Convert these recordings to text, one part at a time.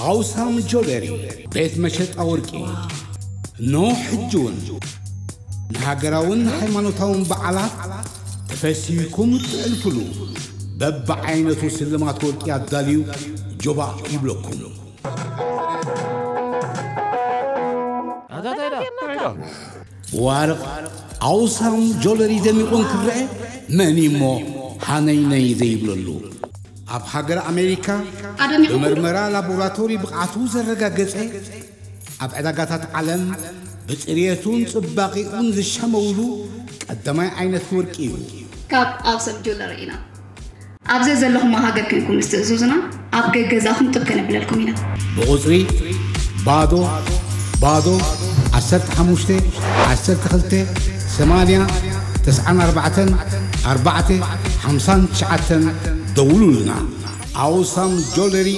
ኣውሳም ጆለሪ ቤት መሸጣ ወርቂ። ኖ ሕጂ እውን ንሃገራውን ሃይማኖታውን በዓላት ተፈሲህኩም እትዕልፍሉ በብዓይነቱ ስልማት ወርቂ ኣዳልዩ ጆባ ይብለኩም። ብዋርቕ ኣውሳም ጆለሪ ደሚቑ እንትረአ መን እሞ ሃነይነይ ዘይብለሉ? ኣብ ሃገር ኣሜሪካ ብመርመራ ላቦራቶሪ ብቕዓቱ ዘረጋገጸ፣ ኣብ ዕዳጋታት ዓለም ብጽርየቱን ጽባቒኡን ዝሸመውሉ ቀዳማይ ዓይነት ወርቂ እዩ። ካብ ኣውሳም ጆለሪ ኢና። ኣብ ዘዘለኹሞ ሃገር ኮይንኩም ምስ ትእዝዙና ኣብ ገገዛኹም ጥብ ከነብለልኩም ኢና። ብቑጽሪ ባዶ ባዶ ዓሰርተ ሓሙሽተ ዓሰርተ ክልተ ሰማንያ ተስዓን ኣርባዕተን ኣርባዕተ ሓምሳን ትሽዓተን ደውሉልና። ኣውሳም ጆለሪ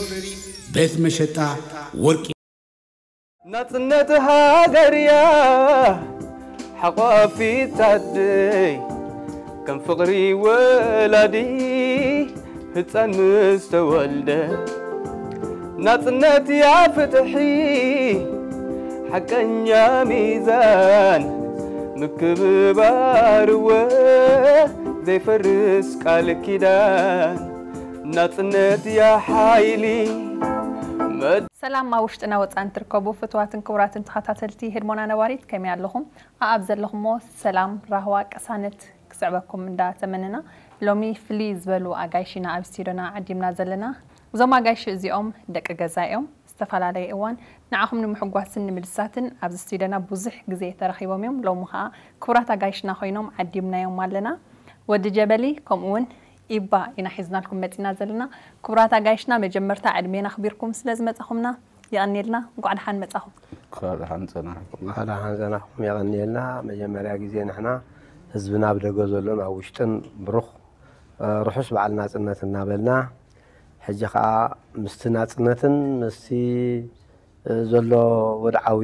ቤት መሸጣ ወርቂ። ናጽነት ሃገርያ ሓቋፊት ኣደይ ከም ፍቕሪ ወላዲ ህፃን ምስ ተወልደ ናጽነት ያ ፍትሒ ሓቀኛ ሚዛን ምክብባርወ ዘይፈርስ ቃል ኪዳን ናጽነት ያ ሓይሊ መድ- ሰላም ኣብ ውሽጥና ወፃን ትርከቡ ፍትዋትን ክቡራትን ተኸታተልቲ ህድሞና ነባሪት ከመይ ኣለኹም? ኣኣብ ዘለኹሞ ሰላም ራህዋ ቅሳነት ክስዕበኩም እንዳተመነና ሎሚ ፍልይ ዝበሉ ኣጋይሽና ኣብ ስቱዲዮና ዓዲምና ዘለና። እዞም ኣጋይሽ እዚኦም ደቂ ገዛ እዮም። ዝተፈላለየ እዋን ንዓኹም ንምሕጓስን ንምድሳትን ኣብዚ ስቱዲዮና ብዙሕ ግዜ ተረኺቦም እዮም። ሎሚ ከዓ ክቡራት ኣጋይሽና ኮይኖም ዓዲምናዮም ኣለና። ወዲ ጀበሊ ከምኡ እውን ኢባ ኢና ሒዝናልኩም መፂና ዘለና። ክቡራት ኣጋይሽና መጀመርታ ዕድሜና ኣኽቢርኩም ስለ ዝመፃኹምና የቐንየልና። እንኳዕ ደሓን መፃኹም። እንኳዕ ደሓን ፀናሕኩም። እንኳዕ ደሓን ፀናሕኩም፣ የቐንየልና። መጀመርያ ግዜ ንሕና ህዝብና ኣብ ደገ ዘሎን ኣብ ውሽጥን ብሩኽ ርሑስ በዓል ናፅነት እናበልና ሕጂ ከዓ ምስቲ ናፅነትን ምስቲ ዘሎ ወድዓዊ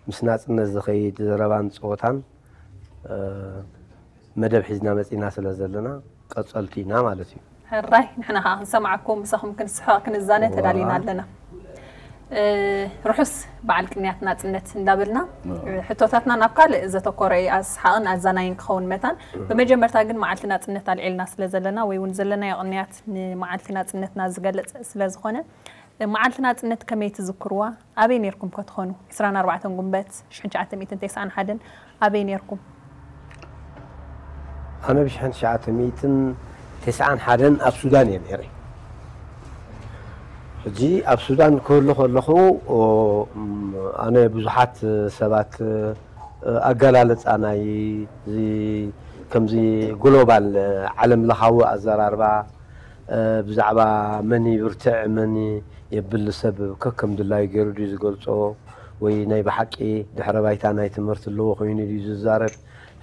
ምስ ናፅነት ዝኸይድ ዘረባን ፀወታን መደብ ሒዝና መፂና ስለ ዘለና ቀፀልቲ ኢና ማለት እዩ። ሕራይ ንሕና ከዓ ክንሰማዓኩም ምሳኹም ክንስሕቕ ክንዛነ ተዳሊና ኣለና። ርሑስ በዓል ቅንያት ናፅነት እንዳበልና ሕቶታትና ናብ ካልእ ዘተኮረ እዩ ኣስሓቕን ኣዛናይን ክኸውን መታን። ብመጀመርታ ግን መዓልቲ ናፅነት ኣልዒልና ስለ ዘለና ወይ እውን ዘለናዮ ቅንያት ንመዓልቲ ናፅነትና ዝገልፅ ስለ ዝኾነ መዓልቲ ናፅነት ከመይ ትዝክርዋ? ኣበይ ነርኩም ከ ትኾኑ? ዕስራን ኣርባዕተን ጉንበት ሽሕን ትሽዓተ ሚእትን ተስዓን ሓደን ኣበይ ነርኩም? ኣነ ብሽሕን ትሽዓተ ሚእትን ተስዓን ሓደን ኣብ ሱዳን እየ ነይረ። ሕጂ ኣብ ሱዳን ክህሉ ከለኹ ኣነ ብዙሓት ሰባት ኣገላልፃ ናይ ከምዚ ግሎባል ዓለም ለኻዊ ኣዘራርባ ብዛዕባ መን ይብርትዕ መን የብል ሰብ ከከም ድላዩ ገይሩ ድዩ ዝገልፆ ወይ ናይ ብሓቂ ድሕረ ባይታ ናይ ትምህርቲ ኣለዎ ኮይኑ ድዩ ዝዛረብ?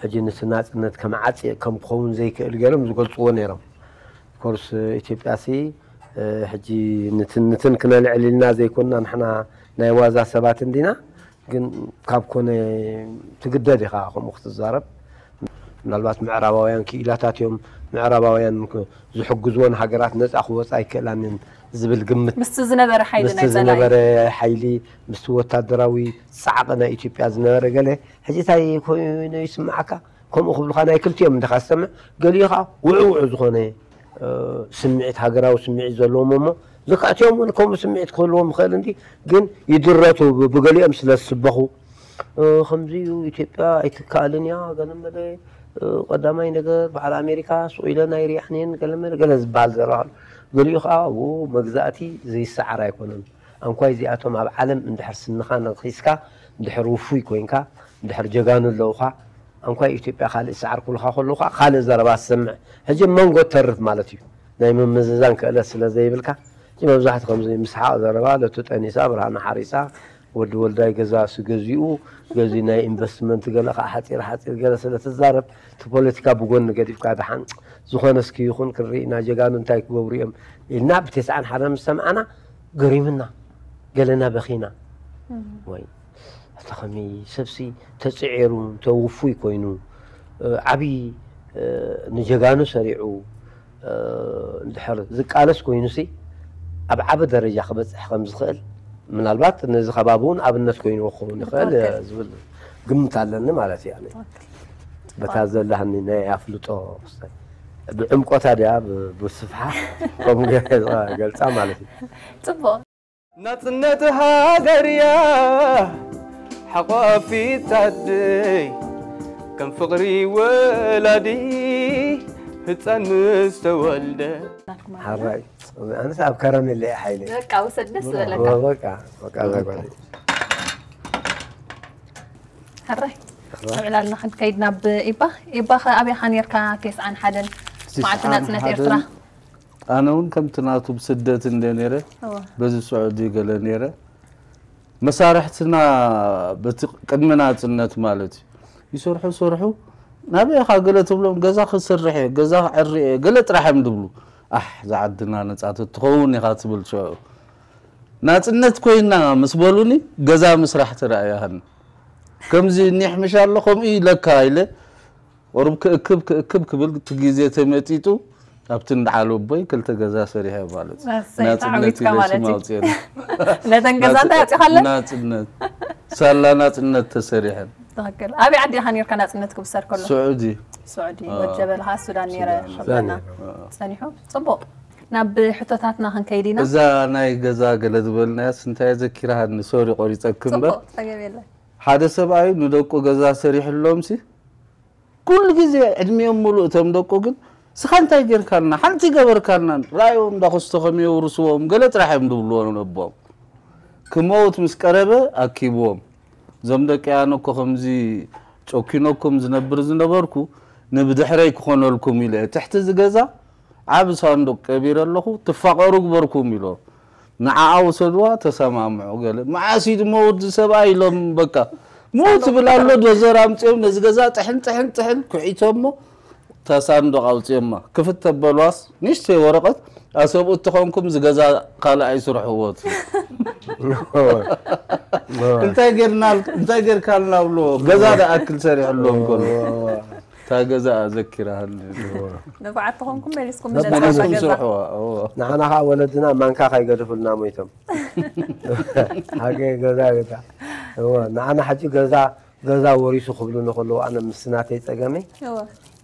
ሕጂ ንስናፅነት ከም ዓፂቕ ከም ክኸውን ዘይክእል ገይሮም ዝገልፅዎ ነይሮም። ኮርስ ኢትዮጵያ ሲ ሕጂ ንትንትን ክነልዕል ኢልና ዘይኮንና ንሕና ናይ ዋዛ ሰባት እንዲና። ግን ካብ ኮነ ትግደድ ኢኻ ከምኡ ክትዛረብ። ምናልባት ምዕራባውያን ክኢላታት እዮም፣ ምዕራባውያን ዝሕግዝወን ሃገራት ነፃ ክወፃ ኣይክእላንን ዝብል ግምት ምስቲ ዝነበረ ሓይሊ ምስቲ ናይ ጸላኢ ዝነበረ ሓይሊ ምስቲ ወታደራዊ ፃዕቂ ናይ ኢትዮጵያ ዝነበረ ገለ ሕጂ እንታይ ኮይኑ ይስምዓካ? ከምኡ ክብሉካ ናይ ክልቲኦም እንዲኻ ዝሰምዕ፣ ገሊኡ ከዓ ውዕውዕ ዝኾነ ስምዒት ሃገራዊ ስምዒት ዘለዎም እሞ ልክዕቲኦም እውን ከምኡ ስምዒት ክህልዎም ይኽእል እንዲ ግን ይድረቱ ብገሊኦም ስለ ዝስበኹ ከምዚ እዩ ኢትዮጵያ ኣይትከኣልን እያ ገለመለ ቀዳማይ ነገር በዓል ኣሜሪካ ስቕ ኢለን ኣይርያሕንየን ገለመለ ገለ ዝበሃል ዘረባ ኣሎ። ገሊኡ ከዓ ው መግዛእቲ ዘይሰዓር ኣይኮነን። ኣንኳይ እዚኣቶም ኣብ ዓለም እንድሕር ስንኻ ነኺስካ እንድሕር ውፉይ ኮይንካ እንድሕር ጀጋኑ ኣለውኻ ኣንኳይ ኢትዮጵያ ካልእ ሰዓር ኩልኻ ከለውኻ ካልእ ዘረባ ትሰምዕ። ሕጂ መንጎ ትተርፍ ማለት እዩ። ናይ ምምዝዛን ክእለት ስለ ዘይብልካ ሕጂ መብዛሕቲ ከምዚ ምስሓቕ ዘረባ ለቱ ጠኒሳ ብርሃና ሓሪሳ ወዲ ወልዳይ ገዛ ስገዚኡ ገዚ ናይ ኢንቨስትመንት ገለ ከዓ ሓፂር ሓፂር ገለ ስለ ትዛረብ እቲ ፖለቲካ ብጎኒ ገዲፍካ ደሓን ዝኾነ እስኪ ይኹን ክንርኢ ኢና ጀጋኑ እንታይ ክገብሩ እዮም ኢልና ብቴስዓን ሓደ ምስ ሰምዓና ገሪምና ገለና በኺና ወይ ኣታ ከመይ ሰብሲ ተፅዒሩ ተውፉይ ኮይኑ ዓብዪ ንጀጋኑ ሰሪዑ እንድሕር ዝቃለስ ኮይኑሲ ኣብ ዓቢ ደረጃ ክበፅሕ ከም ዝኽእል ምናልባት ነዚ ከባቢ እውን ኣብነት ኮይንዎ ክኸውን ይኽእል ዝብል ግምት ኣለኒ ማለት እዩ። በታ ዘላህኒ ናይ ኣፍልጦ ክስታይ ብዕምቆታ ድያ ብስፍሓ ከምኡ ገልፃ ማለት እዩ። ፅቡቅ ናጽነት ሃገርያ ሓቋፊት ኣደይ ከም ፍቕሪ ወላዲ ህፃን ምስ ተወልደ ሓራይ ኣነስ ኣብ ከረሜለ እየ ሓይለ በቃ ውሰድ ደስ ዝበለካ በቃ በቃ እዛ ጓል ሕራይ ንዕላልና ክንከይድ ናብ ኢባ ኢባ ከ ኣበይ ኢኻ ነርካ ቴስዓን ሓደን መዓልቲ ናጽነት ኤርትራ ኣነ እውን ከምቲ ናቱ ብስደት እንደ ነረ እወ። በዚ ስዑዲ ገለ ነረ መሳርሕትና በቲ ቅድሚ ናጽነት ማለት እዩ ይሰርሑ ሰርሑ ናበይ ኢኻ ገለ ትብሎም ገዛ ክሰርሕ እየ ገዛ ክዕሪ እየ ገለ ጥራሕ እዮም ዝብሉ ኣሕ ዝዓድና ነጻ ተትኸውን ኢኻ ትብል ሽዑ ናጽነት ኮይና ምስ በሉኒ ገዛ ምስራሕ ተራእያህን ከምዚ ኒሕ ምሽ ኣሎ ከምኡ ኢለካ ኢለ ቁሩብ ክእክብ ክእክብ ክብል እቲ ግዜ ተመጢጡ ኣብቲ እንዳዓሉ ኣቦይ ክልተ ገዛ ሰሪሐ ማለት እዩ። እሰይ፣ ናጽነት ተዓዊትካ ኢለ ማለት ሽም እዩ። ኣውፅኤ ነተን ገዛ እንታይ ኣውፂኻለን? ናጽነት ሳላ ናጽነት ተሰሪሐን ትኽክል። ኣበይ ዓዲ ኢኻ ነርካ ናጽነት ክብሰር ከሎ? ስዑዲ ስዑዲ ወጀበልኻ ሱዳን ነይረ ሱዳን። ክብለና ጸኒሑ። ጽቡቕ ናብ ሕቶታትና ክንከይድ ኢና። እዛ ናይ ገዛ ገለ ዝበልናያስ እንታይ ዘኪራሃኒ ሶሪ ቆሪፀክ እምበር ጽቡቕ ጸገም የለን። ሓደ ሰብኣይ ንደቁ ገዛ ሰሪሕሎም ሲ ኩሉ ግዜ ዕድሚኦም ሙሉእ እቶም ደቁ ግን ስኻ እንታይ ጌርካልና ሓንቲ ገበርካልናን ራእዮም እንዳኸስቶ ከም የውርስዎም ገለ ጥራሕ እዮም ድብልዎ ነቦም ክመውት ምስ ቀረበ ኣኪብዎም እዞም ደቂ ኣነ እኮ ከምዚ ጨኪኖኩም ዝነብር ዝነበርኩ ንብድሕረይ ክኾነልኩም ኢለ ትሕቲ ዝገዛ ዓብ ሳንዱቅ ቀቢረ ኣለኹ ትፋቀሩ ግበርኩም ኢሎ ንዓኣ ውሰድዋ ተሰማምዑ ገለ መዓስ እዩ ድሞ ወዲ ሰብኣይ ኢሎም በቃ ሞ ትብል ኣሎ ዶዘር ኣምፅኦም ነዚ ገዛ ጥሕን ጥሕን ጥሕን ኩዒቶሞ እታ ሳንዱቅ ኣውፅኦማ ክፍት ተበሏስ ንሽተይ ወረቀት ኣሰብኡ እትኾንኩም ዝገዛ ካልእ ኣይስርሕዎ ትብል እንታይ ጌርና እንታይ ጌርካልና ብሎ ገዛ ደኣክል ሰሪሕሎም ከሎ እታ ገዛ ዘኪራሃኒ ንፉዓት ተኾንኩም መሊስኩም መሊስኩም ነፃ ገዛ ስርሕዋ እዎ ንዓና ከዓ ወለድና ማንካ ካይገደፉልና ሞይቶም ሓቂ ገዛ ገዛ እዎ ንዓና ሕጂ ገዛ ገዛ ወሪሱ ክብሉ ንከለዉ ኣነ ምስ ናተይ ፀገመይ እወ።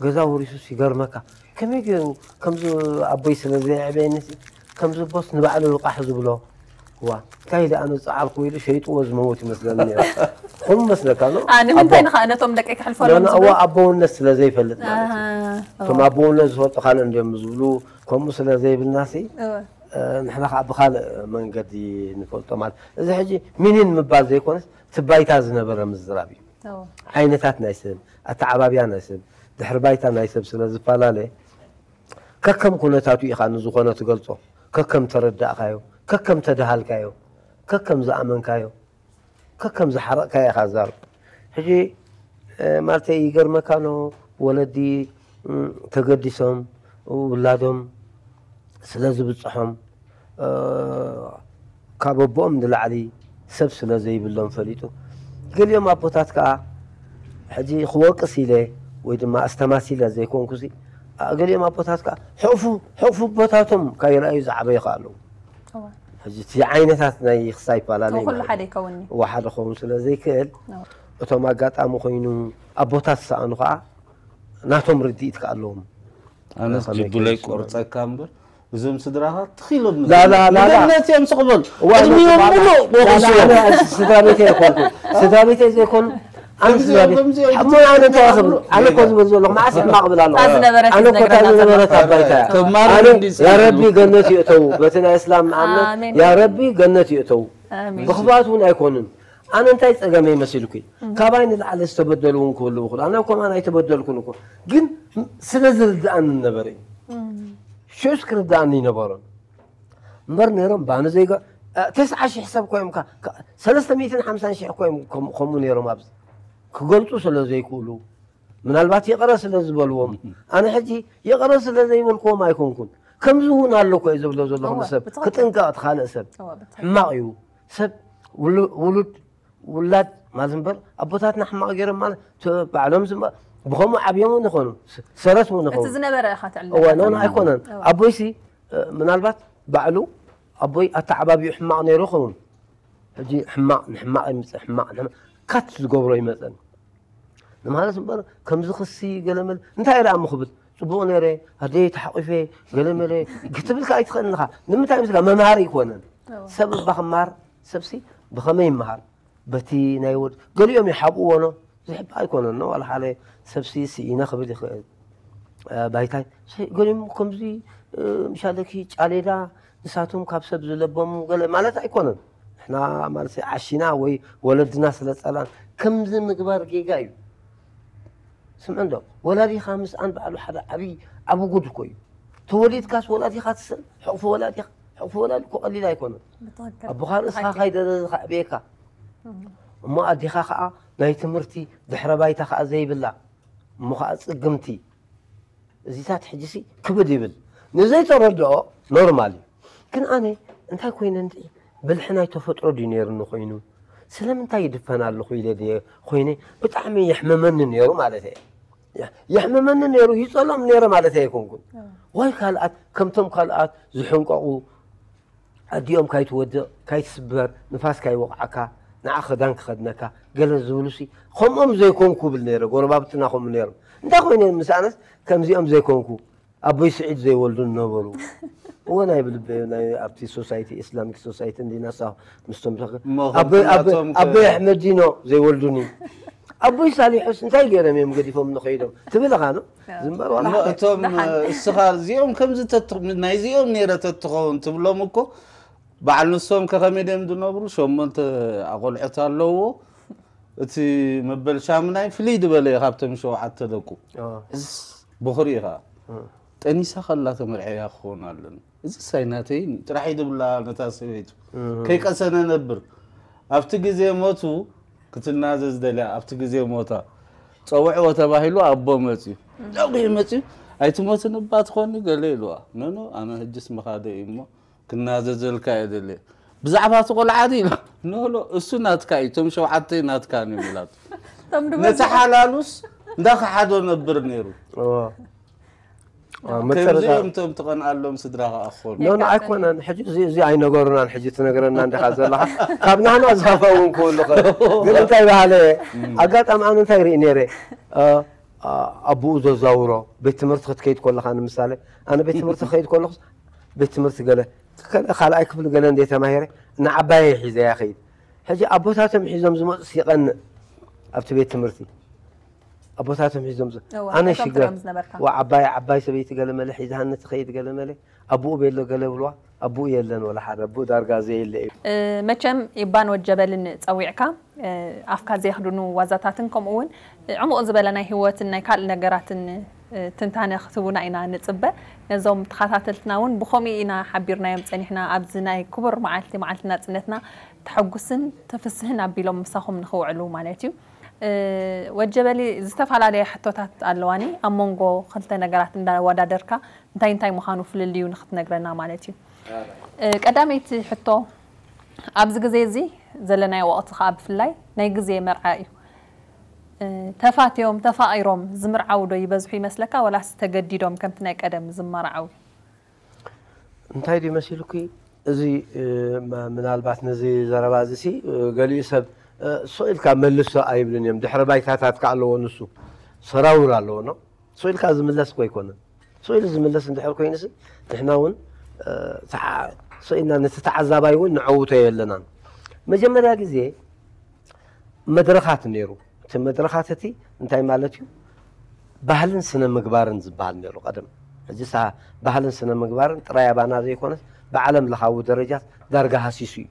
ገዛ ወሪሱስ ይገርመካ ከመይ ገይሩ ከምዚ ኣቦይ ስለ ዘየዕበየኒ ከምዚ ቦስ ንባዕሉ ልቃሕ ዝብሎ ዋ እንታይ ኢለ ኣነ ዝፀዓርኩ ኢሉ ሸይጥዎ ዝመውት ይመስለኒ ነይሩ። ከምኡ መስለካ ኖ ኣነ ምንታይ ንኸኣ ነቶም ደቀይ ክሕልፈሎም እዋ ዝብል ኣቦውነት ስለ ዘይፈልጥ ማለት እዩ ኣሃ፣ እቶም ኣቦውነት ዝፈልጡ ካልእ እንዲዮም ዝብሉ ከምኡ ስለ ዘይብልና ሲ እወ። ንሕና ከዓ ብካልእ መንገዲ ንፈልጦ ማለት እዚ ሕጂ ሚኒን ምባል ዘይኮነስ ትባይታ ዝነበረ ምዝራብ እዩ እወ። ዓይነታት ናይ ሰብ ኣተዓባብያ ናይ ሰብ ድሕሪ ባይታ ናይ ሰብ ስለ ዝፈላለ ከከም ኩነታቱ ኢኻ ንዝኾነ ትገልጾ ከከም ተረዳእካዮ ከከም ተደሃልካዮ ከከም ዝኣመንካዮ ከከም ዝሓረቕካዮ ኢኻ ዛርብ ሕጂ ማለተይ ይገርመካ ኖ ወለዲ ተገዲሶም ውላዶም ስለ ዝብፅሖም ካብ ኣቦኦም ንላዕሊ ሰብ ስለ ዘይብሎም ፈሊጡ ገሊኦም ኣቦታት ከዓ ሕጂ ክወቅስ ኢለ ወይ ድማ ኣስተማሲለ ዘይኮንኩ ገሊኦም ኣቦታት ከዓ ሕቑፉ ሕቑፉ ኣቦታቶም ካይረኣዩ ዝዓበዩ ከዓ ኣለዉ ሕጂ እቲ ዓይነታት ናይ ክሳይ ፓላለ ኩሉ ሓደ ይከውን ዋሓደ ክኸውን ስለ ዘይክእል እቶም ኣጋጣሚ ኮይኑ ኣቦታት ዝሰኣኑ ከዓ ናቶም ርድኢት ከዓ ኣለዎም ኣነስ ጅቡለይ ቆርፀካ እምበር እዞም ስድራኻ ትኺሎም ላላ ላላ ንገነት እዮም ስቕበል ቅድሚኦም ሙሉእ ወቂስዎም ስድራ ቤተይ ኣይኮንኩን ስድራ ቤተይ ዘይኮኑ ኣነ ስድራ ቤት ሕሞ ኣነ እንታይ ክብል ኣነ እኮ ዝብል ዘለኹ መዓስ ሕማቕ ብል ኣለኹ ኣነ እኮ እታ ዝነበረት ኣባይታ ተማሪ ኣነ እንዲ ያ ረቢ ገነት ይእተው በቲ ናይ እስላም እምነት ኣሜን። ያ ረቢ ገነት ይእተው ኣሜን። ብኽፋት እውን ኣይኮኑን ኣነ እንታይ ፀገመ ይመስልኩ ካባይ ንላዕሊ ዝተበደሉ እውን ክህልው ይኽእሉ ኣነ ኮማን ኣይተበደልኩን እኮ ግን ስለ ዝርድኣኒ ነበረ እዩ ሽዑስ ክርድኣኒ ይነበሮን እምበር ነይሮም ባነ ዘይገ ተስዓ ሽሕ ሰብ ኮይም ሰለስተ ሚእትን ሓምሳን ሽሕ ኮይም ከምኡ ነይሮም ኣብዚ ክገልፁ ስለ ዘይክእሉ ምናልባት ይቕረ ስለ ዝበልዎም ኣነ ሕጂ ይቕረ ስለ ዘይበልክዎም ኣይኮንኩን ከምዚ እውን ኣሎ እኮ እዩ ዝብሎ ዘለኹ እወ፣ ንሰብ ብትኽክል። ክጥንቀቕ እቲ ካልእ ሰብ እወ፣ ብትኽክል። ሕማቕ እዩ ሰብ ውሉ- ውሉድ ውላድ ማለት እምበር ኣቦታትና ሕማቕ ገይሮም ማለት ተ- ባዕሎም ዝም- ብኸምኡ ዓብዮም እውን ይኾኑ ስ- ሰረት እውን እቲ ይኸውን ዝነበረ ኢኻ ትዕልል እወ ዘለኻ። ኖን ኣይኮነን እወ። ኣቦይሲ እ፣ ምናልባት ባዕሉ ኣቦይ ኣተዓባቢኡ ሕማቕ ነይሩ ይኸውን ሕጂ ሕማቕ ንሕማቕ ይምፅእ፣ ሕማቕ ንሕማቕ ካት ዝገብሮ ይመፀን። ንማለት እምበር ከምዚ ክሲ ገለመለ እንታይ ደኣ ምኽብል፣ ፅቡቕ ነይረ፣ ኣደይ ተሓቂፈ፣ ገለመለ ክትብል ከኣ ኣይትኽእልን ኢኻ። ንምንታይ ምስላ መምሃሪ ኣይኮነን። ሰብ እባ ክመሃር፣ ሰብሲ ብኸመይ ይመሃር? በቲ ናይ ወድ-፣ ገሊኦም ይሓብእዎ ኖ፣ ዝሕባእ ኣይኮነን ኖ፣ ዋላ ሓደ ሰብሲ ስኢነ ክብል ይኽእል። እ፣ ባይታይ፣ ሰ-፣ ገሊኦም ከምዚ፣ እ፣ ምሻለኪ ጫሌዳ፣ ንሳቶም ካብ ሰብ ዝለበሙ ገለ ማለት ኣይኮነን። ንሕና ማለት ዓሺና ወይ ወለድና ስለ ጸላን ከምዚ ምግባር ጌጋ እዩ። ስምዕ እንዶ፣ ወላዲኻ ምስኣን ባዕሉ ሓደ ዓብዪ ዓቢ ጉድ እኮ እዩ። ተወሊድካስ ወላዲኻ ትስእን፣ ሕቕፊ ወላዲኻ፣ ሕቕፊ ወላዲ እኮ ቀሊል ኣይኮነን። ብትኽክል። ኣቦኻ ርእስኻ ብትኽክል። ካይደረዘ ከዕብየካ። እሞ ኣዴኻ ኸዓ ናይ ትምህርቲ ድሕረ ባይታ ኸዓ ዘይብላ፣ እሞ ኸዓ ጽግምቲ። እዚታት ሕጂሲ ክብድ ይብል። ንዘይተረድኦ ኖርማል እዩ። ግን ኣነ እንታይ ኮይነ እንድዒ፣ ብልሒ ናይ ተፈጥሮ ድዩ ነይሩኒ ኮይኑ? ስለምንታይ ይድፈን ኣለኹ ኢለ ድየ ኮይነ? ብጣዕሚ የሕምመኒ ነይሩ ማለት እየ። የ-፣ የሕምመኒ ነይሩ፣ ይጸሎም ነይረ ማለት ኣይኮንኩን። ወይ ካልኣት፣ ከምቶም ካልኣት ዝሕንቀቑ፣ ኣዲኦም ካይትወድቕ፣ ካይትስበር፣ ንፋስ ካይወቕዓካ፣ ንዓ ክዳን ክኸድነካ፣ ገለ ዝብሉሲ፣ ከምኦም ዘይኮንኩ ብል ነይረ፣ ጎረባብትና ከምኡ ነይሮም። እንታይ ኮይነ ምስ ኣነስ ከምዚኦም ዘይኮንኩ፣ ኣቦይ ስዒድ ዘይወልዱ ነበሩ። እወ ናይ ብልበ ናይ ኣብቲ ሶሳይቲ፣ ኢስላሚክ ሶሳይቲ እንዲና ሳ-፣ ምስቶም ተኸ-፣ እሞ ኣቦይ፣ ኣቦይ፣ ከምዚኣቶም ከ-፣ ኣቦይ ኣሕመድ ዲኖ ዘይወልዱኒ። ኣቦይ ሳሊሑስ እንታይ ገይሮም እዮም ገዲፎም ንኸይዶም? ትብል ኢኻ ኖ? ዝምበር ዋላ እሞ ሓደ። እቶም፣ ደሓን። እስኻ እዚኦም ከምዚ ተት-፣ ናይዚኦም ነይረ ተትኸውን ትብሎም እኮ፣ በዓል ንሶም ከ ከመይ ድዮም ዝነብሩ? ሸሞንተ ኣቆልዑት ኣለውዎ። እቲ መበል ሻምናይ ፍልይ ዝበለ እዩ ካብቶም ሸውዓተ ደቁ። አ። እዝስ በኹሪ እዩ ኸዓ። እ። ጠኒሳ ከላ ተመርዕያ ክኸውን ኣለኒ። እዚ ሳይ ናተይ ጥራሕ እዩ ዝብላ ነታ ሰበይቱ። እህ። ከይቀሰነ ነብር። ኣብቲ ግዜ ሞቱ ክትናዘዝ ደልያ፣ ኣብቲ ግዜ ሞታ ጸውዕዎ ተባሂሉ ኣቦ መጽዩ። ደጉ መጽዩ፣ "ኣይትሞትን እባ ትኾኒ?" ገለ ኢልዋ። "ኖ፣ ኖ፣ ኣነ ሕጅስ ምኻደ እዩ እሞ ክናዘዘልካ እየ ደልየ። ብዛዕባ እቲ ቆልዓ ድዩ?" ኢላ። "ኖ፣ ኖ፣ እሱ ናትካ እዩ፣ እቶም ሸውዓተ ናትካ እዮም" ኢላቶ። እቶም ድመ ነቲ ሓላሉስ እንዳኸሓዶ ነብር ነይሩ። እዎ። ከምዚ መጨረሻ እዮም እቶም ትቐንኣሎም ስድራ ከኣ ክኾኑ። ኖ፣ ኖ፣ ኣይኮነን። ሕጂ እዚ፣ እዚ ኣይነገሩናን፣ ሕጂ ትነግረና እንዲኻ ዘለኻ። ካብ ናህና ዝኸፍአ እውን ክህሉ ይኽእል። ግን እንታይ በሃለ፣ ኣጋጣሚ ኣነ እንታይ ርኢ ነይረ፣ እ፣ እ፣ ኣቦኡ ዘዛውሮ፣ ቤት ትምህርቲ ክትከይድ ከለኻ ንምሳሌ፣ ኣነ ቤት ትምህርቲ ክኸይድ ከለኹስ፣ ቤት ትምህርቲ ገለ፣ ከ-፣ ካልኣይ ክፍሊ ገለ እንደ ተማሂረ፣ ንዓባየይ ሒዘያ ኸይድ። ሕጂ ኣቦታቶም ሒዞም ዝመጹስ ይቐንእ ኣብቲ ቤት ትምህርቲ። ኣቦታቶም ሒዞም ዝ-፣ እዋ፣ ኣነ እቶም ሽገር፣ ትሪኦም ዝነበርካ። ዋ፣ ዓባይ፣ ዓባይ ሰበይቲ ገለ መለ ሒዛሃኒ ትኸይድ ገለ መለ፣ ኣቦኡ ቤሎ ገለ ብልዋ፣ ኣቦኡ የለን ወላ ሓደ፣ ኣቦኡ ዳርጋ ዘየለ እዩ። እ፣ መቸም ኢባን ወጀበልን ጸዊዕካ፣ እ፣ ኣፍካ ዘየኽድኑ ዋዛታትን ከምኡ እውን፣ እ፣ ዕሙቕ ዝበለ ናይ ህይወትን ናይ ካልእ ነገራትን፣ እ፣ ትንታነ ክትህቡና ኢና ንጽበ። ነዞም ተኸታተልትና እውን ብኸምኡ ኢና ሓቢርናዮም ጸኒሕና። ኣብዚ ናይ ክቡር መዓልቲ፣ መዓልቲ ናጽነትና ተሐጉስን ተፍስህን ኣቢሎም ምሳኹም ንኽውዕሉ ማለት እዩ። እ፣ ወጀበሊ ዝተፈላለየ ሕቶታት ኣለዋኒ። ኣብ መንጎ ክልተ ነገራት እንዳወዳደርካ እንታይ እንታይ ምዃኑ ፍልልዩ ንኽትነግረና ማለት እዩ። እ፣ ቀዳመይቲ ሕቶ፣ ኣብዚ ግዜ እዚ ዘለናዮ ወቕቲ ከኣ ብፍላይ ናይ ግዜ መርዓ እዩ። እ፣ ተፋትዮም፣ ተፋቒሮም ዝምርዓዉ ዶ ይበዝሑ ይመስለካ፣ ወላስ ተገዲዶም ከምቲ ናይ ቀደም ዝመርዓዉ? እንታይ ድዩ መሲሉኪ? እዚ፣ እ፣ መ-፣ ምናልባት ነዚ ዘረባ እዚ ሲ፣ እ፣ ገሊኡ ሰብ፣ እ፣ ስቕ ኢልካ መልሶ ኣይብልን እዮም። ድሕረ ባይታታት ከ ኣለዎ ንሱ። ሰራውር ኣለዎ፣ ኖ? ስቕ ኢልካ ዝምለስ እኮ ኣይኮነን። ስቕ ኢሉ ዝምለስ እንድሕር ኮይኑሲ፣ ንሕና እውን፣ እ፣ ተዓ-፣ ስቕ ኢልና ነቲ ተዓዛባይ እውን ነዐውቶ የለናን። መጀመርያ ግዜ መድረኻት ነይሩ። እቲ መድረኻት እቲ እንታይ ማለት እዩ? ባህልን ስነ ምግባርን ዝበሃል ነይሩ ቀደም። ሕጂ ሳ-፣ ባህልን ስነ ምግባርን ጥራይ ኣባና ዘይኮነስ ብዓለም ለኻዊ ደረጃ ዳርጋ ሃሲሱ እዩ።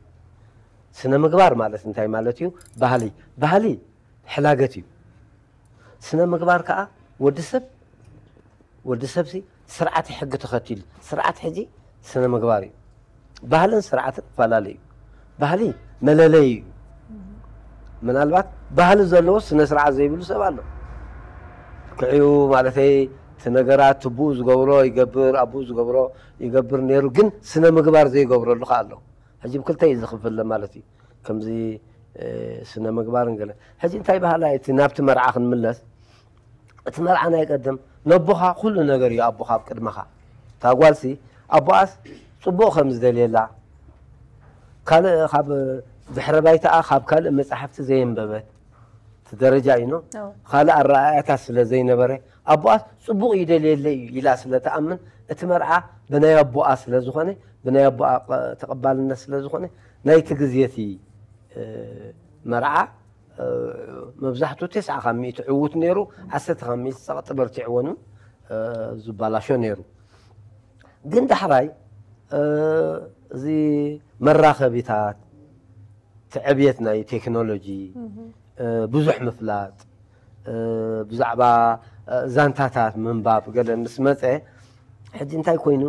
ስነ ምግባር ማለት እንታይ ማለት እዩ? ባህሊ፣ ባህሊ ሕላገት እዩ። ስነ ምግባር ከኣ ወዲ ሰብ፣ ወዲ ሰብሲ ስርዓተ ሕጊ ተኸቲሉ። ስርዓት ሕጂ ስነ ምግባር እዩ። ባህልን ስርዓትን ይፈላለ እዩ። ባህሊ መለለይ እዩ። ምናልባት ባህሊ ዘለዎ ስነ ስርዓት ዘይብሉ ሰብ ኣሎ። ክዕዩ ማለተይ፣ እቲ ነገራት ትቡኡ ዝገብሮ ይገብር፣ ኣቡኡ ዝገብሮ ይገብር ነይሩ፣ ግን ስነ ምግባር ዘይገብረሉ ከኣ ኣሎ። ሕጂ ብክልተ እዩ ዝኽፈል ማለት እዩ። ከምዚ፣ እ፣ ስነ ምግባርን ገለ። ሕጂ እንታይ ባህላ እቲ ናብቲ መርዓ ክንምለስ፣ እቲ መርዓ ናይ ቀደም ነቦኻ ኩሉ ነገር እዩ ኣቦኻ ኣብ ቅድመኻ። እታ ጓልሲ ኣቦኣስ ጽቡቕ ከም ዝደልየላ፣ ካልእ ካብ ድሕረ ባይታኣ ካብ ካልእ መጻሕፍቲ ዘየንበበት፣ እቲ ደረጃ እዩ። ካልእ ኣረኣእያታት ስለ ዘይነበረ፣ ኣቦኣ ጽቡቕ ይደልየለይ እዩ ኢላ ስለ ትኣምን፣ እቲ መርዓ ብናይ ኣቦኣ ስለ ዝኾነ፣ ብናይ ኣቦኣ ተቐባልነት ስለ ዝኾነ፣ ናይቲ ግዜ እቲ መርዓ መብዛሕቱ ተስዓ ካብ ሚእቲ ዕዉት ነይሩ፣ ዓሰርተ ካብ ሚእቲ ጸቕጢ በርቲዕዎን ዝበላሾ ነይሩ። ግን ዳሕራይ እዚ መራኸቢታት፣ ትዕብየት ናይ ቴክኖሎጂ፣ ብዙሕ ምፍላጥ፣ ብዛዕባ ዛንታታት ምንባብ ገለ ምስ መፀ፣ ሕጂ እንታይ ኮይኑ፣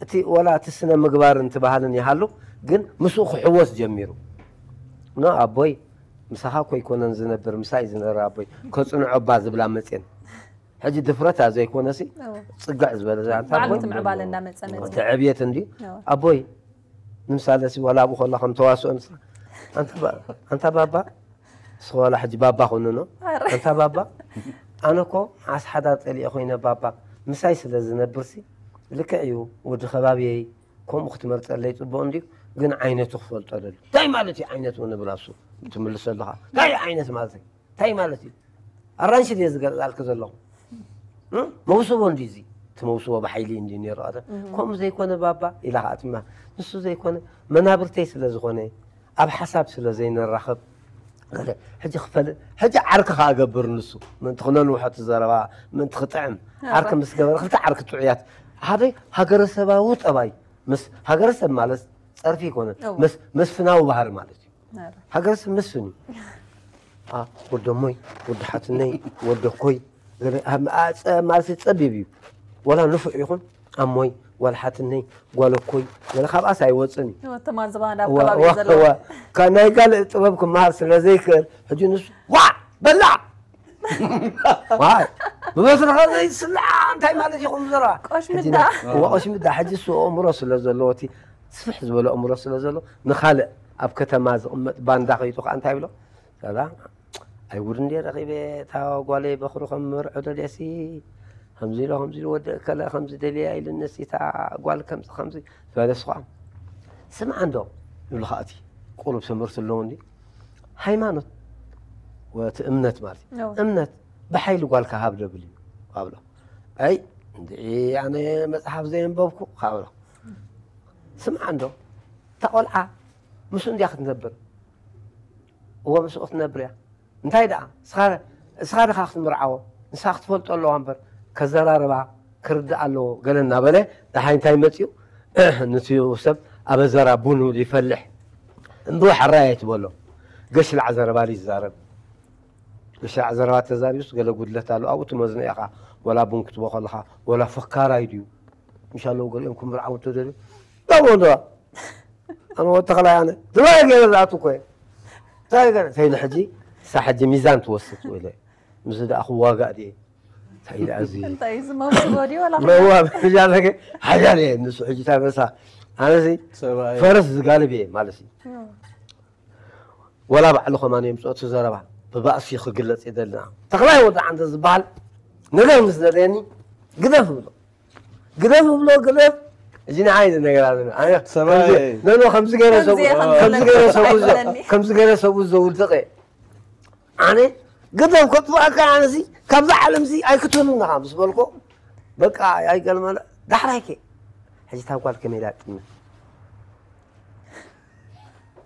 እቲ ወላ እቲ ስነ ምግባርን እቲ ባህልን ይሃሉ፣ ግን ምስኡ ክሕወስ ጀሚሩ። ኖ ኣቦይ፣ ምሳኻ እኮ ኣይኮነን ዝነብር፣ ምሳይ ዝነብር ኣቦይ፣ ከፅንዖ እባ ዝብላ መፅየን። ሕጂ ድፍረት ዘይኮነሲ፣ ፅግዕ ዝበለ ዛንታ ኣቦይ፣ ምዕባለ እንዳመፀ መፀ። እቲ ዕብየት እንዲ ኣቦይ፣ ንምሳለ ሲ ዋላ ኣብኡ ከሎ ከም ተዋስኦ ንስኻ፣ ኣንታ ባባ፣ እስኻ ዋላ ሕጂ ባባ ኮንኖ፣ ኣንታ ባባ፣ ኣነ እኮ መዓስ ሓዳር ጠሊኤ ኮይነ ባባ፣ ምሳይ ስለ ዝነብርሲ፣ ልክዕ እዩ፣ ወዲ ከባቢየይ፣ ከምኡ ክትመርፀለይ ፅቡቕ እንድዩ፣ ግን ዓይነቱ ክፈልጦ ደልዩ። እንታይ ማለት እዩ ዓይነቱ ንብል ኣሱ? ትምልሶ ኣለኻ። እንታይ ዓይነት ማለት እዩ? እንታይ ማለት እዩ? ኣራንሺ ድየ ዝገልጻልኪ ዘለኹ? መውስቦ እንድዩ እዚ። እቲ መውስቦ ብሓይሊ እንድዩ ነይሩ። ከምኡ ዘይኮነ ባባ፣ ኢላ ኸዓ ትማ፣ ንሱ ዘይኮነ መናብርተይ ስለ ዝኾነ፣ ኣብ ሓሳብ ስለ ዘይንራኸብ፣ ገለ ሕጂ ክፈልጥ፣ ሕጂ ዓርኪ ከኣ ገብር ንሱ። ምእንቲ ክነንውሖ እቲ ዘረባ፣ ምእንቲ ክጥዕም። ዓርኪ ምስ ገበረ፣ ክልተ ዓርኪ ጥዑያት። ሓደ ሃገረሰባዊ ጠባይ፣ ምስ ሃገረሰብ ማለት ጸርፊ ኣይኮነን፣ መስፍናዊ ባህሪ ማለት እዩ። ሃገረሰብ መስፍን እዩ። ወደሞይ፣ ወዲ ሓትነይ፣ ወደኮይ፣ ማለት ጸቢብ እዩ። ዋላ ንፉዕ ይኹን ኣሞይ፣ ጓል ሓትነይ፣ ጓለኮይ፣ ገለ ካብኣስ ኣይወፅን እዩ። ናይ ካልእ ጥበብ ክመሃር ስለ ዘይክእል፣ ሕጂ ንሱ ዋዕ በላዕ፣ ብበትርኻ ዘይስላዕ እንታይ ማለት ይኹም ዘረባ? ቆሽሚ ዳ። ሕጂ እሱ ኣእምሮ ስለ ዘለዎ፣ እቲ ስፍሕ ዝበለ ኣእምሮ ስለ ዘሎ፣ ንኻልእ ኣብ ከተማ ዝቕመጥ ባንዳ ከይቱ ከዓ እንታይ ይብሎ? ሰላም፣ ኣይጉድ እንድየ ረኺበ፣ እታ ጓለይ በኹሪ ከም መርዖ ደልየሲ፣ ከምዚ ኢሎ ከምዚ ኢሉ ወዲ እከለ ከምዚ ደልየ ኢሉኒ፣ እታ ጓል ከምዚ ከምዚ ዝበለ ስኻ። ስምዓ እንዶ ይብልኻ፣ እቲ ቁሩብ ትምህርቲ ኣለዎ እንዲ፣ ሃይማኖት ወቲ እምነት ማለት እዩ። እምነት ብሓይሊ ጓልካ ሃብ ደብል እዩ ኣብሎ። ኣይ እንድዒ ኣነ መጽሓፍ ዘየንበብኩ ካብሎ። ስምዓ እንዶ፣ እታ ቆልዓ ምስኡ እንድያ ክትነብር። እወ ምስኡ ክትነብር እያ። እንታይ ደኣ? እስኻ ዲኻ ክትምርዓዎ? ንሳ ክትፈልጦ ኣለዋ እምበር፣ ከዘራርባ ክርዳእ ኣለዎ ገለ እናበለ ደሓይ እንታይ መፂኡ? ንትኡ ሰብ ኣበዘራ ቡኑ ይፈልሕ። እምብኡ ሕራይ ኣይትበሎ። ገሽላዕ ዘረባ ይዛረብ። ገሽላዕ ዘረባ ተዛሪቡስ ገለ ጉድለት ኣሎ። ኣብኡ ትመዝኖ ኢኻ። ወላ ቡን ክትቦ ከለኻ፣ ወላ ፈካራይ ድዩ? ምሽ ኣለዉ ገሊኦም ክምርዓው እንተደልዩ። ደሞ ዶ? ኣነ ወዲ ተኽላይ ኣነ። ድላየ ገይረ ዝኣቱ እኮ እየ። እንታይ ገይረ? ተይሉ ሕጂ፣ እሳ ሕጂ ሚዛን ትወስድ ኢለ። ምስዚ ደኣ ክዋጋእ ድየ? እንታይ ኢለ ኣዚ? እንታይ እዩ ዝመውስቦ ድዩ ወላ መዋ ብጃለከ ሓያል እየ። ንሱ ሕጂ እንታይ መሳ? ኣነሲ ሰብኣይ። ፈረስ ዝጋልብ እየ ማለት እዩ። ወላ ባዕሉ ከማን የምፅኦ እቲ ዘረባ። ብባእሲ ክግለፅ የደልና። ተኽላይ ወዲ ዓንተ ዝበሃል ነገር ምስ ደለየኒ ግደፍ ብሎ። ግደፍ ብሎ ግደፍ። እዚ ንዓይ ዝነገር ኣለና። ኣነ ሰብኣይ። ከምዚ፣ ኖ፣ ኖ፣ ከምዚ ገይረ ከምዚ ሰብኡ፣ ኢኻ ከምዚ ገይረ ሰብኡ ዘ-፣ ትብለኒ። ከምዚ ገይረ ሰብኡ ዘውድቐ። ኣነ ግደፍ ከጥፍኣካ ኣነሲ ካብዛ ዓለምሲ ኣይክትህሉን ኢኻ ምስ በልኮ፣ በቃ ኣይገልመለ ዳሕራይከ። ሕጂ እታ ጓል ከመይ ኢላ ጥምት?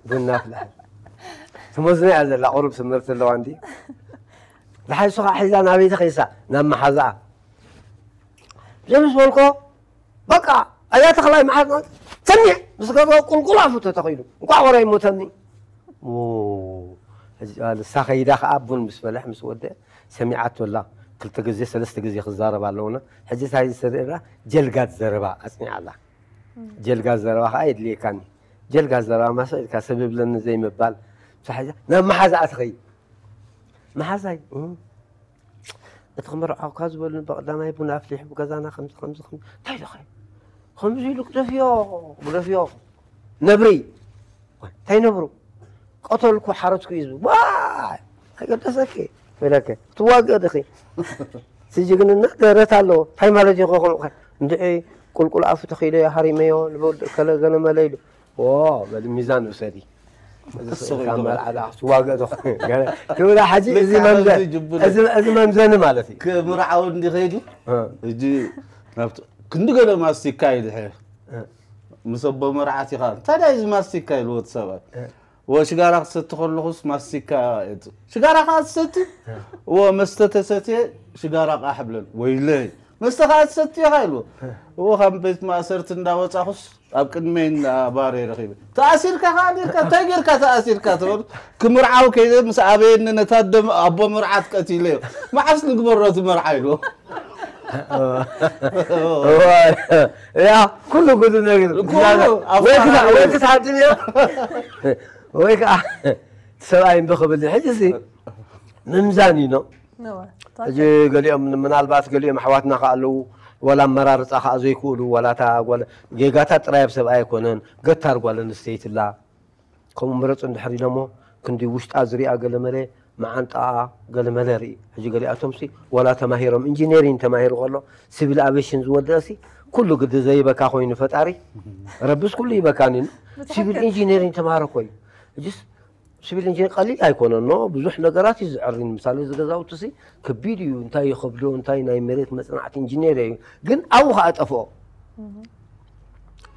ቡና ፍልሓ። ትመዝና እያ ዘላ፣ ቁሩብ ትምህርቲ ኣለዋ እንዲ። ዝሓይሱ ከዓ ሒዛ ናበይ ተኸይሳ? ናብ መሓዛኣ። ዘምስ በልኮ፣ በቃ፣ ኣያ ተኽላይ መሓዝ ማለት፣ ተኒዕ፣ ምስ ገዝኦ ቁልቁል ኣፉ ተተኺሉ። እንቋዕ ወረ ይሞተኒ። ዎ፣ ሕጂ፣ አ፣ ንሳ ከይዳ ከዓ ቡን ምስ በልሕ፣ ምስ ወደ፣ ሰሚዓቶ ኣላ። ክልተ ግዜ፣ ሰለስተ ግዜ ክዛረባ ኣለውና። ሕጂ እንታይ ዝስርዕላ? ጀልጋት ዘረባ ኣጽኒዓላ። ጀልጋት ዘረባ ከዓ የድልየካኒ። ጀልጋት ዘረባ ማሰ ኢልካ ሰብ ይብለኒ ዘይምባል። ብሳሕጃ ናብ መሓዛኣ ትኸይድ። መሓዛይ፣ እ፣ እቲ ክምርዓውካ ዝበሉኒ ብቐዳማይ ቡን ኣፍሊሑ ብገዛና ከምዚ፣ ከምዚ፣ ከምዚ። እንታይ ኢልኻ? ከምዚ ኢሉ ግደፍዮ፣ ግደፍዮ። ነብሪ። እንታይ ነብሩ? ቀተልኩ፣ ሓረድኩ እዩ ዝብል። ዋይ! ኣይገደሰኪ። በለከ። ትዋግእ ድኺ? እቲ ጅግንነት ደረት ኣለዎ። እንታይ ማለት እዩ? ከ-፣ ከምኡ ከ-፣ እንድዒ ቁልቁል ኣፉ ተኺለዮ፣ ሃሪመዮ፣ ንበል ከለ ገለ መለ ኢሉ። ዎ፣ በሊ ሚዛን ውሰዲ። እዚ ስቕ ኢልካ መርዓ ደኣ ክትዋገእ ዶ? ገለ ክብላ፣ ሕጂ እዚ መምዘ-፣ እዚ መምዘኒ ማለት እዩ። ክምርዓው እንዲ ኸይዱ፣ ሕጂ ናብቲ ክንዲ ገለ ማስቲካ ይድሕር። ምስ ኣቦ መርዓት ኢኻ፣ "እንታይ ደኣ እዚ ማስቲካ?" ኢልዎ እቲ ሰብኣይ። "ወ ሽጋራ ክሰቲ ከለኹስ ማስቲካ የውጽእ። ሽጋራ ከኣ ትሰቲ? ወ መስተ ተሰትየ ሽጋራ ቃሕ ብለን። ወይለይ፣ መስተ ከኣ ትሰቲ ኢኻ?" ኢልዎ። "እወ፣ ካብ ቤት ማእሰርቲ እንዳወጻኹስ ኣብ ቅድመይ እንዳ ባሬ ረኺበ። ተኣሲርካ ከኣ ኔርካ፣ እንታይ ጌርካ ተኣሲርካ?" ተበሉ። "ክምርዓው ከይደ ምስ ኣበየኒ ነታ ኣደ ኣቦ መርዓት ቀቲለዮ። መዓስ ንግበሮ እቲ መርዓ?" ኢልዎ። እዋ፣ ያ፣ ኩሉ ጉዱ ነገር። ኩሉ ወይ ክታ-፣ ወይ ክትሓድም እያ፣ ወይ ከዓ ሰብኣይ እምቢ ክብል። ሕጂ ሲ ምምዛን እዩ ነው። እዋ፣ ሕጂ ገሊኦም፣ ምናልባት ገሊኦም ኣሕዋትና ከ ኣለዉ፣ ወላ ኣመራርጻ ከኣ ዘይክእሉ፣ ወላ እታ ጓል ጌጋታት ጥራይ ኣብ ሰብኣይ ኣይኮነን፣ ገታር ጓል ኣንስተይቲ ኣላ። ከምኡ ምረጹ እንድሕር ኢሎሞ፣ ክንዲ ውሽጣ ዝሪኣ ገለመለ፣ መዓንጣኣ ገለመለ ርኢ። ሕጂ ገሊኣቶምሲ ወላ ተማሂሮም፣ ኢንጂነሪንግ ተማሂሩ ከሎ፣ ሲቪል ኣቪሽን ዝወደእሲ፣ ኩሉ ግዲ ዘይበካ ኮይኑ ፈጣሪ፣ ረብስ ኩሉ ይበካኒ። ብትኽክል። ሲቪል ኢንጂነሪንግ ተማሃረ እኮ እዩ። ሕጂስ ሲቪል ኢንጂነር ቀሊል ኣይኮነን፣ ኖ፣ ብዙሕ ነገራት እዩ ዝዕሪ። ንምሳሌ፣ እዚ ገዛውቲ ሲ ከቢድ እዩ፣ እንታይ ይኸብዶ፣ እንታይ ናይ መሬት መጽናዕቲ ኢንጂነር እዩ፣ ግን ኣብኡ ኸኣ ጠፍኦ።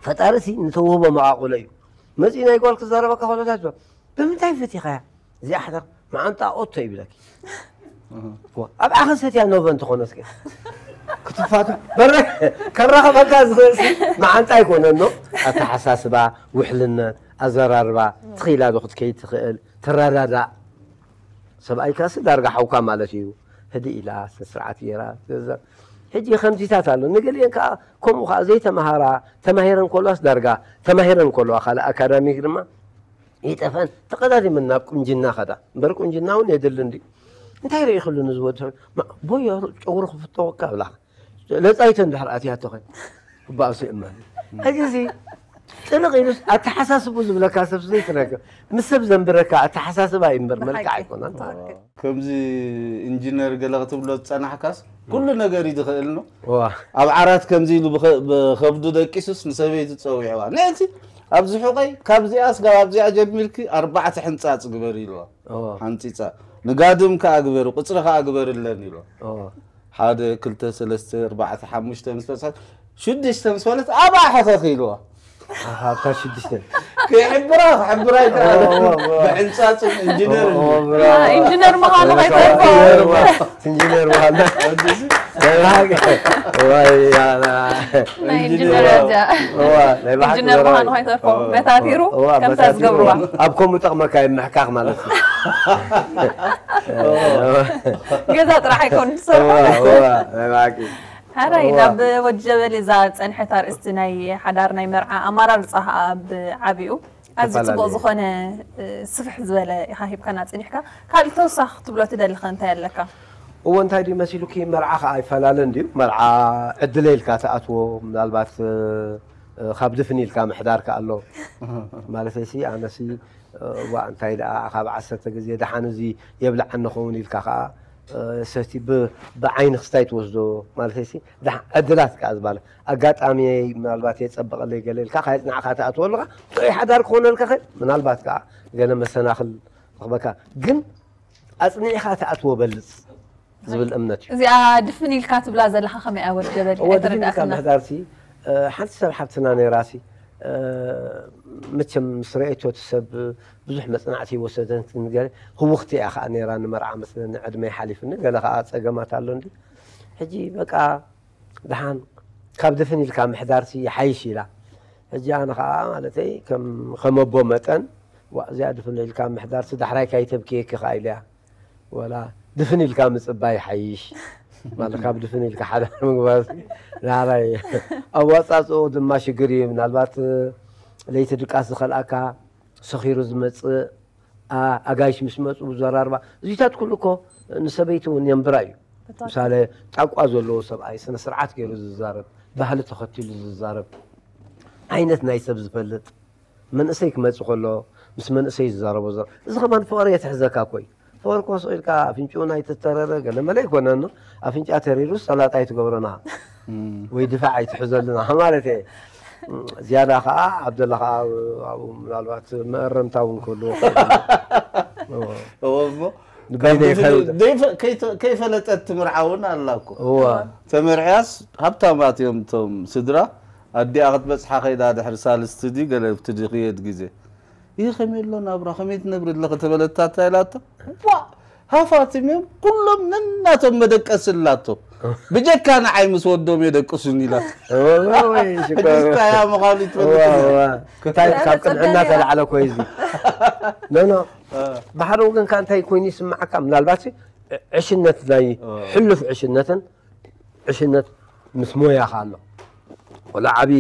ፈጣሪ ሲ ንተውህቦ መቓቕሎ እዩ። መጺኡ ናይ ጓል ክዛረበካ ከሎ፣ እንታይ ትብሎ? "ብምንታይ ፈቲኻያ? እዚኣ ሓዳር መዓንጣ ኦቶ" ይብለኪ። ዋ፣ ኣብ ዓኸን ሰትያ ኖቨ እንተኾነስ ከ? ክትፋቱ፣ በረ-፣ ከራኸበካ ዝኽእል ሲ መዓንጣ ኣይኮነን፣ ኖ? ኣተሓሳስባ፣ ውሕልነት፣ ኣዘራርባ፣ ትኽኢላ ዶ ክትከይድ ትኽእል፣ ትረዳዳእ። ሰብኣይካሲ ዳርጋ ሓውካ ማለት እዩ። ህድእ ኢላ፣ ስነ ስርዓት ገይራ፣ ትገዛ-፣ ሕጂ ከምዚታት ኣሎ። ንገሊአን ከኣ ከምኡ ከኣ ዘይተማሃራ፣ ተማሂረን ከለዋስ ዳርጋ፣ ተማሂረን ከለዋ ካልእ ኣካዳሚክ ድማ ይጠፈን፣ ተቐዳዲመን ናብ ቁንጅና ከዳ። እምበር ቁንጅና እውን የድሊ እንዲ። እንታይ ርኢኽሉ ንዝወዲ ሰብ? ማ-፣ ቦዮ ጨጉሩ ክፍተወካ ብላ። ለጻይተ እንድሕር ኣትያቶ ኸ? ክባእሱ እመን። ሕጂ እዚ ጥልቕ ኢሉስ ኣተሓሳስቡ ዝብለካ ሰብ ዘይትረክብ። ምስ ሰብ ዘንብረካ ኣተሓሳስባ እዩ እምበር መልክዕ ኣይኮነን። ትኽክል። ከምዚ ኢንጂነር ገለ ክትብሎ ዝጸናሕካስ፣ ኩሉ ነገር እዩ ዝኽእል ነው። ዋ። ኣብ ዓራት ከምዚ ኢሉ ብኸ-፣ ብኸብዱ ደቂሱስ ንሰበይቱ ጸዊዕዋ። ንዕቲ ኣብዚ ሑቐይ፣ ካብዚኣ ስጋብ ኣብዚኣ ጀሚርኪ ኣርባዕተ ሕንጻጽ ግበሪ ኢልዋ። ኦ። ሓንጺጻ። ንጋድም ከኣ ግበሪ፣ ቁጽሪ ከኣ ግበርለን ኢልዋ። ኦ። ሓደ፣ ክልተ፣ ሰለስተ፣ ኣርባዕተ፣ ሓሙሽተ ምስ በጽሐት፣ ሽዱሽተ ምስ በለት፣ ኣብኣ ሕኸኺ ኢልዋ። ኣሃ፣ ኣብታ ሽዱሽተ። ክሕብራ፣ ክሕብራ ይከኣል። ኦ፣ ኦ፣ ኦ። ብሕንጻጽን ኢንጂነርን። ኦ፣ ኦ፣ ብራቮ። አ፣ ኢንጂነር ምዃኑ ኢንጂነር ከይተርፎ። ምዃኑ። ኢንጂነር ምዃኑ። ወዲ እዚ። ናይ ብሓቂ። ዋይ፣ ያላ። ናይ ኢንጂነር ኢንጂነር። ደረጃ። እዋ፣ ናይ ብሓቂ ኢንጂነር ዘረባ ምዃኑ እዩ። ከይተርፎ። ኦ። በታቲሩ ኦ፣ ከምታ በታቲሩ። ዝገብርዋ። ኣብ ከምኡ ጠቕመካ ይምሕካኽ ማለት እዩ። ገዛ ጥራሕ ኣይኮን ዝሰርሖ። እዋ፣ እዋ፣ ናይ ብሓቂ። ሓራይ፣ እዋ። ናብ ወዲ ጀበሊ እዛ ጸንሐት ኣርእስቲ ናይ ሓዳር ናይ መርዓ ኣማራርጻ ኣብ ዓቢኡ ኣዝዩ ጽቡቕ ተፈላለየ። ዝኾነ፣ እ፣ ስፍሕ ዝበለ ኢኻ ሂብካና ጽኒሕካ። ካልእ ተወሳኺ ክትብሎ ትደሊ ኸ እንታይ ኣለካ? እወ፣ እንታይ ድዩ መሲሉኪ፣ መርዓ ኸዓ ኣይፈላለን ድዩ? መርዓ ዕድለ ኢልካ ትኣትዎ፣ ምናልባት፣ እ፣ እ፣ ካብ ድፍን ኢልካ ምሕዳር ከኣ ኣሎ። ማለተይሲ፣ ኣነሲ፣ እ፣ ዋእ፣ እንታይ ደኣ፣ ካብ ዓሰርተ ግዜ ደሓን እዚ የብልዓኒ ኸውን ኢልካ ኸዓ፣ እ፣ ሰቲ ብ-፣ ብዓይኒ ክስታይ ትወስዶ፣ ማለተይሲ፣ ደሓ-፣ ዕድላት ከኣ ዝበሃል። ኣጋጣሚ ምናልባት የጸበቐለይ ገለ ኢልካ፣ ካየጽናዕካ ትኣትዎ ኣለኻ፣ ጥዑይ ሓዳር ክኾነልካ ኸ፣ ምናልባት ከኣ ገለ መሰናኽል ረኽበካ። ግን ኣጽኒዕኻ ትኣትዎ በልጽ ዝብል እምነት እዩ። እዚኣ ድፍን ኢልካ ትብላ ዘለኻ ከመይ እያ ወዲ ጀበሊ? እወ፣ ድፍን ኢልካ ኣይተረዳእክና። ምሕዳርሲ፣ እ፣ ሓንቲ ሰብ ሓብትና ነይራሲ፣ እ፣ መቸም ምስ ረኣየቶ እቲ ሰብ ብዙሕ መጽናዕቲ ይወሰደን ክንገር ህውኽቲ እያ ከኣ ነይራ ንመርዓ መስለኒ፣ ዕድመይ ሓሊፉኒ፣ ገለ ከኣ ጸገማት ኣሎ እንዲ። ሕጂ በቃ ደሓን ካብ ድፍን ኢልካ ምሕዳርሲ ይሓይሽ ኢላ። ሕጂ ኣነ ከኣ ማለተይ ከም፣ ከም ኣቦ መጠን፣ ዋእ፣ እዚኣ ድፍን ኢልካ ምሕዳርሲ ዳሕራይ ካይተብክየኪ ከኣ ኢለያ። ወላ ድፍን ኢልካ ምጽባይ ይሓይሽ። ማለት ካብ ድፍን ኢልካ ሓዳር ምግባር ዳሕራይ። ኣዋጻጽኦ ድማ ሽግር እዩ። ምናልባት ለይቲ ድቃስ ዝኸልኣካ፣ ሰኺሩ ዝመጽእ፣ ኣ-፣ ኣጋይሽ ምስ መጹ ብዘራርባ፣ እዚታት ኩሉ እኮ ንሰበይቲ እውን የንብራ እዩ። ብጣዕሚ። ምሳሌ ጣቋ ዘለዎ ሰብኣይ ስነ ስርዓት ገይሩ ዝዛረብ፣ ባህሊ ተኸቲሉ ዝዛረብ፣ ዓይነት ናይ ሰብ ዝፈልጥ፣ መንእሰይ ክመጽእ ከሎ ምስ መንእሰይ ዝዛረቦ ዘሎ፣ እዚ ከማን ፍቕሪ የትሕዘካ እኮ እዩ። ፍቕሪ እኮ ስቕ ኢልካ ኣፍንጭኡ ናይ ተተረረ ገለ መለ ኣይኮነን፣ ኣፍንጫ ተሪሩስ ሰላጣ ኣይትገብረና። እም። ወይ ድፋዕ ኣይትሕዘልና ማለት እየ። ዝያዳ ከዓ ዓብደላ ከዓ ኣብኡ ምናልባት መእረምታ እውን ክህልዎ ይኽእል እዩ። እዎ። እዎ እሞ ንበይነይ ካብ ይፈልጥ። ዘይፈ- ከይተ- ከይፈለጠት ትምርዓ እውን ኣላ እኮ። እዋ ተመርዕያስ ሃብታማት እዮም እቶም ስድራ። ኣዲኣ ክትበፅሓ ከይዳ ድሕሪ ሳልስቲ ድዩ ገለ ኣብቲ ድኽየድ ግዜ፣ ይህ ከመይ ኣሎ ናብራ፣ ከመይ ትነብሪ ኣለኺ ተበለታ፣ እንታይ ኢላቶ? ዋ ሃፋትም እዮም ኩሎም፣ ነናቶም መደቀሲ ኣላቶ፣ ብጀካ ንዓይ ምስ ወዶም የደቅሱን ኢላ። እዋ ወይ ሽኮር። ሕጅስካያ ምዃኑ እዋ ይትፈልጥ። እዋ እንታይ ካብ ቅንዕና ጸገም ተላዕለ እኮ እዩ እዚ። ኖ ኖ ብሓደ ወገን ከ እንታይ ኮይኑ ይስምዓካ? ምናልባት ዕሽነት ናይ ሕሉፍ ዕሽነትን ዕሽነት ምስ ሞያኻ ኣሎ። ወላ ዓቢ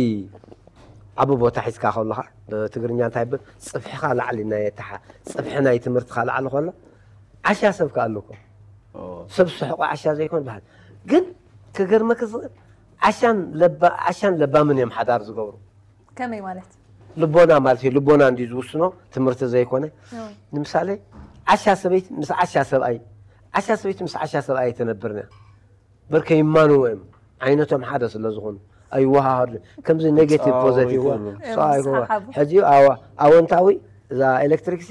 ዓቢ ቦታ ሒዝካ ከለኻ ብትግርኛ እንታይ ብል? ጽፍሕኻ ላዕሊ ናይ ተሓ ጽፍሒ ናይ ትምህርትኻ ላዕሊ ከሎ ዓሻ ሰብ ከ ኣሎ እኮ። ሰብ ዝስሕቆ ዓሻ ዘይኮን በሃል። ግን ክገርመክ ዝኽእል ዓሻን ለባ ዓሻን ለባምን እዮም ሓዳር ዝገብሩ። ከመይ ማለት? ልቦና ማለት እዩ። ልቦና እንዲ ዝውስኖ ትምህርቲ ዘይኮነ። እዎ። ንምሳሌ ዓሻ ሰበይቲ ምስ ዓሻ ሰብኣይ፣ ዓሻ ሰበይቲ ምስ ዓሻ ሰብኣይ ኣይተነብርና። በርከ ይማንዎ እዮም ዓይነቶም ሓደ ስለ ዝኾኑ ኣይወሃሃዱ። ከምዚ ኔጌቲቭ ጻዋ ፖዘቲቭ ይኽእሉ። ጻዋ ይኽእሉ። ይሰሓሓቡ። ሕጂ ኣዋ ኣወንታዊ እዛ ኤሌክትሪክሲ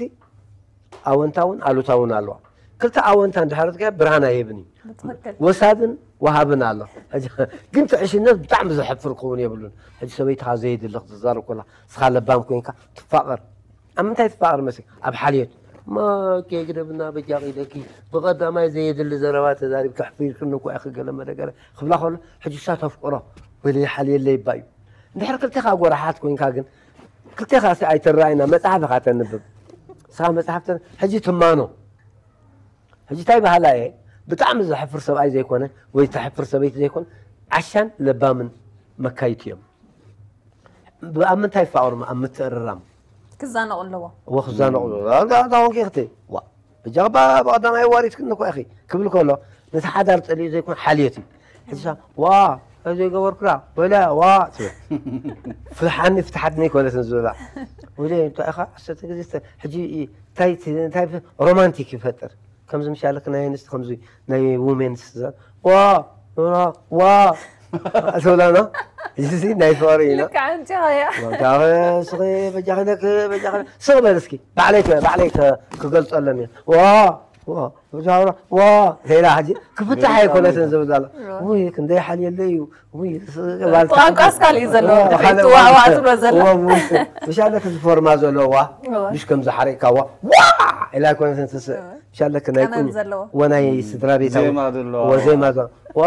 ኣወንታውን ኣሉታውን ኣለዋ። ክልተ ኣወንታ እንድሕር ርኢኻ ብርሃን ኣይህብን እዩ። ብትኽክል። ወሳድን ወሃብን ኣሎ። ሕጂ ግን ትዕሽነት ብጣዕሚ ዘሕፍር ክኸውን የብሉን። ሕጂ ሰበይትኻ ዘየድሊ ክትዛረብ ከላ ንስኻ ለባም ኮይንካ ትፋቐር። ኣብ ምንታይ ትፋቐር መሲ? ኣብ ሓልዮት። ማኬ ግደፍና በጃኺ ኢለኪ ብቐዳማይ ዘየድሊ ዘረባ ተዛሪብ ከሕፊርክኒ እኮ ኢኺ ገለ መደገረ ክብላ ከሎ ሕጂ እሳ ተፍቅሮ ወይ ሓልየለይ ይባ እዩ። እንድሕር ክልቴኻ ጎራሓት ኮይንካ ግን ክልቴኻ ሲ ኣይትረኣይና መጽሓፍ ኢኻ ተንብብ። ንስኻ መጽሓፍ ተን- ሕጂ ትማኖ ሕጂ እንታይ በሃላ እየ ብጣዕሚ ዘሕፍር ሰብኣይ ዘይኮነ ወይ ተሕፍር ሰበይቲ ዘይኮነ ዓሻን ለባምን መካይት እዮም። ኣብ ምንታይ ይፋቐሩ? ኣብ ምትእርራም ክዛነቑ ኣለዎ። እወ ክዛነቑ ኣለዎ። ኣንታ ኣንታ ኮንኪ እኽቲ ዋ ብጃባ ብቐዳማይ ዋሪትክኒ እኮ ኢኺ ክብል ከሎ ነቲ ሓዳር ጸሊኡ ዘይኮነ ሓልዮት እዩ። ሕጂ ሳ ዋ እዚ ገበርኩላ ወላ ዋ ትብል። ፍትሓኒ ፍትሓትኒ ኣይኮነትን ዝብላ። ወደ እንታይ ኢኻ ዓሰርተ ግዜ ስተ- ሕጂ እንታይ ት- እንታይ ፍ- ሮማንቲክ ይፈጥር። ከምዚ ምሻለክ ናይ ኣንስቲ ከምዚ ናይ ውሜንስ ዘ- ዋ ዋ ዋ ትብላ ኖ እዚ ናይ ፍቕሪ እዩ ኖ። ልክዕ ኣምጺኻያ። ወንታኸ ስኺ በጃኽነክ በጃኽነ ስቕ በል እስኪ ባዕለይ ከ- ባዕለይ ከ- ክገልጸሎም እየ ዋ ዋ በጃኽነ ዋ ሌላ ሕጂ ክፍታሕ ኣይኮነትን ዝብል ዘሎ ውይ ክንደይ ሓልየለ እዩ ውይ ስ- ማለት ቋንቋስ ካልእ እዩ ዘለዎ ዋ፣ ድሕሪት ካልእ ዋዋ ማለት ትብሎ ዘሎ ዋ፣ ውይ፣ ምሽ ኣለክ እዚ ፎርማ ዘለዎ ዋ ዋ። ምሽ ከም ዝሓረቅካ ዋ ዋ ኢላ ኣይኮነትን ትስእ ምሽ ኣለክ ናይ ቀመም ቁኝ ዘለዎ። ወናይ ስድራ ቤታዊ ዜማ ዘለዎ። ወ ዜማ ዘሎ ዋ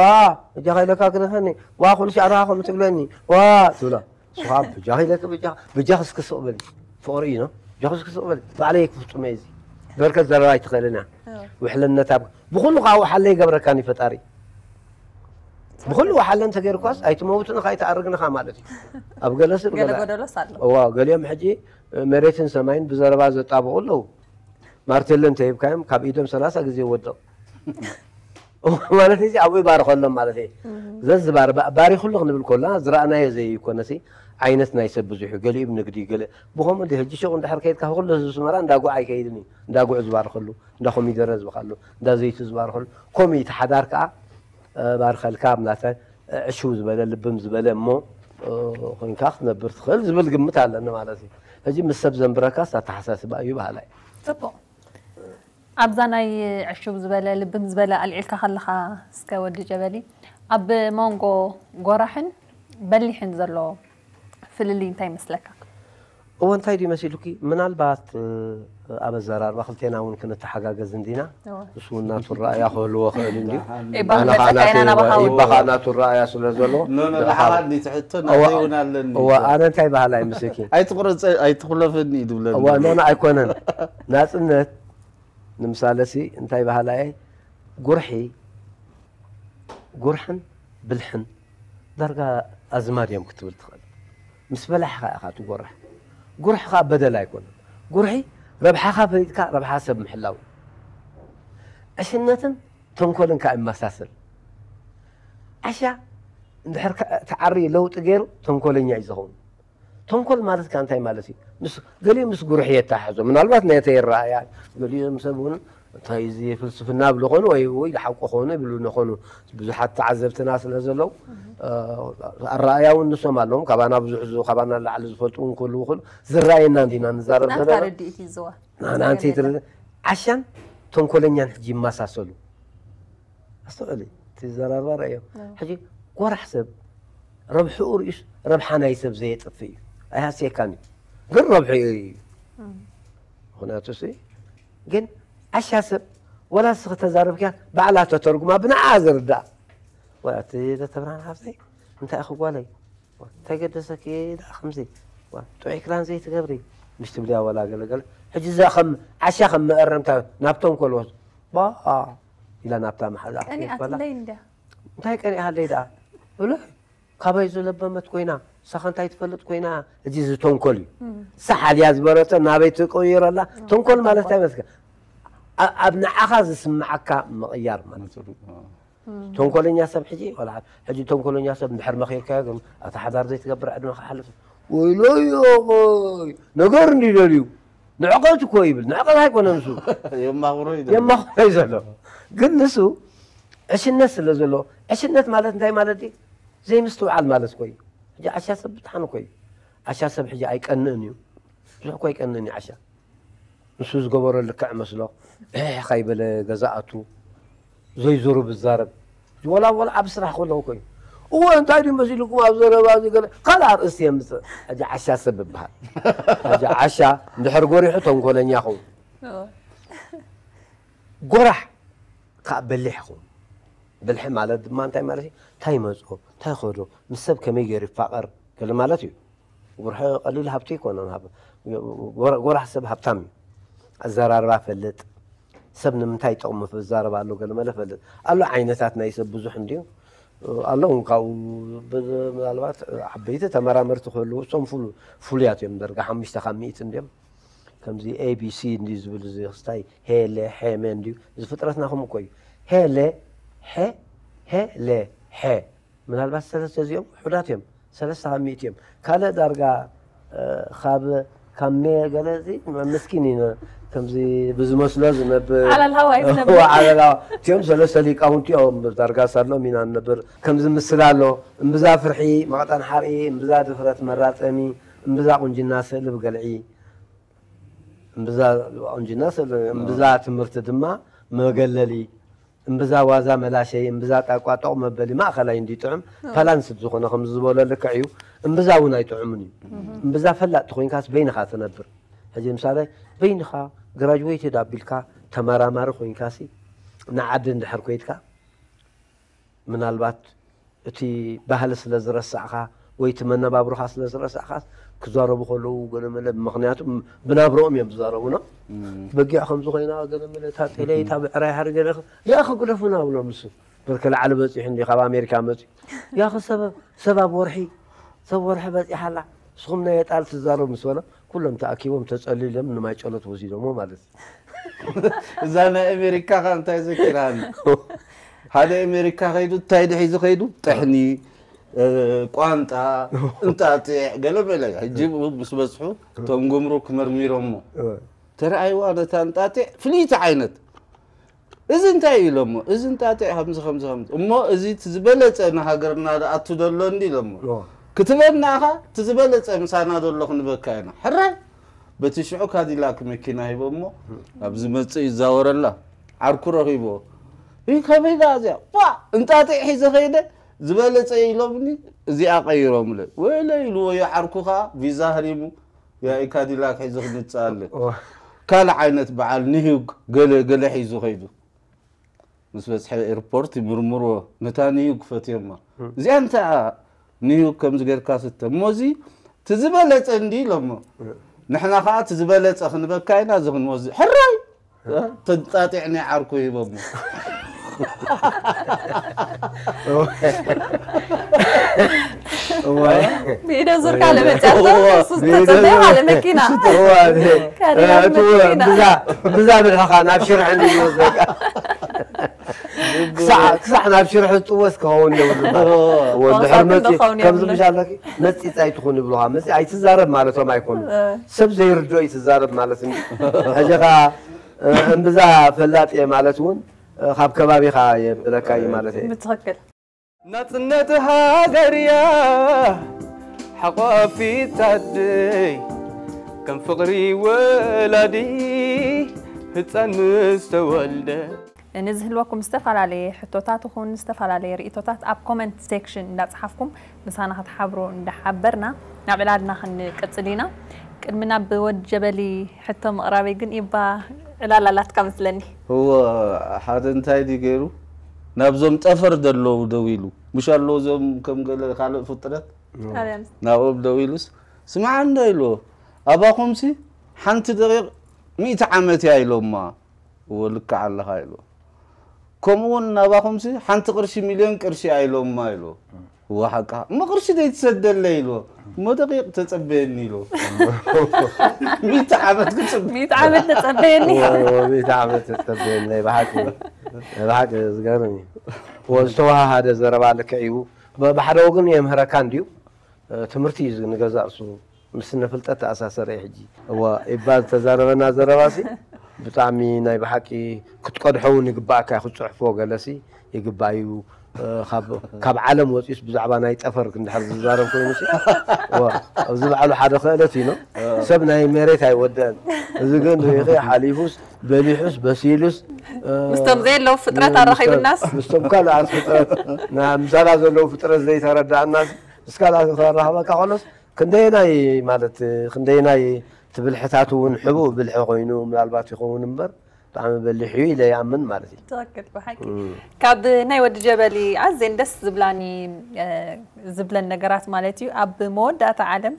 እጃኻ ኢለካ ግደፈኒ ዋ ኩሉ ሻዕርኻ ከምኡ ትብለኒ ዋ ትብሎ ንስኻ ብጃኺ ኢለክ ብጃ ብጃኽ እስኪ ስቕ በል ፍቕሪ እዩ ኖ ብጃኽ እስኪ ስቕ በል ባዕለይ ክፍጹመ እዚ በርከት ዘረባ ኣይትኽእልን እያ ውሕልነት ኣብ ብኹሉ ከዓ ውሓለ ይገብረካኒ ፈጣሪ ብኹሉ ውሓለ እንተገይርኳስ ኣይትመውትን ኢኻ ኣይትኣርግን ኢኻ ማለት እዩ ኣብ ገለ ስብ ገለ ገለ ጎደሎስ ኣሎ። እዋ ገሊኦም ሕጂ መሬትን ሰማይን ብዘረባ ዘጣብቑ ኣለዉ ማርቴሎ እንተሂብካዮም ካብ ኢዶም ሰላሳ ግዜ ይወድቕ ማለት እዚ ኣብኡ ይባርኸሎም ማለት እዩ ዘዝባር ባሪኹሉ ክንብል ከሎ ዝረኣናዮ ዘይኮነሲ ዓይነት ናይ ሰብ ብዙሕ እዩ ገሊኡ ንግዲ ገለ ብኸምኡ እንዲ ሕጂ ሹቕ እንድሕር ከይድካ ኩሉ ህዝቢ ስመራ እንዳጉዕ ኣይከይድን እዩ እንዳጉዕ ዝባርኸሉ እንዳ ኮሚደረ ዝበኻሉ እንዳ ዘይቲ ዝባርኸሉ ከምኡ እዩ እቲ ሓዳር ከዓ ባርከልካ ኣብ ናተ ዕሽው ዝበለ ልብም ዝበለ እሞ ኮይንካ ክትነብር ትኽእል ዝብል ግምት ኣለኒ ማለት እዩ ሕጂ ምስ ሰብ ዘንብረካስ ኣተሓሳስባ እዩ በሃላይ ጽቡቕ ኣብዛ ናይ ዕሽው ዝበለ ልብም ዝበለ ኣልዒልካ ከለኻ እስከ ወዲ ጀበሊ ኣብ መንጎ ጎራሕን በሊሕን ዘሎ ፍልልይ እንታይ ይመስለካ እወ እንታይ ድዩ መሲሉኪ ምናልባት ኣብ ኣዘራርባ ክልቴና እውን ክንተሓጋገዝ እንዲና እሱ እውን ናቱ ረኣያ ክህልዎ ክእል እንድዩ ይባኻ ናቱ ረኣያ ስለ ዘለዎ ንሓዋዲ ትሕቶ ናተይ እውን ኣለኒ እወ ኣነ እንታይ ባህል ኣይምስኪ ኣይትቁረፀ ኣይትኩለፈኒ እዩ ዝብለኒ እወ ኖኖ ኣይኮነን ናፅነት ንምሳለ ሲ እንታይ ባህላ እየ ጉርሒ ጉርሕን ብልሕን ዳርጋ ኣዝማድ እዮም ክትብል ትኽእል ምስ በላሕኻ ኢኻ ትጎርሕ ጉርሒ ከዓ በደል ኣይኮነን ጉርሒ ረብሓኻ ፈሊጥካ ረብሓ ሰብ ምሕላው ዕሽነትን ተንኮልን ከዓ ይመሳሰል ዓሻ እንድሕር ተዓሪ ለውጢ ገይሩ ተንኮለኛ እዩ ዝኸውን ተንኮል ማለት ከ እንታይ ማለት እዩ? ምስ ገሊኡ ምስ ጉርሒ የተሓሕዞ ምናልባት ነተ ይረኣያ ገሊኦም ሰብ እውን እንታይ እዚ ፍልስፍና ብሉ ኾኑ ወይ ወይ ሓቆ ኾኑ ይብሉ ነኾኑ ብዙሓት ተዓዘብትና ስለ ዘለዉ ኣረኣእያ እውን ንሶም ኣለዎም። ካባና ብዙሕ ዝ-፣ ካባና ላዕሊ ዝፈልጡ እውን ክህልዉ ይኽእሉ። ዝረኣየና እንዲና ንዛረብ ናትካ ዘለና። ርድኢት እዩ ዝዋ። ንሕና እንታይ ትርድ-፣ ዓሻን ተንኮለኛን ሕጂ ይመሳሰሉ። ኣስተውዕሊ፣ እቲ ዘራርባ ረኣዮ። ሕጂ ጎራሕ ሰብ ረብሕኡ ርእዩስ ረብሓ ናይ ሰብ ዘየጥፍእ እዩ። ኣይሃስየካን እዩ። ግን ረብሕኡ እዩ። ምኽንያቱ ሲ፣ ግን ዓሻ ሰብ ወላ ንስኺ ተዛረብክያ ባዕላ ተተርጉማ ብንዓ ዝርዳእ። ወላ እቲ ዘተብራን ሓፍተይ እንታይ ኢኺ ጓለይ? እንታይ ገደሰኪ ደኣ ከምዚ? ዋ፣ ጥዑይ ክዳን ዘይትገብሪ? ምስ ትብልያ ወላ ገለ ገለ። ሕጂ እዛ ከም ዓሻ ከም መእረምታ ናብ ተንኮል ወስ-፣ ባ ኢላ ናብታ መሓዛ ቀኒኣትለይ ክትበላ። እንድያ። እንታይ ቀኒኣለይ ደኣ? ብሎ ካባይ ዝለበመት ኮይና፣ ንሳኸ እንታይ ትፈልጥ ኮይና? እዚ ዝተንኮል እዩ። ሳሕ ኣልያ ዝበረቶ ናበይ ትቀይረላ? ተንኮል ማለት እንታይ መስከ? ኣ-፣ ኣብ ንዓኻ ዝስምዓካ ምቕያር ማለት እዩ። ተንኮለኛ ሰብ ሕጂ፣ ወላ ሕጂ ተንኮለኛ ሰብ እንድሕር መኺርካዮ ግን፣ ኣታ ሓዳር ዘይትገብር ዕድመ ክሓልፍ። ወይለዮ፣ ቆይ፣ ነገር እንዲ ደልዩ። ንዕቀት እኮ ይብል። ንዕቀት ኣይኮነን እሱ። የማኽሮ እዩ ደልዩ። የማኽሮ እዩ ዘሎ። ግን ንሱ ዕሽነት ስለ ዘሎ፣ ዕሽነት ማለት እንታይ ማለት እዩ? ዘይምስትውዓል ማለት እኮ እዩ። ሕጂ ዓሻ ሰብ ብጣዕሚ እኮ እዩ። ዓሻ ሰብ ሕጂ ኣይቀንእን እዩ። ብዙሕ እኮ ኣይቀንእን እዩ ዓሻ። ንሱ ዝገበሮ ልክዕ መስሎ። እሕ ካይበለ ገዛ ኣቱ። ዘይዞሩ ብዛረብ። ወላ፣ ወላ ኣብ ስራሕ ከለዉ እኮ እዩ። እወ፣ እንታይ ድዩ መሲልኩም ኣብ ዘረባ እዚ ገለ? ካልእ ኣርእስቲ የምጽእ። ሕጂ ዓሻ ሰብ ይበሃል። ሕጂ ዓሻ እንድሕር ጎሪሑ ተንኮለኛ ይኸውን። እወ። ጎራሕ ከዓ በሊሕ ይኸውን። ብልሒ ማለት ድማ እንታይ ማለት እዩ? እንታይ ይመጽኦ? እንታይ ይኸዶ? ምስ ሰብ ከመይ ገይሩ ይፋቐር? ገለ ማለት እዩ። ጉርሒ ቀሊል ሃብቲ ኣይኮነን። ሃብ-፣ ጎራ-፣ ጎራሕ ሰብ ሃብታም እዩ። ኣዘራርባ ፈልጥ፣ ሰብ ንምንታይ ይጠቕሙ ዝዛረብ ኣሎ፣ ገለ መለ ፈልጥ ኣሎ። ዓይነታት ናይ ሰብ ብዙሕ እንድዩ። ኣለዉ ካብኡ ብ-፣ ምናልባት ዓበይቲ ተመራመርቲ ክህልዉ፣ እሶም ፍሉ-፣ ፍሉያት እዮም። ደርጋ ሓሙሽተ ካብ ሚእቲ እንድዮም። ከምዚ ኤ ቢ ሲ እንድዩ ዝብል፣ እዚ ክስታይ ሄለ፣ ሄመ እንድዩ። እዚ ፍጥረትና ከምኡ እኮ እዩ። ሄለ፣ ሄ፣ ሄለ፣ ሄ። ምናልባት ሰለስተ እዚኦም ውሑዳት እዮም። ሰለስተ ካብ ሚእቲ እዮም። ካልእ ዳርጋ፣ እ፣ ካብ፣ ካብ ሜ ገለ እዚ ምስኪን እዩ። ከምዚ ብዝመስሎ ዝነብር። ዓለል ሃዋይ ዝነብር። እዎ፣ ዓለል ሃዋ-፣ እቲኦም ሰለስተ ሊቃውንቲ እዮም። ዳርጋ ሳሎም ኢና ንነብር። ከምዚ ምስላ ኣሎ። እምብዛ ፍርሒ፣ መቐጠን ሓርኢ፣ እምብዛ ድፍረት መራጸሚ፣ እምብዛ ቁንጅና ስእሊ ብገልዒ፣ እምብዛ ቁንጅና ስእሊ፣ እምብዛ ትምህርቲ ድማ መገለሊ። እምብዛ ዋዛ መላሸይ፣ እምብዛ ጣቋ ጦቕ መበሊ ማእኸላይ እንዲ ጥዑም፣ ባላንስድ ዝኾነ ከምዚ ዝበሎ ልክዕ እዩ። እምብዛ እውን ኣይጥዑምን እዩ። እምብዛ ፈላጥ ተኾይንካስ በይንኻ ትነብር። ሕጂ ምሳሌ በይንኻ ግራጅዌትድ ኣቢልካ ተመራማሪ ኮይንካሲ ንዓዲ እንድሕር ኮይድካ ምናልባት እቲ ባህሊ ስለ ዝረሳዕካ ወይ እቲ መነባብሮኻ ስለ ዝረሳዕካ ክዛረቡ ከለዉ ገለ መለ ምኽንያቱ ብናብረኦም እዮም ዝዛረቡና። በጊዕ ከምዚ ኮይና ገለ መለ እታ ጤለይ እታ ብዕራይ ሃሪ ገለ ሪኣኺ ግደፉና ብሎ ምስ በርከ ላዕሊ በጺሑ እንዲ ካብ ኣሜሪካ መጺኡ ያኺ ሰብ ሰብ ኣብ ወርሒ ሰብ ወርሒ በጺሓ ኣላ ንስኹም ናይ የጣል ትዛረቡ ምስ በሎ ኩሎም ተኣኪቦም ተጸሊሎም ንማይ ጨሎት ወሲዶሞ ማለት እዩ። እዛ ናይ ኣሜሪካ ከ እንታይ ዘኪራኒ ሓደ ኣሜሪካ ከይዱ እንታይ ድሒዙ ከይዱ ጥሕኒ ቋንጣ እንጣጢዕ ገለ መለ ሕጂ ምስ በዝሑ እቶም ጉምሩክ መርሚሮሞ ተረኣይዋ ነታ እንጣጢዕ ፍልይቲ ዓይነት እዚ እንታይ እዩ ኢሎሞ እዚ እንጣጢዕ ከምዚ ከምዚ ከምዚ እሞ እዚ እቲ ዝበለፀ ንሃገርና ዝኣቱ ዘሎ እንዲ ኢሎሞ ክትበና ኢኻ እቲ ዝበለፀ ምሳና ዘሎ ክንበካ ኢና ሕራይ በቲ ሽዑ ካዲላክ መኪና ሂቦሞ ኣብ ዝመፅእ ይዛወረላ ዓርኩ ረኺቦ ይህ ከመይ ደኣ እዚኣ ዋ እንጣጢዕ ሒዘ ኸይደ ዝበለፀ ኢሎምኒ እዚኣ ቀይሮምለ ወይለ ኢልዎ የዓርኩ ኸዓ ቪዛ ህሪሙ ያኢ ካዲላክ ሒዙ ክምፅእ ኣለ ካልእ ዓይነት በዓል ንሂግ ገለ ገለ ሒዙ ኸይዱ ምስ በፅሐ ኤርፖርት ይምርምርዎ ነታ ንሂግ ፈትዮማ እዚኣ እንተ ንሂግ ከምዚ ገርካ ስተ እሞ እዚ ትዝበለፀ እንዲ ኢሎሞ ንሕና ከዓ ትዝበለፀ ክንበካ ኢና እዚ ክንወዚ ሕራይ ተጣጢዕ ናይ ዓርኩ ሂቦሞ ብኢደ ዙርካ ለመፅያቶ እሱ ዝተፀበየ ሓደ መኪና ብዛ ብልሕኻ ናብ ሽርሒ እንዲወዘካ ክሳዕ ናብ ሽርሒ ዝጥወስ ክኸውን የብሉ ድሕር መፂ ከምዚ ምሻለኪ መፂፅ ኣይትኹን ይብሉኻ መፂ ኣይትዛረብ ማለቶም ኣይኮኑ ሰብ ዘይርዶ ይትዛረብ ማለት ሕጂ ኸዓ እምብዛ ፈላጥ እየ ማለት እውን ካብ ከባቢኻ የብለካ እዩ ማለት እየ ብትኽክል ናጽነት ሃገርያ ሓቋፊት ኣደይ ከም ፍቕሪ ወላዲ ህፃን ምስ ተወልደ። ንዝህልወኩም ዝተፈላለየ ሕቶታት ይኹን ዝተፈላለየ ርእቶታት ኣብ ኮመንት ሴክሽን እንዳፅሓፍኩም ምሳና ክትሓብሩ እንዳሓበርና ናብ ዕላልና ክንቅፅል ኢና። ቅድሚ ናብ ወድ ጀበሊ ሕቶ ምቕራበይ ግን ኢባ ዕላል ኣላትካ መስለኒ። እወ፣ ሓደ እንታይ ድዩ ገይሩ ናብዞም ጠፈር ዘለዉ ደው ኢሉ ምሽ ኣለዉ እዞም ከም ገለ ካልእ ፍጥረት ኣልያንስ ናብኦም ደው ኢሉስ ስምዓ እንዶ ኢልዎ ኣባኹምሲ ሓንቲ ደቂቕ ሚእቲ ዓመት እያ ኢሎማ። እወ ልክዕ ኣለኻ ኢልዎ። ከምኡ እውን ናባኹምሲ ሓንቲ ቅርሺ ሚልዮን ቅርሺ እያ ኢሎማ ኢልዎ። እወ ሓቃ እሞ ቅርሺ ዘይትሰደለይ ኢልዎ። እሞ ደቂቕ ተጸበየኒ ኢልዎ። ሚእቲ ዓመት ክጽበ ሚእቲ ዓመት ተጸበየኒ። ሚእቲ ዓመት ተጸበየኒ ናይ ብሓቂ ናይ ብሓቂ ዝገርም እዩ። እወ ዝተወሃሃደ ዘረባ ልክዕ እዩ። ብ- ብሓደ ወገን የምህረካ እንድዩ ትምህርቲ እዩ ንገዛእ ርእሱ ምስ ስነ ፍልጠት ተኣሳሰረ እዩ ሕጂ። እዋ ኢባ ዝተዛረበና ዘረባሲ ብጣዕሚ ናይ ብሓቂ ክትቀድሖ እውን ይግባእካ እዩ ክትፅሕፎ ገለሲ ይግባእ እዩ። ካብ ዓለም ወፂኡስ ብዛዕባ ናይ ጠፈር እንድሕር ዝዛረብ ኮይኑሲ ኣብዚ ባዕሉ ሓደ ክእለት እዩ። ሰብ ናይ መሬት ኣይወደአን። እዚ ግን ሪኢኺ ሓሊፉስ በሊሑስ በሲሉስ ምስቶም ዘየለዉ ፍጥረት ኣራኺቡናስ ምስቶም ካልኣት ፍጥረት ምሳና ዘለዉ ፍጥረት ዘይተረዳእናስ ምስ ካልኣት ክራኸበካ ከሎስ ክንደየናይ ማለት ክንደየናይ እቲ ብልሕታት እውን ሕቡእ ብልሒ ኮይኑ ምናልባት ይኸውን እምበር ብጣዕሚ በሊሕ እዩ ኢለ ይኣምን ማለት እዩ። ትኽክል ብሓቂ ካብ ናይ ወዲ ጀበሊ ኣዝየን ደስ ዝብላኒ ዝብለን ነገራት ማለት እዩ ኣብ መወዳእታ ዓለም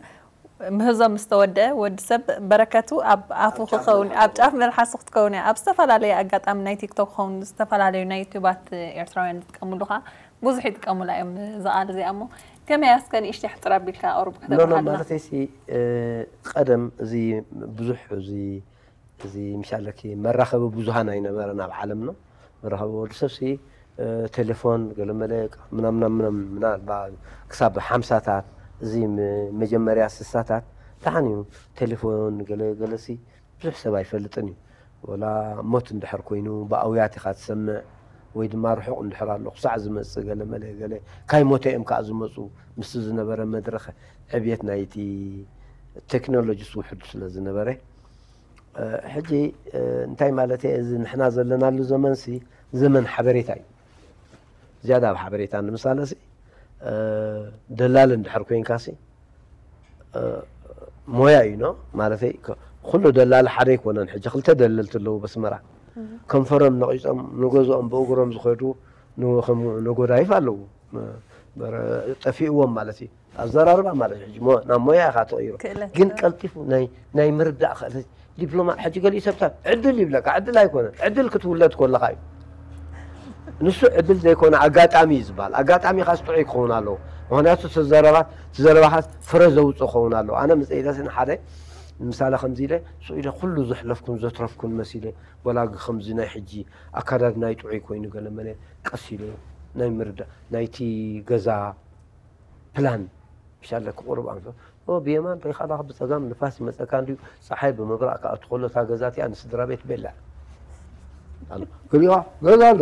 ምህዞ ምስ ተወደአ ወዲ ሰብ በረከቱ ኣብ ኣፉ ክኸውን ኣብ ጫፍ መልሓሱ ክትከውን እያ ኣብ ዝተፈላለየ ኣጋጣሚ ናይ ቲክቶክ ክኸውን ዝተፈላለዩ ናይ ዩቱባት ኤርትራውያን ዝጥቀምሉ ከዓ ብዙሕ ይጥቀሙላ እዮም እዛ ቃል እዚኣ እሞ ከመይ እስከ ንእሽተይ ሕፅር ኣቢልካ ቁሩብ ኖ ኖ ክተብርሃልና ማለት ሲ ቀደም እዚ ብዙሕ እዚ እዚ ምሻለኪ መራኸቢ ብዙሃን ኣይነበረን ኣብ ዓለምና መራኸቢ ወዲ ሰብ ሲ ቴሌፎን ገለመለ ምናምና ምናምን ምናልባ ክሳብ ሓምሳታት እዚ መጀመርያ ስሳታት ደሓን እዩ ቴሌፎን ገለ ገለሲ ብዙሕ ሰብ ኣይፈልጥን እዩ ወላ ሞት እንድሕር ኮይኑ ብኣውያት ኢኻ ትሰምዕ ወይ ድማ ርሑቕ እንድሕር ኣሎ ክሳዕ ዝመፅእ ገለ መለ ገለ ካይ ሞተ እዮም ከዓ ዝመፁ ምስቲ ዝነበረ መድረኽ ዕብየት ናይቲ ቴክኖሎጂስ ውሕዱ ስለ ዝነበረ ሕጂ እንታይ ማለት እየ እዚ ንሕና ዘለናሉ ዘመንሲ ዘመን ሓበሬታ እዩ ዝያዳ ኣብ ሓበሬታ ንምሳለሲ ደላል እንድሕር ኮይንካሲ ሞያ እዩ ኖ ማለተይ ኩሉ ደላል ሓደ ኣይኮነን ሕጂ ክልተ ደለልቲ ኣለዉ በስመራ ከንፈሮም ነቂፆም ንገዝኦም ብእግሮም ዝኸዱ ነጎዳይፍ ኣለዉ ጠፊእዎም ማለት እዩ ኣዘራርባ ማለት እዩ ናብ ሞያ ኢኻ ተቐይሮ ግን ቀልጢፉ ናይ ምርዳእ ክእለት ዲፕሎማ ሕጂ ገሊኡ ሰብታት ዕድል ይብለካ ዕድል ኣይኮነን ዕድል ክትውለድ ከለካ እዩ ንሱ ዕድል ዘይኮነ ኣጋጣሚ እዩ ዝበሃል ኣጋጣሚ ካስ ጥዑይ ክኸውን ኣለዎ ምክንያቱ እቲ ዘረባኻስ ፍረ ዘውፅእ ክኸውን ኣለዎ ኣነ ምፅኢለሲ ንሓደ ንምሳሌ ከምዚ ኢለ ስኢለ ኩሉ ዘሕለፍኩን ዘትረፍኩን መሲለ ወላ ከምዚ ናይ ሕጂ ኣካዳድናይ ጥዑይ ኮይኑ ገለ መለ ቀስ ኢለ ናይ ምርዳእ ናይቲ ገዛ ፕላን ምሻለ ክቁርብ ኣንፈ ብየማን ሪኻላ ብፀጋም ንፋስ ይመፀካ እንድዩ ፀሓይ ብምብራቕ ከኣ ትኸሎ እታ ገዛ እቲኣ ንስድራ ቤት ቤላ ክሪዋ ገዛ ኣሎ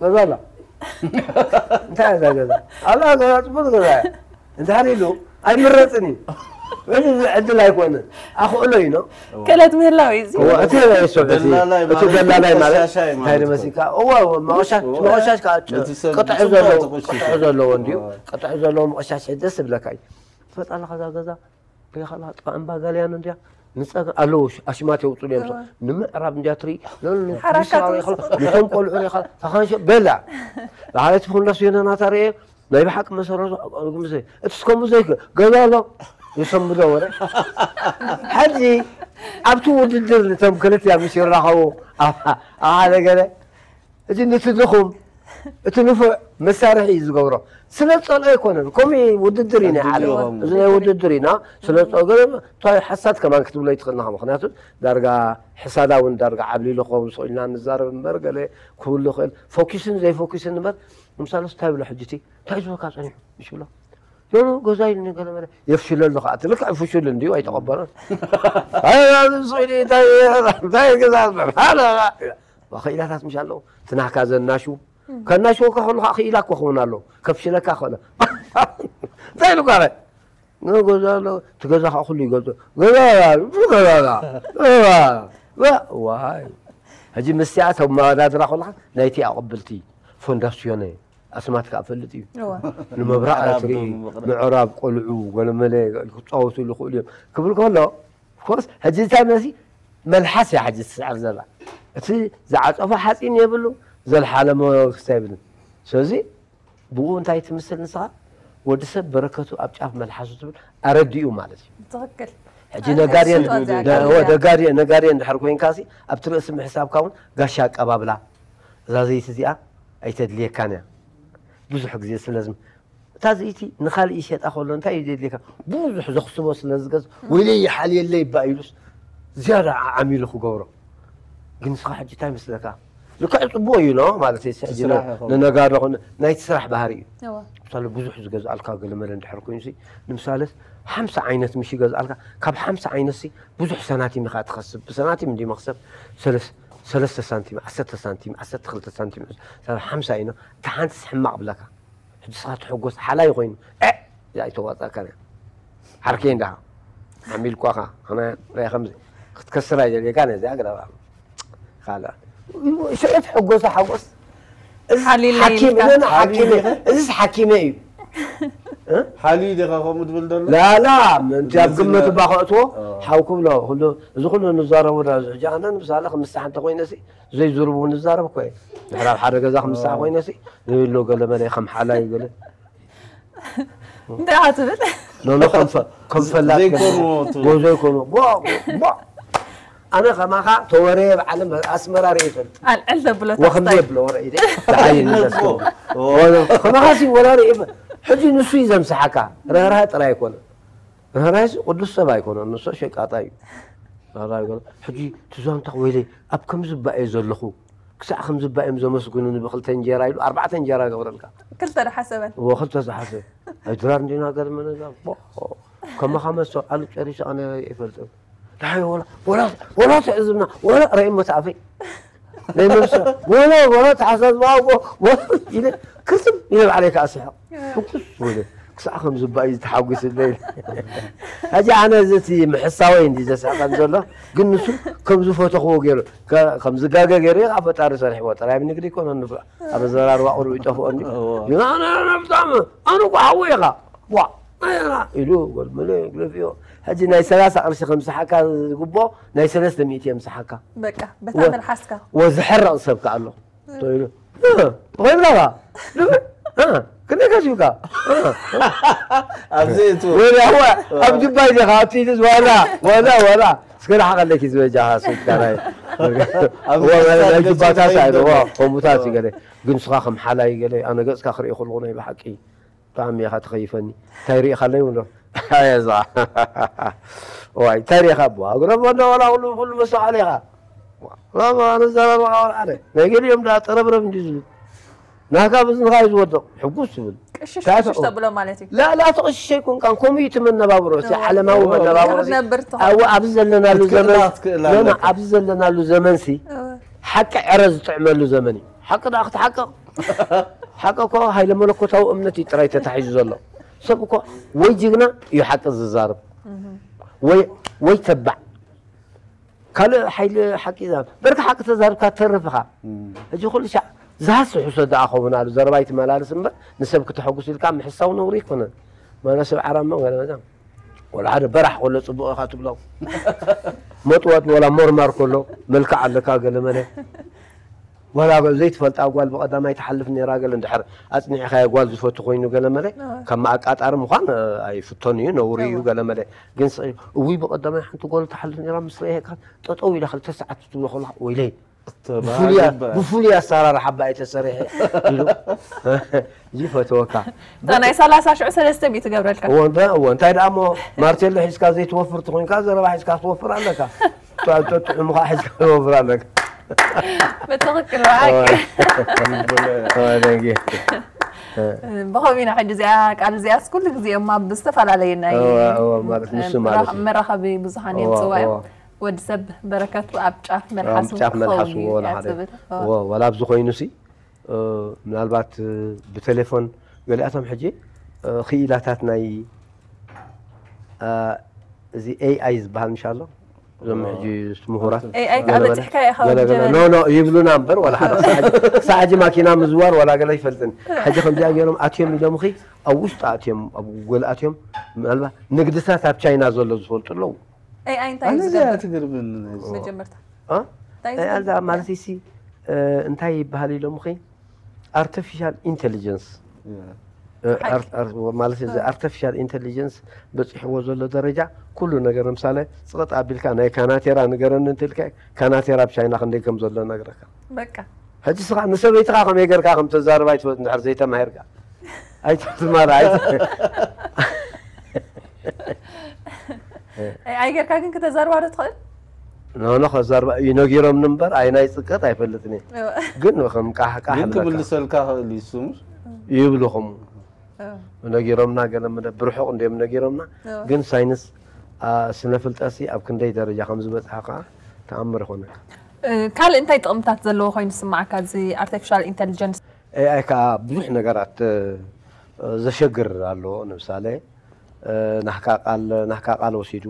ገዛ ኣላ እንታይ እዛ ገዛ ኣላ ገዛ ፅቡቅ ገዛ እያ እንድሕር ኢሉ ኣይምረፅን እዩ እዚ ዕድል ኣይኮነ ኣኽእሎ እዩ ነው ክእለት ምህላው እዩ እዚ እዋ፣ እቲ ናይ ሰብዒ፣ ደላላይ እቲ ማለት ደላላይ ማለት ቆሻሻ እዩ እንታይ ማለት ድመሲካ? እዋ፣ እዋ፣ መቆሻ-፣ መቆሻሽ ከዓ ጭ-፣ ነቲ ሰብ ቅጥዒ ጽቡቅ ዘለዎ፣ ተቆሺሹ። ቅጥዒ ዘለዎ እንድዩ። እዋ። ቅጥዒ ዘለዎ መቆሻሽ ደስ ዝብለካ እዩ። ትፈልጣ ኣለኻ እዛ ገዛ? ሪኢኻ ኣለኻ? ጥቓ እምባ ጋልያን እንድያ። ንጸጋ-፣ ኣለዉ፣ ኣሽማት የውጽሉ እዮም። እዋ። ንምዕራብ እንድያ ትርኢ፣ ሎሚ ሓራካት ምስራቕ ሪኢኻ፣ ምስራቕ። ነቶም ቆልዑ ሪኢኻ፣ ተኻንሾ፣ በላ። ብሓለቲ ፍኹንዳስ ዮናናታ ርኤ፣ ናይ ብሓቂ መሰረቱ ኣገልግሎት ዘይ-፣ እቲ እስከምኡ ዘይክ-፣ ገዛ ኣሎ። ይሰምዶ ወረ። ሕጂ ኣብቲ ውድድር ነቶም ክልቲኣ ምስ ይራኸቡ፣ ኣብ፣ ኣብ ሓደ ገለ፣ እቲ ነቲ ድኹም፣ እቲ ንፉዕ መሳርሒ እዩ ዝገብሮ። ስለ ዝጸልኦ ኣይኮነን። ከምኡ እዩ ውድድር እዩ ናይ ዓለም። ከምኡ እዩ። እዚ ናይ ውድድር ኢና። ስለ ዝጸልኦ ገለ፣ እንታይ ሓሳድ ከማን ክትብሎ ኣይትኽእልን ኢኻ። ምኽንያቱ ዳርጋ ሕሳዳ እውን ዳርጋ ዓብሊሉ ክኸውን ዝኽእል ኢና ንዛረብ እምበር፣ ገለ ክህሉ ይኽእል። ፎኪስን ዘይፎኪስን እምበር፣ ንምሳሌ፣ እንታይ ይብሎ ሕጂ እቲ እንታይ ዝበካ ጸኒሑ? ምሽ ብሎ። ኖ፣ ኖ፣ ገዛ ኢሉኒ ገለ መለ። የፍሽለሉ ኸዓ። እቲ ልክዕ ፍሹል እንድዩ፣ ኣይተቐበሎን። ኣይ፣ ኣብዚ ስኢሉ እንታይ፣ እንታይ ገዛ ዝበል? ሃለ፣ ሃለ። ክኢላታት ምሽ ኣለዉ። እቲ ናህካ ዘናሹ፣ ከናሽወካ ከሎ ከዓ ክኢላ እኮ ክኸውን ኣሎ። ከፍሽለካ ከሎ። እንታይ ኢሉ ቃለ? ንገዛ ኣሎ፣ እቲ ገዛ ከዓ ኩሉ ይገልጾ። ገዛ፣ ገዛ፣ ገዛ። ዋይ። ሕጂ ምስቲኣ ተመወዳድራ ከለኻ ናይቲ ኣቐብልቲ ፎንዳስዮነ ኣስማት ከዓ ፈልጥ እዩ። እወ። ንመብራቕ ምዕራብ ትርኢ፣ ደቡብ ምቕራብ። ምዕራብ ቆልዑ፣ ገለመለ ክጻወቱ ይኽእሉ እዮም። ክብል ከሎ፣ ኮርስ፣ ሕጂ እንታይ መሲ? መልሓስ እያ ሕጂ ትስዕር ዘላ። እቲ ዝዓጸፎ ሓጺን የብሉ፣ ዘልሓለሞ ክስታይ የብሉን። ስለዚ፣ ብኡ እንታይ ትምስል ንስኻ? ወዲ ሰብ በረከቱ ኣብ ጫፍ መልሓሱ ትብል ኣረዲኡ ማለት እዩ። ትኽክል። ሕጂ ኣነ ነጋድየን፣ እሱ ነ-፣ ኣዚኣ ወ-፣ ነጋድያ። ነጋድየ፣ ነጋድየ እንድሕር ኮይንካሲ፣ ኣብቲ ርእሲ ምሕሳብካ እውን ጋሻ ኣቀባብላ፣ እዛ ዘይቲ እዚኣ ኣይተድልየካን እያ። ብዙሕ ግዜ ስለ ዝም-፣ እታ ዘይቲ ንኻልእ ይሸጣ ከሎ እንታይ እዩ ዘድልየካ? ብዙሕ ዘኽስቦ ስለ ዝገዝ፣ "ወይለይ ይሓልየለይ እባ" ኢሉስ ዝያዳ ዓ-፣ ዓሚሉ ክገብሮ። ግን ንስኻ ሕጂ እንታይ ይመስለካ? ልክዕ ጽቡቕ እዩ፣ ኖ? ማለት እዩ፣ ሕጂ ስራሕ ን-፣ ይኸውን። ንነጋዶ ኹን ናይቲ ስራሕ ባህሪ እዩ። እወ። ምሳሌ ብዙሕ ዝገዝኣልካ ገለ መለ እንድሕር ኮይኑሲ፣ ንምሳሌ ሓምሳ ዓይነት ምሽ ይገዝኣልካ፣ ካብ ሓምሳ ዓይነትሲ ብዙሕ ሰናቲም ኢኻ ትኸስብ። ብሰናቲም እንዲ መኽሰብ ሰለስ-፣ ሰለስተ ሳንቲም፣ ዓሰርተ ሳንቲም፣ ዓሰርተ ክልተ ሳንቲም፣ ሰብ ሓምሳ እዩ፣ ኖ? እታ ሓንቲስ ሕማቕ ብለካ። ሕጂ ንስኻ ትሕጎስ ሓላይ ኮይኑ፣ እ፣ ኣይተዋጻእካን እያ። ዓርከይ እንዳ ዓሚልኳኻ፣ ኣነ ራይ ከምዚ ክትከስር ኣይደልየካን እያ፣ እዚኣ ግዳ ካልኣ። ሽዑ ትሕጎሶ ሓጎስ። እዚ ሓሊለይ ሓኪም፣ ኢልካ። ነ-፣ ነ-፣ ሓኪም፣ ሓሊለይ። እዚስ ሓኪመ እዩ። እ? ሓልዩ ዲኻ ከምኡ ትብል ዘሎ? ላላ፣ ምንቲ ኣብ እዚ ግምት ነ-፣ እባ ከእትዎ፣ ኦ። ሓው ክብሎ፣ ኩሉ፣ እዚ ኩሉ ንዛረቦ ዳ፣ ሕጂ ኣነ ንምሳሌ ክምሳሕ እንተኾይነሲ፣ ዘይዝርቡ ንዛረብ እኮ እየ። ድሕር ኣብ ሓደ ገዛ ክምሳሕ ኦ። ኮይነሲ፣ ንብሎ ገለ መለ ከም ሓላይ ገለ። እንታይ ኢኻ ትብል? ኖ፣ ኖ፣ ከም ፈ-፣ ከም ፈላጥ ዘይኮኑ ገለ። ትብል። ጎ-፣ ዘይኮኑ። ቦ-፣ ቦ-፣ ኣነ ከማኻ ተወረየ ብዓለም ኣስመራ ርእየ ይፈልጥ። ኣልዕል ተብሎ ወኽም ታሕታይ። የብሎ ወረ ኢደ። ዝሓይል እነትዎ። ይዘክር። ወረ-፣ ከማኻሲ ወረ ርእየ ይፈ-፣ ሕጂ ንሱ እዩ ዘምስሓካ። ርህራሄ ጥራይ ኣይኮነ። ርህራሄሲ ቅዱስ ሰብ ኣይኮነን። ንሱ ሸቃጣ እዩ። ርህራሄ ኣይኮነ። ሕጂ ትዛንታ ወይለይ ኣብ ከምዚ እባ እየ ዘለኹ። ክሳዕ ከምዚ እባ እዮም ዘመስግኑኒ ብክልተ እንጀራ ኢሉ ኣርባዕተ እንጀራ ገብረልካ። ክልተ ዶ ሓሰበን? እዎ፣ ክልተ ዝሓሰብ። ኣይ ድራር እንዲና ገርመ ነጋ። ቦ-፣ ከማኻ መሶ ኣሉ ጨሪሱ ኣነ ይፈልጥ። ዳሓይ ወላ፣ ወላ፣ ወላ ትዕዝብና፣ ወላ ራእይ መታኣፈይ። ናይ መሶ፣ ወላ፣ ወላ ተሓሳስባ፣ ወ-፣ ወ-፣ ኢለ፣ ክርትም ኢለ ባዕለይ ከዓ ስሕቕ። ሕጉስ ወለ፣ ክሳዕ ከም ዝባኢ ዝተሓጉስ እለ። ሕጂ ኣነ እዚ እቲ ምሕሳወይ እንዲ ዘስሕቐን ዘሎ፣ ግን ንሱ ከም ዝፈተኽዎ ገይሩ፣ ከ-፣ ከም ዝጋገ ገይሩ፣ ኣብ ፈጣሪ ሰሪሕዎ። ጥራይ ኣብ ንግዲ ይኮነ ንፍዕ። ኣብ ኣዘራርባ ቁሩብ ይጠፍኦ እንዲ። እዎ። ግን ኣነ፣ ኣነ ብጣዕሚ፣ ኣነ እኮ ሓወይ ኢኻ። ዋ፣ ኣየና ኢሉ ጎልመለ ግለፍዮ። ሕጂ ናይ ሰላሳ ቅርሺ ከምስሓካ ዝግቦ ናይ ሰለስተ ሚእቲ የምስሓካ። በቃ፣ በታ ወ-፣ መልሓስካ። ወዝሕረቕ ሰብ ከኣ ኣሎ። እቶ ኢሉ፣ "እ፣ ብኸምዛ ባ? እ፣ ክንደይ ከሲብካ? እ፣ እ." ኣብዚ እቱ። ወላ፣ ዋ፣ ኣብ ጅባይ ዲኻ፣ ኣብቲ ኢሉስ ዋላ፣ ዋላ፣ ዋላ። እስከ ደሓ ከለኪ ዝበጃኻ ሱትካ ናይ። ኣብ ዋ፣ ናይ፣ ናይ ጅባታት ሳይድ፣ ዋ፣ ከምኡታት እዩ ገለ። ግን ንስኻ ከም ሓላይ ገለ፣ ኣነ ገጽካ ክርኢ ከለኹ ናይ ብሓቂ ብጣዕሚ ኢኻ ትኸይፈኒ። እንታይ ርኢኻለይ እብሎ። ኣየዛ። ዋይ፣ እንታይ ርኢኻ እቦ? ኣጉረቦ እንዶ ዋላ ኩሉ፣ ኩሉ መስተውዓሊ ኢኻ። ዋላ ኣነ ዘረባ ዋላ ኣነ። ናይ ገሊኦም ደኣ ጠረብረብ እንዲ ዝብል። ናካ ብዝንኻ እዩ ዝወድቕ። ሕጉስ ትብል። ቅሽሽ፣ እንታይ ቅሽሽ ትኸውን? ተብሎ ማለት እዩ። ላ፣ ላ፣ ተቕሽሽ ኣይኮንካን። ከምኡ እዩ እቲ መነባብሮ። እቲ እወ። ዓለማዊ እወ። መነባብሮ እዚ። ክትነብር ትኸውን። ኣብ፣ ኣብዚ ዘለናሉ ክትክእላ ዘመን፣ ክትክእላ ኖ፣ ኖ፣ ኣለካ። ኣብዚ ዘለናሉ ዘመንሲ እወ። ሓቂ ዕረ ዝጥዕመሉ ዘመን እዩ። ሓቂ ደኣ ክትሓቅቕ። ሓቂ እኮ ሃይለ መለኮታዊ እምነት እዩ ጥራይ ተታሒዙ ዘሎ። ሰብ እኮ ወይ ጅግና እዩ ሓቂ ዝዛረብ። እህ። ወይ፣ ወይ ተባዕ። ካልእ ሓይሊ ሓቂ ይዛረብ። በርካ ሓቂ ተዛርብካ ትተርፍ ኢኻ። እም። ሕጂ ኩሉ ሻዕ ዝሃሲ ሕሶ ደኣ ኸውን ኣሉ። ዘረባ ይትመላለስ እምበር ንሰብ ክተሐጉስ ኢልካ ምሕሳው ነውሪ ኣይኮነን። ማና ሰብ ዓራሞ ገለ መዛም። ወላ ሓደ በራሕ ከሎ ጽቡቕ ኢኻ ትብሎ። መጥዋጥ ወላ ሞርማር ከሎ መልክዕ ኣለካ ገለ መለ። ወላ ዘይትፈልጣ ጓል ብቐዳማይ ትሓልፍ ነይራ ገለ እንድሕር ኣጽኒዕኻያ ጓል ዝፈቱ ኮይኑ ገለ መለ፣ ኣዎ። ካብ መኣቃጣሪ ምዃን፣ እ፣ ኣይፍቶን እዩ፣ ነውሪ እዩ ኣዎ። ገለ መለ። ግን ስቕ ኢሉ፣ እውይ ብቐዳማይ ሓንቲ ጓል ትሓልፍ ነይራ ምስ ረኣየካ ጠጠው ኢለ ክልተ ሰዓት ትብሎ ከለኻ፣ ወይለይ፣ እተባህለ ብፍሉይ፣ እባ። ብፍሉይ ኣሰራርሓ እባ እዩ ተሰሪሐ ኢሉ። እዚ ፈተወካ። እታ ናይ ሰላሳ ሽዑ ሰለስተ ሚእቲ ትገብረልካ። እዎ፣ እንተ-፣ እዎ፣ እንታይ ደኣ እሞ ማርቴሎ ሒዝካ ዘይትወፍር ተኾይንካ ዘረባ ሒዝካ ትወፍር ኣለካ። ጥ-፣ ጥ-፣ ጥዑምኻ ሒዝካ ትወፍር ኣለካ። ብትኽክል፣ ብሓቂ። እዎ። እዎ፣ ደንጌ። ብኸምኡ ኢና ሕጂ እዚኣ ቃል እዚኣስ ኩሉ ግዜ እማ ብዝተፈላለየ ናይ እዎ፣ እዎ፣ ማለት ንሱ ማለት እዩ። መራኸቢ ብዙሃን እዎ፣ የምጽዋ እዮም። እዎ። ወዲ ሰብ በረከቱ ኣብ ጫፍ ኣብ መልሓሱ ጫፍ መልሓሱ ክኸውን እዩ ወላ እያ ሓደ። ትብል። እዎ። እዎ፣ ወላ ኣብዚ ኮይኑሲ ምናልባት ብቴሌፎን ገሊኣቶም ሕጂ ክኢላታት ናይ እዚ ኤኣይ ዝበሃል ምሻ ኣሎ እዞም ሕጂ ምሁራት ኤኣይ ከዓ በፂሕካ ኢኻ ኖ ኖ ይብሉና እምበር ዋላ ሓደ ክሳዕ ሕጂ ማኪና ምዝዋር ዋላ ገለ ይፈልጥን ሕጂ ከምዚኣ ገይሮም ኣትዮም ኢሎምኺ ኣብ ውሽጢ ኣትዮም ኣብ ጉጎል ኣትዮም ምናልባት ንግድታት ኣብ ቻይና ዘሎ ዝፈልጡ ኣለዉ ኤኣይ እንታይ እዩ ኣነ ዝገብር እዚኣ ትግርምኒ መጀመርታ እ? እንታይ እዩ ኣዛ ዝገብር? ማለት ሲ እ፣ እንታይ ይበሃል ኢሎምኺ ኣርቲፊሻል ኢንቴሊጀንስ ማለት እዚ ኣርቲፊሻል ኢንቴሊጀንስ በፂሕዎ ዘሎ ደረጃ ኩሉ ነገር ንምሳሌ ፅቕጥ ኣቢልካ ናይ ካናቴራ ንገረኒ እንትልካ ካናቴራ ኣብ ቻይና ክንደይ ከም ዘሎ ነግረካ በቃ ሕጂ ስኻ ንሰበይትኻ ከመይ ገርካ ከም ተዛርባ ኣይትፈልጥ እንድሕር ዘይተማሂርካ ኣይትትማራ ኣይገርካ ግን ክተዛርባ ዶ ትኽእል ኖኖ ከዛርባ እዩ ነጊሮም እምበር ኣይ ናይ ፅቀት ኣይፈልጥን እየ ግን ከም ቃሕ ቃሕ ግን ይብለካ። ክምልሰልካ ክእል እዩ ስሙስ ይብሉ ከምኡ ነጊሮምና ገለ መለ ብርሑቕ እንዲዮም ነጊሮምና ግን ሳይንስ ስነ ፍልጠሲ ኣብ ክንደይ ደረጃ ከም ዝበፅሐ ከዓ ተኣምር ይኾነካ ካልእ እንታይ ጥቕምታት ዘለዎ ኮይኑ ዝስማዓካ እዚ ኣርቲፊሻል ኢንቴሊጀንስ ኤኣይ ከዓ ብዙሕ ነገራት እ፣ ዘሸግር ኣሎ ንምሳሌ እ፣ ናህካ ቃል ናህካ ቃል ወሲዱ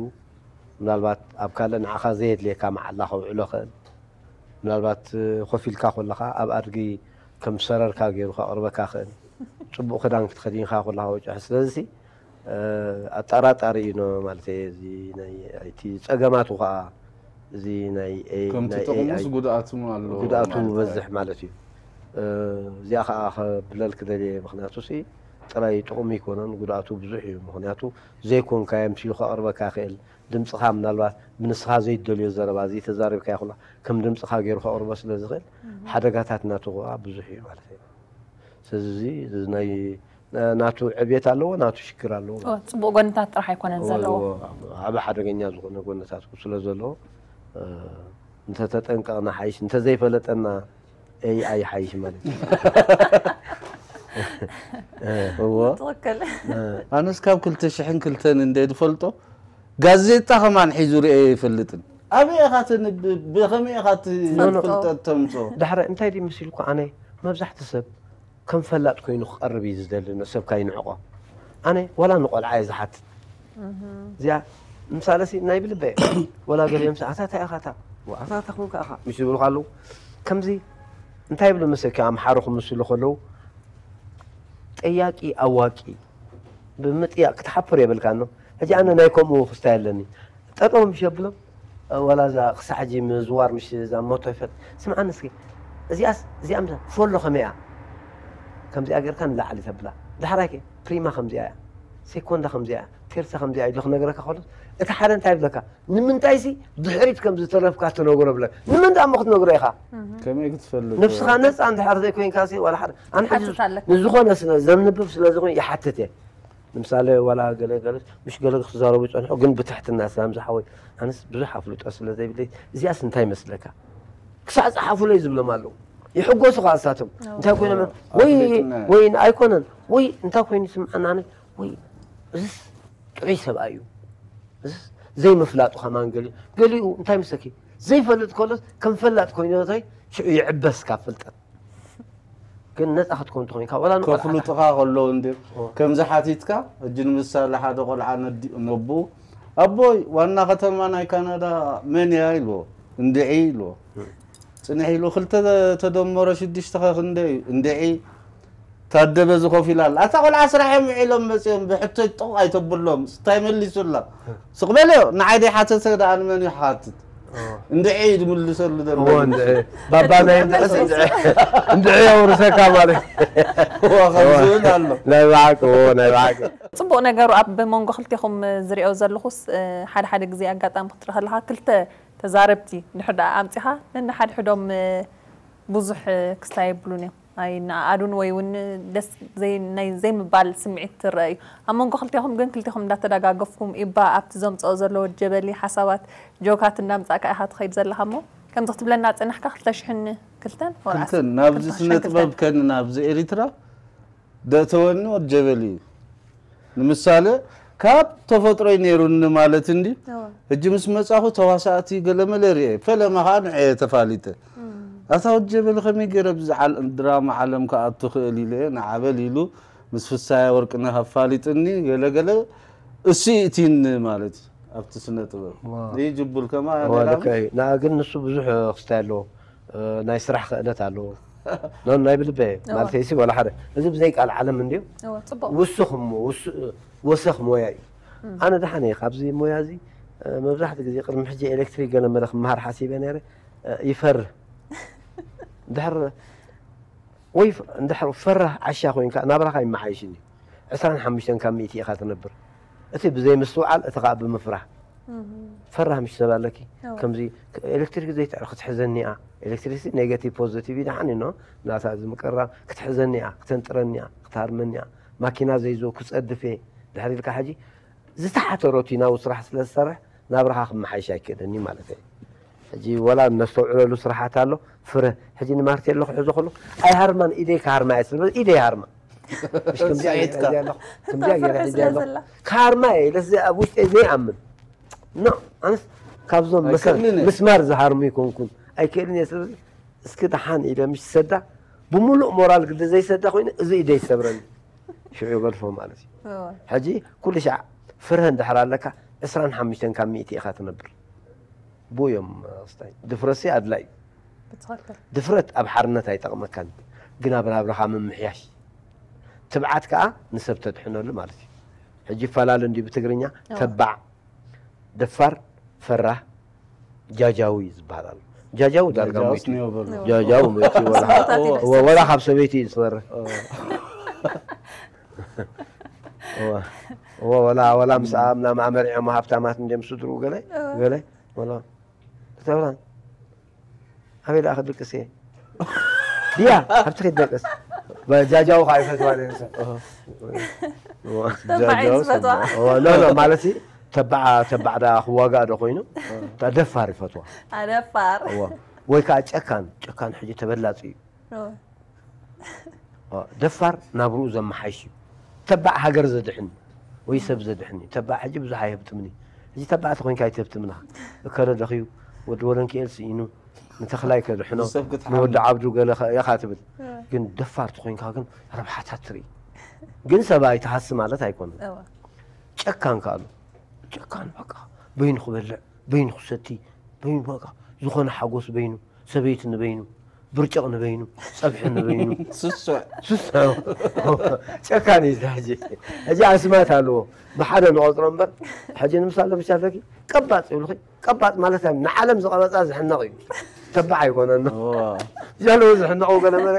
ምናልባት ኣብ ካልእ ንዓኻ ዘየድልየካ መዓላ ከውዕሎ ክእል ምናልባት እ፣ ኮፍ ኢልካ ከለኻ ኣብ ኣድጊ ከም ሰረርካ ገይሩ ከቕርበካ ክእል ፅቡቕ ክዳን ክትኸዲንካ ከለኻ ወጭሑ ስለዚ እ፣ ኣጠራጣሪ እዩ ኖ ማለት እየ እዚ ናይ ኣይቲ ፀገማቱ ከዓ እዚ ናይ ኤ- ከምቲ ናይ ጥቕሙስ ኤኣይ ጉድኣቱ ኣለዎ ጉድኣቱ ማለት እዩ። በዝሕ ማለት እዩ እ፣ እዚኣ ከዓ ከብለል ክደልየ ምክንያቱ ሲ ጥራይ ጥቕሙ ይኮነን ጉድኣቱ ብዙሕ እዩ ምክንያቱ ዘይኮንካዮ ምሲሉ ከቕርበካ ይኽእል ድምፅኻ ምናልባት ብንስኻ ዘይደልዮ ዘረባ ዘይተዛሪብካ ይኹላ ከም ድምፅኻ ገይሩ ከቕርቦ ስለ ዝኽእል ሓደጋታት ናቱ ከዓ ብዙሕ እዩ ማለት እዩ ስለዚ እዚ ናይ ናቱ ዕብየት ኣለዎ ናቱ ሽግር ኣለዎ ኦ፣ ፅቡቅ ጎንታት ጥራሕ ኣይኮነን ዘለዎ ዓብ ሓደገኛ ዝኾነ ጎነታት ስለ ዘለዎ እ፣ እንተተጠንቀቕና ሓይሽ እንተዘይፈለጠና ኤኣይ ሓይሽ ማለት እዩ እዎ ትኽክል ኣነስ ካብ ክልተ ሽሕን ክልተን እንደ ዝፈልጦ ጋዜጣ ከማን ሒዙ ርኤ ይፈልጥን ኣበይ ኢኻ ትንብብ ብኸመይ ኢኻ እቲ ኖ፣ ኖ። ፍልጠት ተምፅኦ ዳሕረ እንታይ ድዩ መሲልኩ ኣነ መብዛሕቲ ሰብ ከም ፈላጥ ኮይኑ ክቐርብ እዩ ዝደሊ ንሰብካ ይንዕቆ ኣነ ዋላ ንቆልዓ እየ ዝሓትት እዚኣ ምሳለ ሲ ናይ ብልበ ወላ ገሊኦም ሰዓታት ኢኻታ ኣታታ ኮንካ ኢኻ ምስ ዝብሉ ኣለዉ ከምዚ እንታይ ይብሉ መሰልኪ ኣምሓሩ ክምስሉ ከለዉ ጠያቂ ኣዋቂ ብምጥያቅ ክትሓፍር የብልካ ኖ ሕጂ ኣነ ናይ ከምኡ ክስታይ ኣለኒ ጠጠው ምሽ የብሎም ወላ እዛ ክሳዕ ሕጂ ምዝዋር ምሽ እዛ ሞቶ ይፈጥ ስምዓኒ እስኪ እዚኣስ እዚኣ ምዛ ፎሎ ከመይ እያ ከምዚኣ ጌርካ ንላዕሊ ተብላ ዳሕራይ ከ ፕሪማ ከምዚኣ እያ ሴኮንዳ ከምዚኣ እያ ቴርሳ ከምዚኣ ኢሉ ክነግረካ ከሎ እቲ ሓደ እንታይ ይብለካ ንምንታይ ሲ ድሕሪት ከም ዝተረፍካ ትነግሮ ብለ ንምንታይ እሞ ክትነግሮ ኢኻ ከመይ ክትፈልጥ ነብስኻ ነፃ እንድሕር ዘይኮይንካ ሲ ዋላ ሓደ ኣነ ሕጂ ትሓትት ኣለካ። ንዝኾነ ስለ ዘንብብ ስለ ዝኾነ ይሓትት እየ ንምሳሌ ዋላ ገለ ገለ ምሽ ገለ ክዛረቡ ይፀንሑ ግን ብትሕትና ሰላም ዝሓወይ ኣነስ ብዙሕ ኣፍልጦ ስለ ዘይብለይ እዚኣስ እንታይ ይመስለካ ክሳዕ ፀሓፉለይ ዝብሎም ኣለዉ ይሕጎሱ ከዓ እሳቶም እንታይ ኮይኖም ወይ ኣፍሊጥና። ወይ ኣይኮነን ወይ እንታይ ኮይኑ ስምዓና ኣነ ወይ እዝስ ጥዑይ ሰብኣይ እዩ እዝስ ዘይምፍላጡ ከማን ገሊኡ ገሊኡ እንታይ ምሰኪ ዘይፈልጥ ከሎስ ከም ፈላጥ ኮይኑ ታይ ሽዑ ይዕበስ ካብ ፍልጠት ግን ነፃ ክትኮን ተኮይንካ ዋላ ንቆልዓ ከፍሉጥኻ ከለዉ እንዲ ከምዚ ሓቲትካ ሕጂ ንምሳሌ ሓደ ቆልዓ ነዲ- ነቦኡ ኣቦይ ዋና ከተማ ናይ ካናዳ መን እያ ኢልዎ እንድዒ ኢልዎ ፅንሕ ኢሉ ክልተ ተደመሮ ሽዱሽተ ከ ክንደይ እዩ እንድዒ ታደበ ዝኮፍ ኢላ ኣላ ኣታ ቆልዓ ስራሕ እዮም ውዒሎም መፅኦም ብሕቶች ጥቕ ኣይተብሎም እንታይ መሊሱላ ስቕ በልዮ ንዓይ ደይ ሓተተ ደኣ ንመን እዩ ሓትት እንድዒ እዩ ዝምልሰሉ ዘሎ እዎ እንድዒ ባባ ናይ እንድዒ እንድዒ እንድዒ የውርሰካ ማለት እዎ ከምዝብል ኣሎ ናይ ብሓቂ እዎ ናይ ብሓቂ ፅቡቅ ነገሩ ኣብ መንጎ ክልቴኹም ዝሪኦ ዘለኹስ እ፣ ሓደ ሓደ ግዜ ኣጋጣሚ ክትርኢ ከለካ ክልተ ተዛረብቲ ድሕር ደኣ ኣምፂኻ ነንሓድሕዶም እ፣ ብዙሕ እ፣ ክስታይ የብሉን እዮም ኣይነኣኣዱን ወይ እውን ደስ ዘይ- ናይ ዘይምባል ስምዒት ትረአ እዩ ኣብ መንጎ ክልቴኹም ግን ክልቴኹም እንዳተደጋገፍኩም ኢባ ኣብቲ ዘምፅኦ ዘለዎ ጀበሊ ሓሳባት ጆካት እንዳምፃእካ ኢኻ ትኸይድ ዘለኻ እሞ ከምዚ ክትብለና ፀናሕካ ክልተ ሽሕን ክልተን ወላ ክልተን ናብዚ ስነ ጥበብ ከን ናብዚ ኤሪትራ ደእተወኒ ወድ ጀበሊ እዩ ንምሳሌ ካብ ተፈጥሮይ ነይሩኒ ማለት እንዲ ሕጂ ምስ መጻኹ ተዋሳእቲ ገለመለ ርኤ ፈለማ ከዓ ንዐየ ተፋሊጠ ኣታ ወዲ ጀበሊ ከመይ ገይረ ኣብዚ ዓል- ድራማ ዓለም ክኣቱ ክእል ኢለ ንዓበል ኢሉ ምስ ፍሳየ ወርቅነህ ኣፋሊጥኒ ገለ ገለ እሱ ይእቲኒ ማለት እዩ ኣብቲ ስነ ጥበብ ይጅቡል ከማ ልካ እዩ። ንኣ ግን ንሱ ብዙሕ ክስታይ ኣለዎ። ናይ ስራሕ ክእለት ኣለዎ። ኖ ናይ ብልበ ማለት ሲ ወላ ሓደ እዚ ብዘይ ቃል ዓለም እንድዩ። እወ፣ ጽቡቕ። ውሱኽ እሞ ውሱ- ወሰኽ ሞያ እዩ። ኣነ ደሓን እየ ካብዚ ሞያ እዚ። መብዛሕትኡ ግዜ ቅድሚ ሕጂ ኤሌክትሪክ ገለ መለ ክመሃር ሓሲበ ነይረ። ይፈርህ ድሕር ወይ እንድሕር ፈራህ ዓሻ ኮይንካ ናብራኻ ይመሓይሽኒ። ዕስራን ሓሙሽተን ካብ ሚእቲ ኢኻ ትነብር። እቲ ብዘይ ምስትውዓል እቲ ኸኣ ብምፍራህ። ፈራህ ምሽ ሰብ ኣለኪ። ከምዚ ኤሌክትሪክ ዘይትዕር ክትሕዘኒ እያ። ኤሌክትሪክ ኔጋቲቭ ፖዚቲቭ ይደሓን ኖ ናታ እዚ ምቅራብ ክትሕዘኒ እያ፣ ክተንጥረኒ እያ፣ ክትሃርመኒ እያ። ማኪና ዘይዞ ክጸድፍ እየ። ድሕሪ ኢልካ ሕጂ ዝተሓተ ሮቲናዊ ስራሕ ስለ ዝሰርሕ ናብራኻ ክመሓይሽ ኣይክእልን እዩ ማለት እዩ። ሕጂ ወላ ነስተውዕለሉ ስራሓት ኣሎ። ፍረ ሕጂ ንማርቴሎ ክሕዞ ከሎ ኣይሃርማን ኢደይ ክሃርማ እየ ስለ ኢደይ ሃርማ። ምሽ ከምዚኣ ገይረ ስዒትካ። ሒዘ ኣለኹ። ከምዚኣ ገይረ ፍረ ሒዘ ስለ ኣለኹ። ዘላ። ክሃርማ እየ ኢለስ ኣብ ውሽጠይ ዘይኣምን። ኖ ኣነስ ካብዞም መሰ- ኣይክእልን እየ። ምስማር ዝሃርሙ ይኮንኩን ኣይክእልን እየ። ስለዚ እስኪ ደሓን ኢለ ምሽ ሰዳ ብምሉእ ሞራል ግዲ ዘይሰዳ ኮይኑ እዚ ኢደይ ይሰብረኒ። ሽዑ ይገድፎ ማለት እዩ። እወ፣ ሕጂ ኩሉ ሻዕ ፍርህ እንድሕር ኣለካ ዕስራን ሓሙሽተን ካብ ሚእቲ ኢኻ ትነብር። ብኡ እዮም ክስታይ ድፍረሲ ኣድላይ እዩ። ብትኽክል። ድፍረት ኣብ ሓርነት ኣይጠቕመካን፣ ግን ኣብ ናብራኻ ምምሕያሽ። ትብዓት ከኣ ንሰብ ተድሕነሉ ማለት እዩ። ሕጂ ይፈላለ እንዲ ብትግርኛ ተባዕ፣ ደፋር፣ ፈራህ፣ ጃጃዊ ዝበሃል ኣሎ። ጃጃዊ ዳርጋ ጃጃውስ ሞይቱ እዩ። ኒዮ በሎ። ጃጃዊ ሞይቱ እዩ፣ ወላ ስሞታት ይደርስ። ወ- ወላ ካብ ሰበይቲ እዩ ዝፈርህ። እወ። እወ፣ ወላ ወላ ምስ ኣብ ናብ ኣመሪዖም ሃብታማት እንደ ምስ ድሩ ገለ ገለ ወላ ተብላ ኣበይ ደኣ ክድቅስ እየ ድያ ኣብቲ ከይደቅስ ጃጃዊ ከዓ ይፈትዋ ነርሰ ተባዕ እዩ ዝፈትዋ። ኖ ኖ ማለት ተባዕ ተባዕ ዳ ክዋጋእ ዶ ኮይኑ እታ ደፋር ይፈትዋ ኣደፋር። እዋ። ወይ ከዓ ጨካን ጨካን ሕጂ ተበላፂ እዩ። ደፋር ናብርኡ ዘመሓይሽ እዩ። ተባዕ ሃገር ዘድሕን ወይ ሰብ ዘድሕን እዩ። ተባዕ ሕጂ ብዙሕ ኣይህብትምን እዩ። ሕጂ ተባዕ ተኾይንካ ኣይትህብትምና። እከለ ደኽዩ ወዲ ወለንክኤል ስኢኑ ንተኽላይ ከድሕኖ ንሰብ ክትሓም። ንወዲ ዓብዱ ገለ ከ- ኢኻ ትብል። ግን ደፋር ተኾይንካ ግን ረብሓታት ትርኢ። ግን ሰብ ኣይትሃሲ ማለት ኣይኮነን። እወ። ጨካን ከኣሉ ጨካን በቃ በይኑ ክበልዕ በይኑ ክሰቲ በይኑ በቃ ዝኾነ ሓጎስ በይኑ ሰበይቲ ንበይኑ ብርጭቕ ንበይኑ ጸብሒ ንበይኑ ስሱዕ ስስ ጨካን እዩ ሕጂ። ሕጂ ኣስማት ኣለዎ ብሓደ ንቆጽሮ እምበር ሕጂ ንምሳሌ ብቻ ኣለኪ ቀባጽ ይብልኺ። ቀባጽ ማለት ኣብ ንዓለም ዝቐበጻ ዝሕነቕ እዩ። ተባዕ ኣይኮነን። እዋ። ጃለዎ ዝሕነቑ ገለ መለ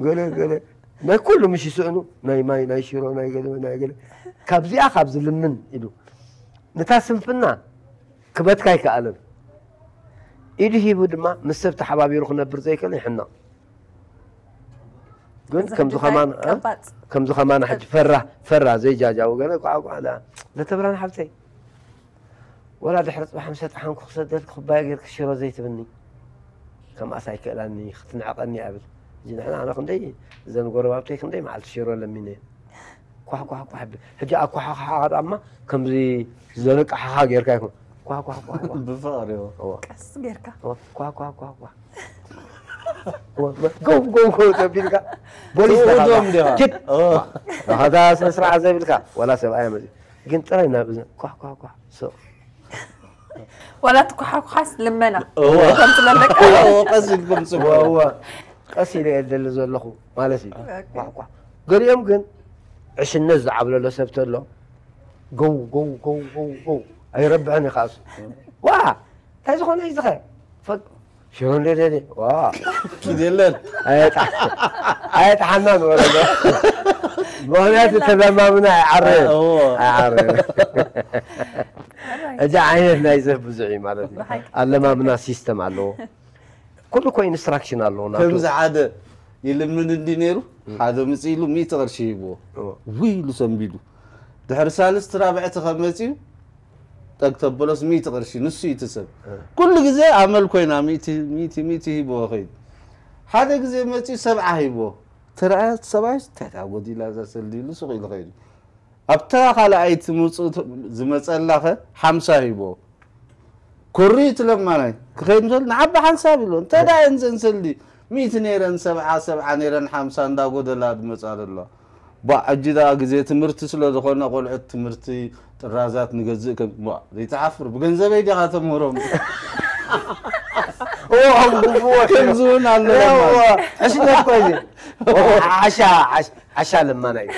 ገለ ገለ ናይ ኩሉ ምሽ ይስእኑ ናይ ማይ ናይ ሽሮ ናይ ገለ ናይ ገለ ካብዚኣ ካብ ዝልምን ኢሉ ነታ ስንፍና ክበትካ ኣይከኣለን። ኢዱ ሂቡ ድማ ምስ ሰብ ተሓባቢሩ ክነብር ዘይክእል ይሕነቕ። ግን እዚ ከምዚ ሕጂ ከማን እንታይ ቀባጽ? ከምዚ ከማን ሕጂ ፈራ ፈራ ዘይጃጃው ገለ ቋቋ ነተብራን ሓብተይ ወላ ድሕሪ ፅባሕ ምሰ ጠሓንኩ ክሰደልኪ ኩባያ ጌርኪ ሽሮ ዘይትብኒ ከምኣስ ኣይክእላኒ ክትንዕቐኒ እያ ብል። እዚ ንሕና ኣነ ክንደይ እዘን ጎረባብተይ ክንደይ መዓልቲ ሽሮ ለሚነ እየ። ኳሕ ኳሕ ኳሕ ብል። ሕጂ ኣኳሓሓኻ ዳማ ከምዚ ዘለቃሓኻ ጌርካ ይኮን ኳሕ ኳሕ ኳሕ ኳሕ ብፍቕሪ እዎ። እዋ ቀስ ጌርካ እዋ ኳሕ ኳሕ ኳሕ ኳሕ እዋ ጎው ጎው ጎው ተቢልካ ቦሊስ ትእውዶም ተኻባ ዲኻ? ኪድ እዎ። ዳኸታ ስነ ስርዓት ዘይብልካ ወላ ሰብኣይ መዚ ግን ጥራይ ናብ እዝኒ ኳሕ ኳሕ ኳሕ ስቕ ዋላ ትኳሓኳሓስ ልመና እዎ። ከምፅለለካ እዎ፣ ቀስ ኢልኩም ጽውዑ። እዋ እዋ ቀስ ኢለ እየ ደሊ ዘለኹ ማለት እዩ። ኳሕ ኳሕ ገሊኦም ግን ዕሽነት ዝዓብለሎ ሰብ ተሎ ጎው ጎው ጎው ጎው ጎው ኣይረብሕን እዩ ከኣሱ ዋ እንታይ ዝኾነ እዩ ዝኸ ፈቅ ሽሮ እንደደደ ዋ ኪድ የለን። ኣየጣ- ኣየጣሓና ንበለዶ ምክንያቱ ተለማምና ኣይዓረ እዎ። ኣይዓረ እዚ ዓይነት ናይ ዘፍ ብዙሕ እዩ ማለት እዩ። ኣለማምና ሲስተም ኣለዎ። ኩሉ እኮ ኢንስትራክሽን ኣለዎ ናቱ። ከምዚ ሓደ ይልምን እንዲ ነይሩ ሓደ ምፅ ኢሉ ሚእቲ ቅርሺ ሂብዎ እዎ። ውይ ኢሉ ሰንቢዱ ድሕሪ ሳልስቲ ራብዕቲ ከመፅኡ ጠግ ተበሎስ ሚእቲ ቅርሺ ንሱ እዩ እቲ ሰብ ኩሉ ግዜ ኣመል ኮይና ሚእቲ ሚእቲ ሚእቲ ሂብዎ ከይዱ ሓደ ግዜ መፅኡ ሰብዓ ሂብዎ ተረኣያ ሰብኣይስ እንታይ ታ ጎዲላ እዛ ሰልዲ ኢሉ ሱቕ ኢሉ ከይዱ ኣብታ ካልኣይቲ ምፅኡ ዝመፀላኸ ሓምሳ ሂብዎ ኮሪ ትለማናይ ክኸይድ እንተል ንዓቢ ሓንሳብ ኢሉ እንተ ዳ እንዘንሰሊ ሚእቲ ነይረን ሰብዓ ሰብዓ ነይረን ሓምሳ እንዳጎደላ ድመጻ ደሎ። ቧ ሕጂ ደኣ ግዜ ትምህርቲ ስለ ዝኾነ ቆልዑት ትምህርቲ ጥራዛት ንገዝእ ከም ቧ ዘይትሓፍር ብገንዘበይ ዲኻ ተምህሮም። እዎ ከም ግቡእ ከምዚ እውን ኣሎ። ሕሽነት ኮይዚ ዓሻ ዓሻ ለማና እዩ።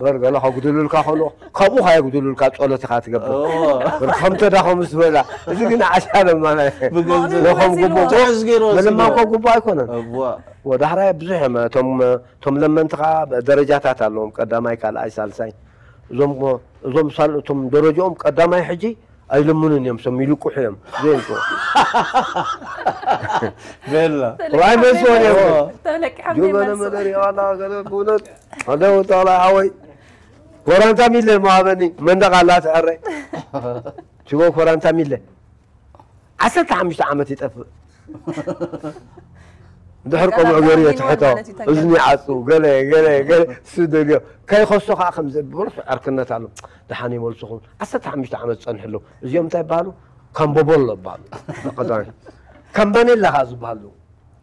በር ገለ ከጉድሉልካ ከሎ ካብኡ ከየጉድሉልካ ጸሎት ኢኻ ትገብር። ከምተ ዳኸም ዝበላ እዚ ግን ዓሻ ለማና እዩ። ብገንዘብ ለኸም ግቡእ ትሕዝ ገይሩ ምልማ ወሲድዎ። እኮ ግቡእ ኣይኮነን። እዋ ወዳሕራይ ብዙሕ እዮም እቶም እቶም ለመንቲ ኸዓ ደረጃታት ኣለዎም ቀዳማይ ካልኣይ ሳልሳይ እዞም እዞም ሳል እቶም ደረጃኦም ቀዳማይ ሕጂ ኣይልምኑን እዮም ሰም ይልቁሑ እዮም ዘይልቁ ቤላ ዋይ መስዋን እዮም ተለቂሖም ጆበነ ይመልሱ መደር የዋላ ገለ ብእውነት ኣደው ተላ ሓወይ ኮራንታ ሚለ መሃበኒ መንደቕ ኣላ ትሕረይ ሽጎ ኮራንታ ሚለ ዓሰርተ ሓሙሽተ ዓመት ይጠፍእ ድሕር ቆምዑ ገሩ የትሕቶ እዝኒ ዓፁ ገለ ገለ ገለ እሱ ደልዮ ከይኸሶ ከዓ ከም ዘብርፍ ዕርክነት ኣሎ ድሓን ይመልስኹም ዓሰርተ ሓሙሽተ ዓመት ዝፀንሑ ኣለዉ እዚኦም እንታይ ይበሃሉ ካምቦቦሎ ይበሃሉ ቀዳማይ ካምባኔላ ከዓ ዝበሃሉ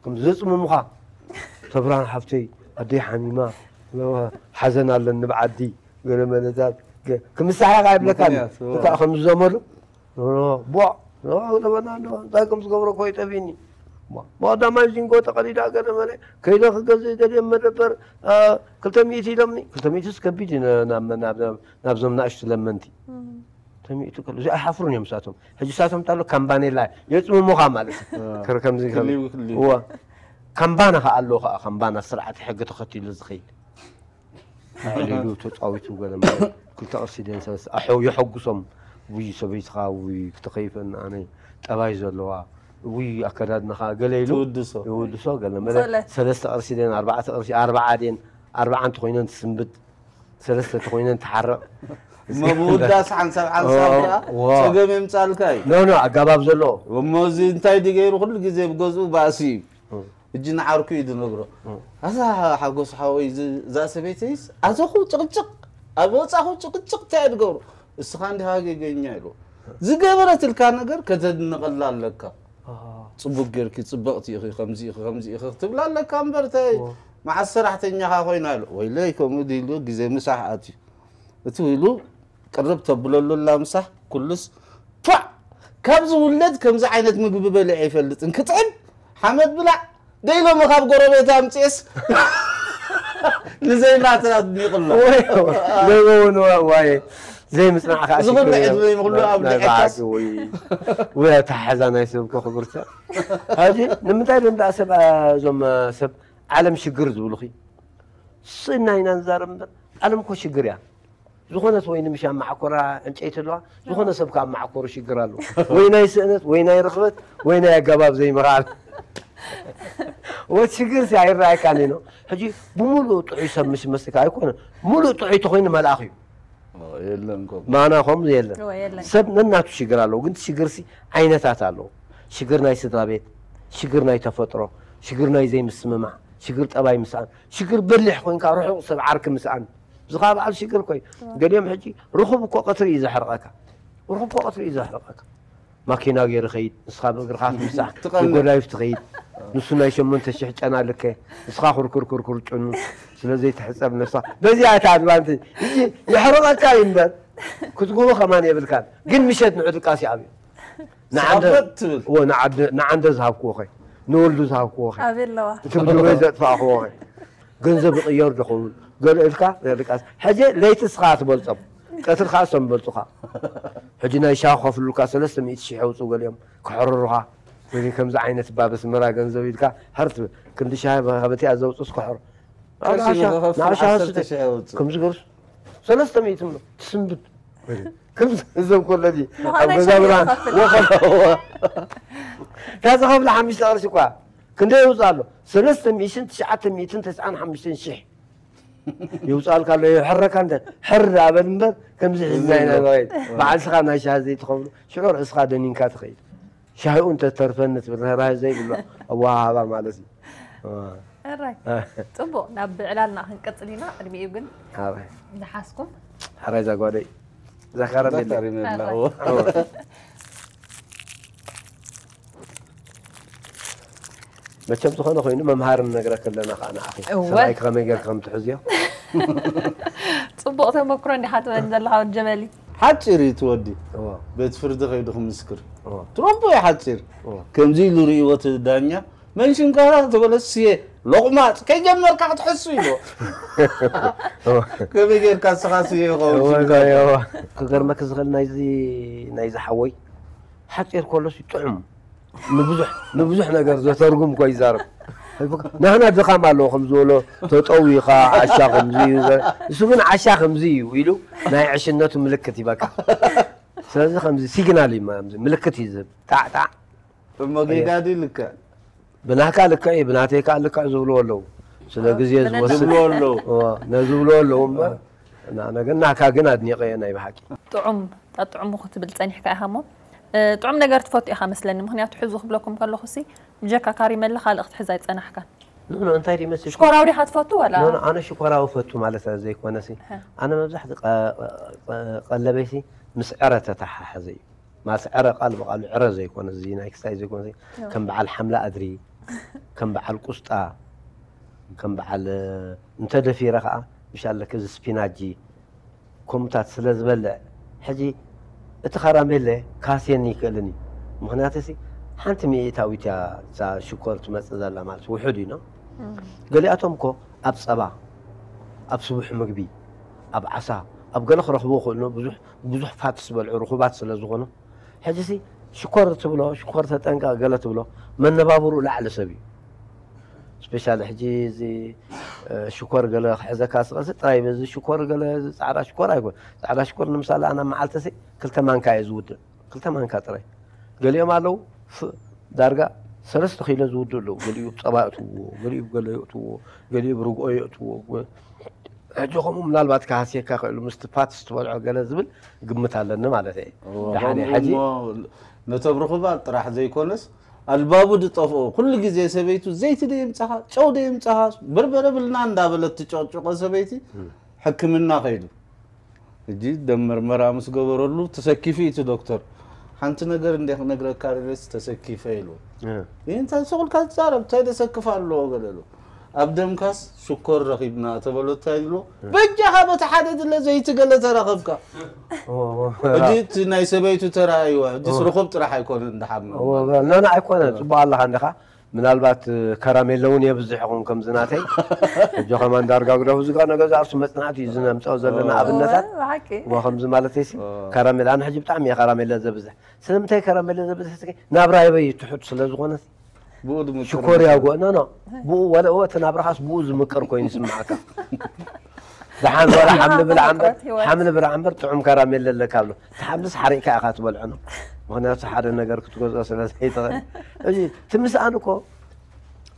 ከም ዘፅምሙኻ ተብራን ሓፍተይ ኣደይ ሓሚማ ሓዘን ኣለኒ ብዓዲ ገለ መለታት ክምሳሓ ከዓ ይብለካ ምኽንያት፣ እታ ከም ዝዘመሉ ቦዕ ለበና ኣለዎ እንታይ ከም ዝገብሮ እኮ ይጠፊኒ ብቐዳማይ ዚንጎ ተቐዲዳ ገለ መለ ከይደ ክገዝእ ደልየ መደበር ክልተ ሚእቲ ኢሎምኒ ክልተ ሚእቲ ከቢድ እዩ ነ- ናብ- ናብ- ናብዞም ናእሽቱ ለመንቲ ክልተ ሚእቲ ከሎ እዚኣ ኣይሓፍሩን እዮም ንሳቶም ሕጂ ንሳቶም እንታሎ ካምባኔላ የፅምሙኻ ማለት እዩ ከረ- ከምዚ ከም- ክልው ክልው። እወ ካምባና ከዓ ኣለዎ ከዓ ካምባና ስርዓት ሕጊ ተኸቲሉ ዝኸይድ ኢሉ ተፃዊቱ ገለ ማለት ክልተ ቅርሲ ደን ሰለስተ ኣሐው የሐጉሶም ውይ ሰበይትኻ ውይ ክተኸይፈን ኣነ ጠባይ ዘለዋ ውይ ኣከዳድናኻ ገለ ኢሉ ትውድሶ። ይውድሶ ገለ መለ ጸሎት። ሰለስተ ቅርሲ ደን ኣርባዕተ ቅርሲ ኣርባዓ ደን ኣርባዓ እንተኮይነን ትስንብት ሰለስተ እንተኮይነን ትሓረቕ እሞ ብውዳስ ሓንሳብ ሓንሳብ ኦ፣ ከኣ ዋ። ጸገም የምጻልካ እዩ ኖ ኖ ኣጋባብ ዘለዎ እሞ እዚ እንታይ ድገይሩ ኩሉ ግዜ ብገዝኡ ባእሲ እዩ እጂ ንዓርኩ እዩ ዝነግሮ ኣዛ ሓጎስ ሓወይ እዚ- እዛ ሰበይተይስ ኣዘኹ ጭቕጭቕ ኣብ ወፃኹ ጭቕጭቕ እንታይ እየ ዝገብሮ እስኻ እንዲኻ ጌገኛ ኢሉ ዝገበረትልካ ነገር ከተድንቐላ ኣለካ ፅቡቅ ጌርኪ ፅብቕቲ ኢኺ ከምዚ ኢኺ ከምዚ ኢኺ ክትብላ ኣለካ እምበር እንታይ መዓስ ሰራሕተኛኻ ኮይና ኢሉ ወይለይ ከምኡ ድኢሉ ግዜ ምሳሕ ኣትዩ እቲ ኢሉ ቅርብ ተብለሉ ኣላ ምሳሕ ኩሉስ ቷዕ ካብ ዝውለድ ከምዚ ዓይነት ምግቢ በሊዐ ይፈልጥን ክጥዕም ሓመድ ብላዕ ደይሎሚ ካብ ጎረቤት ኣምፅኤስ ንዘይናትና ኣድኒቕሎ ለበውን ዋየ ዘይምፅናዕ ከዓ ዝኹሉ ሽግር ዕድመ ይምኽሉ ኣብ ናይ ልዕልካስ። በዓል ወይ ወይ ኣተሓሓዛ ናይ ሰብ እኮ ክብርተ ሕጂ ንምንታይ ዶ እንዳ ሰብ እዞም ሰብ ዓለም ሽግር ዝብሉኺ ስና ኢና ንዛረብ እምበር ዓለም እኮ ሽግር እያ ዝኾነት ወይ ንምሻ ማዕኮራ ዕንጨይቲ ኣለዋ ዝኾነ ሰብ ከዓ ማዕኮሩ ሽግር ኣለዎ ወይ ናይ ስእነት ወይ ናይ ርኽበት ወይ ናይ ኣገባብ ዘይምኽኣል ወት ሽግር ሲ ኣይረኣየካን ኢኖ ሕጂ ብሙሉእ ጥዑይ ሰብ ምስ መስልካ ኣይኮነ ሙሉእ ጥዑይ ተኮይኑ መልኣኽ እዩ የለን ኮ ማና ከምኡ የለን እወ፣ የለን። ሰብ ነናቱ ሽግር ኣለዎ ግን ሽግር ሲ ዓይነታት ኣለዎ ሽግር ናይ ስድራ ቤት ሽግር ናይ ተፈጥሮ ሽግር ናይ ዘይምስምማዕ ሽግር ጠባይ ምስኣን ሽግር በሊሕ ኮይንካ ርሑቕ ሰብ ዓርኪ ምስኣን እዚ ከዓ በዓል ሽግር ኮይ ገሊኦም ሕጂ ርኹብ እኮ ቀትሪ እዩ ዘሕርቐካ ርኹብ እኮ ቀትሪ እዩ ዘሕርቐካ ማኪና ገይሩ ኸይድ ንስኻ ብእግርኻ ትምሳሕ ትቐንእ። ንጎዳይፍ ትኸይድ ንሱ ናይ ሸሞንተ ሽሕ ጨና ልከ ንስኻ ኩርኩር ኩርኩር ጭኑ ስለ ዘይትሕፀብ ነፍስኻ በዚኣ እታ ኣድቫንቴጅ እዚ የሕርቐካ እዩ እምበር ክትጉቦ ከማን የብልካን ግን ምሸት ንዑ ድቃስ ይኣብዩ ንዓንደ ሰዓበት ትብል። እዎ ንዓደ- ንዓንደ ዝሃብክዎ ኸይ ንወልዱ ዝሃብክዎ ኸይ ኣበይ ኣለዋ እቲ ብድሮይ ዘጥፋእክዎ ኸይ ገንዘብ ይቕየር ዶ ኸውን ገለ ኢልካ ዘርቃስ ሕጂ ለይቲ እስኻ ትበልፆም ቀትሪ ከዓ እሶም ይበልፁኻ ሕጂ ናይ ሻሂ ከፍሉልካ ሰለስተ ሚእቲ ሽሕ የውፅኡ ገሊኦም ክሕርሩኻ ወይ ከምዚ ዓይነት ባብ ኣስመራ ገንዘብ ኢልካ ሕር ትብል ክንዲ ሻሂ ከበቲኣ ዘውፅስ ክሕር ቅርሺ ንኸኸፍል ዓሰርተ ሽሕ የውፅእ። ከምዚ ገርሱ ሰለስተ ሚእቲ ምሎ ትስንብድ ከምዚ እዞም ኮለዲ ኣብ ምዃኑ ገዛ ኣይሻሂ ብርሃን ይኸፍል። ወኸ እታ ዝኸፍለ ሓሙሽተ ቅርሺ እኳ ክንደይ የውፅእ ኣሎ ሰለስተ ሚእትን ትሽዓተ ሚእትን ተስዓን ሓሙሽተን ሽሕ ይውፅኣልካ ኣሎ ይሕረካ እንተ ሕር ኣበል እምበር ከምዚ ሒዝና ኢና ንኸይድ በዓል ስኻ ናይ ሻሂ ዘይትኸፍሉ ሽዑ ርእስኻ ደኒንካ ትኸይድ ሻሂኡ እንተተርፈኒ ትብል ርህራሄ ዘይብሉ ኣወሃሃባ ማለት እዩ ሕራይ ፅቡቕ ናብ ዕላልና ክንቀፅል ኢና ቅድሚኡ ግን ሓራይ ዝሓዝኩም ሓራይ ዛጓደይ ዛካረም የለ ዛካረም የለ። ሕራይ። እዎ። መቸም ዝኾነ ኮይኑ መምሃሪ ንነግረኪ ኣለና ከዓ ንዓኺ። እወ። ሰብኣይኪ ከመይ ጌርኪ ከም ትሕዝዮ። ጽቡቕ ተመክሮ እንዲኻ ትበኒ ዘለኻ ወዲ ጀበሊ። ሓጺር እዩ ትወዲ። እወ። ቤት ፍርዲ ከይዱ ክምስክር። እወ። ትረቦ እዩ ሓጺር። እወ። ከምዚ ኢሉ ርእይዎ እቲ ዳኛ፣ መን ሽምካ ተበለስ ስየ ሎቕማጽ ከይጀመርካ ክትሕሱ ኢሉ። እወ። ከመይ ጌርካ ንስኻ ስየ ይኸውን እወ፣ ሽምካ? እወ። ክገርመኪ ዝኽእል ናይዚ፣ ናይዚ ሓወይ ሓጺር ከሎስ ጥዑም። ንብዙሕ፣ ንብዙሕ ነገር ዘተርጉም እኮ ይዛረብ። ናህና ድኻም ኣለዎ ከም ዝበሎ፣ ተጠዊኻ፣ ዓሻ ከምዚ እዩ፣ እሱ ግን ዓሻ ከምዚ እዩ ኢሉ ናይ ዕሽነቱ ምልክት ይበካ። ስለዚ ከምዚ ሲግናል እዩ፣ ከምዚ ምልክት እዩ ዝህብ። ጣዕ፣ ጣዕ። እሞ ጌጋ ድዩ ልክዕ? ብናትካ ልክዕ እዩ፣ ብናተይ ከዓ ልክዕ ዝብልዎ ኣለዉ። ስለ ግዜ ብነ- ዝወስድ ዝብልዎ ኣለዉ። እዎ፣ ነዚ ዝብልዎ ኣለዉ እምበር፣ ና-፣ ነገ ናትካ ግን ኣድኒቐዮ ናይ ብሓቂ። ጥዑም፣ ጠጥዕሙ ክትብል ጸኒሕካ ኢኻ እሞ፣ እ፣ ጥዑም ነገር ትፈቱ ኢኻ መስለኒ። ምኽንያቱ ሕዚ ክብለኩም ከለኹ ሲ፣ ብጀካ ካሪመለ ካልእ ክትሕዝ ኣይጸናሕካን። ኖ፣ ኖ፣ እንታይ ድዩ መሲልኪ? ሽኮራዊ ዲኻ ትፈቱ ወላ? ኖ፣ ኖ፣ ኣነ ሽኮራዊ እፈቱ ማለት ዘይኮነ ሲ፣ ሀ። ኣነ መብዛሕትኡ ቀ-፣ ቀ-፣ ቀለበይ ሲ ምስ ዕረ ተተሓሓዘ እዩ። ማለት ዕረ ቃል ብቃሉ ዕረ ዘይኮነ፣ እዚ ናይ ክሳይ ዘይኮነ፣ ኖ። ከም በዓል ሓምላ ኣድሪ፣ ከም በዓል ቁስጣ፣ ከም በዓል፣ እ፣ እንተ ደፊረ ኸዓ፣ ምሽ ኣለኪ እዚ ስፒናጂ፣ ከምኡታት ስለ ዝበልዕ፣ ሕጂ እቲ ካራሜለ ካስየኒ ይክእልን እዩ። ምኽንያቱ ሲ፣ ሓንቲ ሚእታዊት እያ እዛ ሽኮር ትመጽእ ዘላ ማለት ውሑድ እዩ፣ ኖ? እም። ገሊኣቶም እኮ ኣብ ጸባ፣ ኣብ ስቡሕ ምግቢ፣ ኣብ ዓሳ፣ ኣብ ገለ ክረኽብዎ ይኽእሉ፣ ብዙሕ፣ ብዙሕ ፋት ዝበልዑ ርኹባት ስለ ዝኾኑ። ሕጂ ሲ ሽኮር ትብሎ፣ ሽኮር ተጠንቀቕ ገለ ትብሎ፣ መነባብርኡ ላዕሊ ሰብ እዩ። ስፔሻሊ ሕጂ እዚ፣ እ፣ ሽኮር ገለ ክሕዘካ ዝኽእል ሲ ጥራይ በዚ ሽኮር ገለ ጻዕዳ ሽኮር ኣይኮን። ጻዕዳ ሽኮር ንምሳሌ ኣነ ኣብ መዓልቲ ሲ ክልተ ማንካ እየ ዝውድእ። ክልተ ማንካ ጥራይ። ገሊኦም ኣለዉ ፍ-፣ ዳርጋ ሰለስተ ኪሎ ዝውድኡ ኣለዉ። ገሊኡ ጸባ የእትውዎ፣ ገሊኡ ገለ የእትውዎ፣ ገሊኡ ርግኦ የእትውዎ። ሕጂ ከምኡ ምናልባት ክሃስየካ ክእሉ ምስቲ ፓትስ ትበልዖ ገለ ዝብል ግምት ኣለኒ ማለት እየ። እዎ፣ ደሓን እየ። ከምኡ ሕጂ እሞ ነቶም ርኹባት ጥራሕ ዘይኮነስ ኣልባቡ ዝጠፍኦ ኩሉ ግዜ ሰበይቱ ዘይቲ ዶ የምጻኻ፣ ጨው ዶ የምጻኻ፣ በርበረ ብልና እንዳበለት ትጨቕጭቆ ሰበይቲ ሕክምና ከይዱ። ሕጂ ደም መርመራ ምስ ገበረሉ ተሰኪፉ እዩ እቲ ዶክተር። ሓንቲ ነገር እንደ ክነግረካ ደለስ ተሰኪፈ ኢሉ። እ። ይህ እንታይ ሰቑልካ ትዛረብ፣ እንታይ ደሰክፍ ኣለዎ ገለ ኢሉ። ኣብ ደምካስ ሽኮር ረኺብና ተበሎ እንታይ ኢሉ። በጃኻ በቲ ሓደ ድለ ዘይቲ ገለ ተረኸብካ። ኦ፣ ኦ። ሕጂ እቲ ናይ ሰበይቱ ተራእይዋ። ሕጂስ ኦ። ርኹብ ጥራሕ ኣይኮነን ድሓር ነው። ኦ፣ ኖ፣ ኖ፣ ኣይኮነ። ጽቡቕ ኣለኻ እንዲኻ። ምናልባት፣ እ፣ ከራሜለ እውን የብዝሕ ይኹን ከምዚ ናተይ። ሕጂ ከማን ዳርጋ ግደፉ፣ እዚ ጋር ነገዛ እሱ መጽናዕቲ እዩ ዝነምጽኦ ዘለና ኦ። ኣብነታት። ኦ፣ ብሓቂ። እሞ ከምዚ ማለተይ ሲ፣ ኦ። ከራሜለ፣ ኣነ ሕጂ ብጣዕሚ እየ ከራሜለ ዘብዝሕ። ስለምንታይ ከራሜለ ዘብዝሕ እስኪ? ናብራ ይበይ ትሑት ስለ ዝኾነ ሲ፣ ብኡ ድምቅር ሽኮር ይመስል። ያጎ-፣ ኖ፣ ኖ። ብኡ ወለ-፣ እቲ ናብራኻስ ብኡ ዝምቅር ኮይኑ ይስምዓካ። ደሓን ወላ ሓምሊ ብላ እምበር፣ ምቅረት ህይወት። ሓምሊ ብላ እምበር ጥዑም ከራሜለ ኣለካ ብሎ። እቲ ሓምልስ ሓሪቕካ ኢኻ ትበልዖ ነው። ምኽንያቱ ሓደ ነገር ክትገዝኦ ስለ ዘይትኽእል። እዚ ትምስኣን እኮ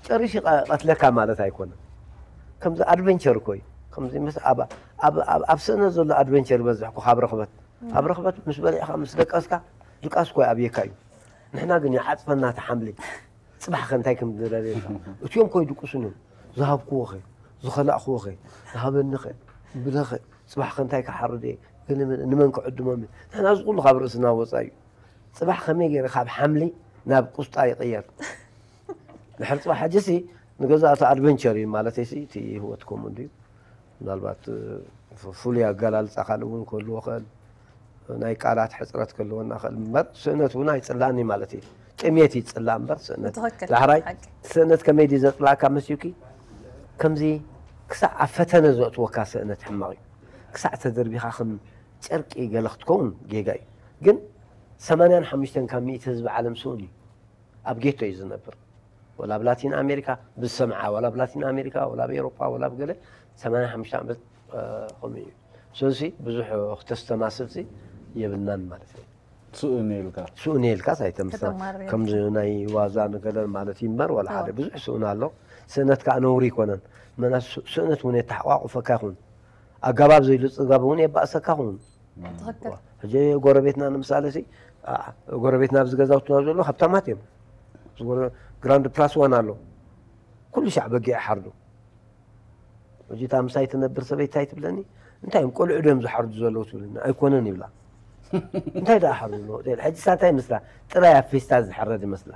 ጨሪሽ ይቐ-፣ ቀትለካ ማለት ኣይኮነን። ከምዚ ኣድቨንቸር እኮ እዩ። ከምዚ ምስ ኣብ፣ ኣብ፣ ኣብ፣ ኣብ ስእነት ዘሎ ኣድቨንቸር ይበዝሕ እኮ ካብ ርኽበት። ካብ ርኽበት ምስ በሊዕካ ምስ ደቀስካ ድቃስ እኮ ይኣብየካ እዩ። ንሕና ግን ይዓጽፈና እቲ ሓምሊ። ጽባሕ ከ እንታይ ከም ዝደለየልካ። እቲኦም ኮ ይድቅሱን እዮም። ዝሃብክዎ ኸ፣ ዝኸላእክዎ ኸ፣ ዝሃበኒ ኸ፣ ብለ ኸ፣ ጽባሕ ከ እንታይ ክሓርድ እየ፣ ገለ መለ፣ ንመን ክዕድሞም እየ። ንሕና እዚ ኩሉ ካብ ርእስና ወጻኢ እዩ። ጽባሕ ከመይ ገይረ ካብ ሓምሊ ናብ ቁስጣ ይቕየር? ድሕሪ ጽባሕ ሕጂ ሲ ንገዛእቲ ኣድቨንቸር እዩ ማለተይ ሲ፣ እቲ ህይወት ከምኡ እንድዩ። ምናልባት፣ እ፣ ፍ-፣ ፍሉይ ኣገላልጻ ካልእ እውን ክህልዎ ክእል፣ ናይ ቃላት ሕጽረት ክህልወና ክእል እምበር፣ ስእነት እውን ኣይጽላእን እዩ ማለት እዩ። ጥሜት ይጽላእ እምበር ስእነት። ብትኽክል፣ ዳሕራይ ሓቂ። ስእነት ከመይ ድዩ ዘጽላእካ መሲልኪ? ከምዚ ክሳዕ ኣብ ፈተነ ዘእትወካ ስእነት ሕማቕ እዩ። ክሳዕ ተደርቢኻ ከም ጨርቂ ገለ ክትከውን ጌጋ እዩ። ግን ሰማንያን ሓሙሽተን ካብ ሚእቲ ህዝቢ ዓለም ስኡን እዩ። ኣብ ጌቶ እዩ ዝነብር። ወላ ኣብ ላቲን ኣሜሪካ ብዝሰምዓ፣ ወላ ኣብ ላቲን ኣሜሪካ፣ ወላ ኣብ ኤሮፓ፣ ወላ ኣብ ገለ ሰማንያ ሓሙሽተ ዓመት፣ እ፣ ከምኡ እዩ። ስለዚ ብዙሕ ክተስተማስልሲ የብልናን ማለት እዩ። ስኡን ኢልካ። ስኡን ኢልካስ ኣይተምስላ። ከተማርር ከምዚ ናይ ዋዛ ንገለ ማለት እዩ እምበር፣ ወላ ሓደ እዎ። ብዙሕ ስኡን ኣሎ። ስእነት ከዓ ነውሪ ኣይኮነን። መና ስ-፣ ስእነት እውን የተሓቋቁፈካ ይኹን። ኣገባብ ዘይሉ ጽጋብ እውን የባእሰካ ይኹን። ትኽክል። ሕጂ ጎረቤትና ንምሳሌ ሲ፣ ኣ፣ ጎረቤትና ኣብዚ ገዛውትና ዘሎ ሃብታማት እዮም። እዚ ጎረ-፣ ግራንድ ፕላስ ዋን ኣሎ። ኩሉ ሻዕ በጊዕ ይሓርዱ። ሕጂ እታ ምሳይ ትነብር ሰበይቲ እንታይ ትብለኒ? "እንታይ እዮም ቆልዑ ድዮም ዝሓርዱ ዘለዉ?" ትብለኒ። "ኣይኮነን" ይብላ። እንታይ ደኣ ሓርዱ ኣለዉ? ሕጂ እሳ እንታይ ይመስላ? ጥራይ ኣብ ፌስታል ዝሕረድ ይመስላ።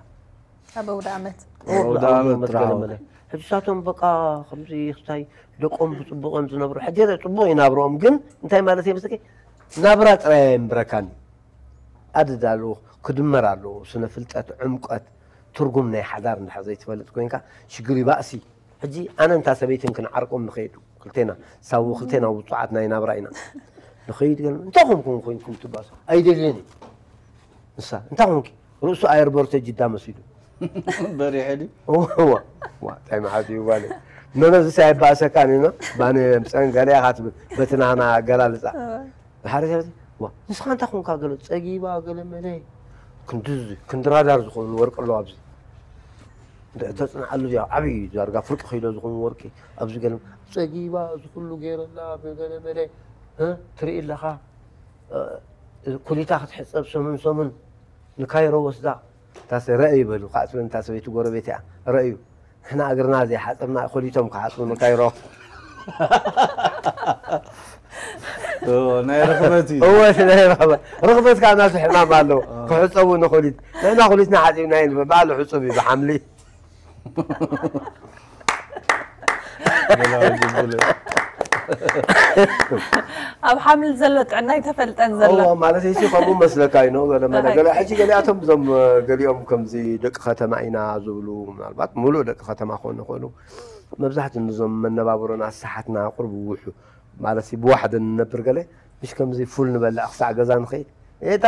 ኣብ ኣውደ ዓመት። ኣውደ ዓመት መትገለ ራው። መለ ሕጂ ሳቶም በቃ ከምዚ ክስታይ ደቆም ብፅቡቆም ዝነብሩ ሕጂ ጽቡቅ ይናብሮም ግን እንታይ ማለት እየ መስለኪ ናብራ ጥራይ የንብረካኒ ኣድድ ኣለዎ ክድመር ኣለዎ ስነ ፍልጠት ዕምቀት ትርጉም ናይ ሓዳር እንድሕር ዘይትፈልጥ ኮይንካ ሽግር ይባእሲ ሕጂ ኣነ እንታ ሰበይትን ክንዓርቆም ንኸይዱ ክልቴና ሳቡ ክልቴና ውፁዓት ናይ ናብራ ኢና ንኸይድ ገለ እንታይ ኮንኩም ኮይንኩም ትባሱ ኣይደልየን እዩ ንሳ እንታይ ኮንኪ ርእሱ ኣየርቦርተ ጅዳ መሲሉ በሪሐ ድዩ እዋ እንታይ መዓት እዩ ባለ ነነዚ ሳይ ባእሰካ ኒኖ ባነ ምፀን ገለ ኢኻ ትብል በቲ ናና ኣገላልፃ ብሓደ ሰብ ዋ ንስኻ እንታይ ኮንካ ገለ ፀጊባ ገለ መለ ክንዲ ክንዲ ራዳር ዝኾኑ ወርቂ ኣለዋ ኣብዚ ተፅንዓሉ እዚኣ ዓብዪ ዳርጋ ፍርቂ ኪሎ ዝኾኑ ወርቂ ኣብዚ ገለ ፀጊባ እዚ ኩሉ ገይረላ ገለ መለ ትርኢ ኣለኻ ኩሊታ ክትሕፀብ ሰሙን ሰሙን ንካይሮ ወስዳ ታሰ ረእ ይበሉ ካዕፅበን እታ ሰበይቲ ጎረቤት እያ ረእዩ ንሕና እግርና ዘይሓፀብና ኮሊቶም ክሓፅቡ ንካይሮ ናይ ርኽበት እዩ እወ ናይ ርኽበት ርኽበት ካብ ናቱ ሕማም ኣለዎ ክሕፀቡ ንኮሊት ንሕና ኮሊትና ሓፂብና እዩ ንብል ባዕሉ ሕፁብ እዩ ብሓምሊ ኣብ ሓምል ዘሎ ጥዕና ይተፈልጠን ዘሎ እዎ ማለት እዚ ከምኡ መስለካ እዩ ነው ገለ መለ ገለ ሕጂ ገሊኣቶም እዞም ገሊኦም ከምዚ ደቂ ከተማ ኢና ዝብሉ ምናልባት ሙሉእ ደቂ ከተማ ክኾኑ ይኽእሉ መብዛሕትኡ ንዞም መነባብሮና ኣሰሓትና ቁርብ ውሑ ማለት ብዋሕደ ንነብር ገለ ምሽ ከምዚ ፉል ንበልዕ ክሳዕ ገዛ ንኸይድ ኤታ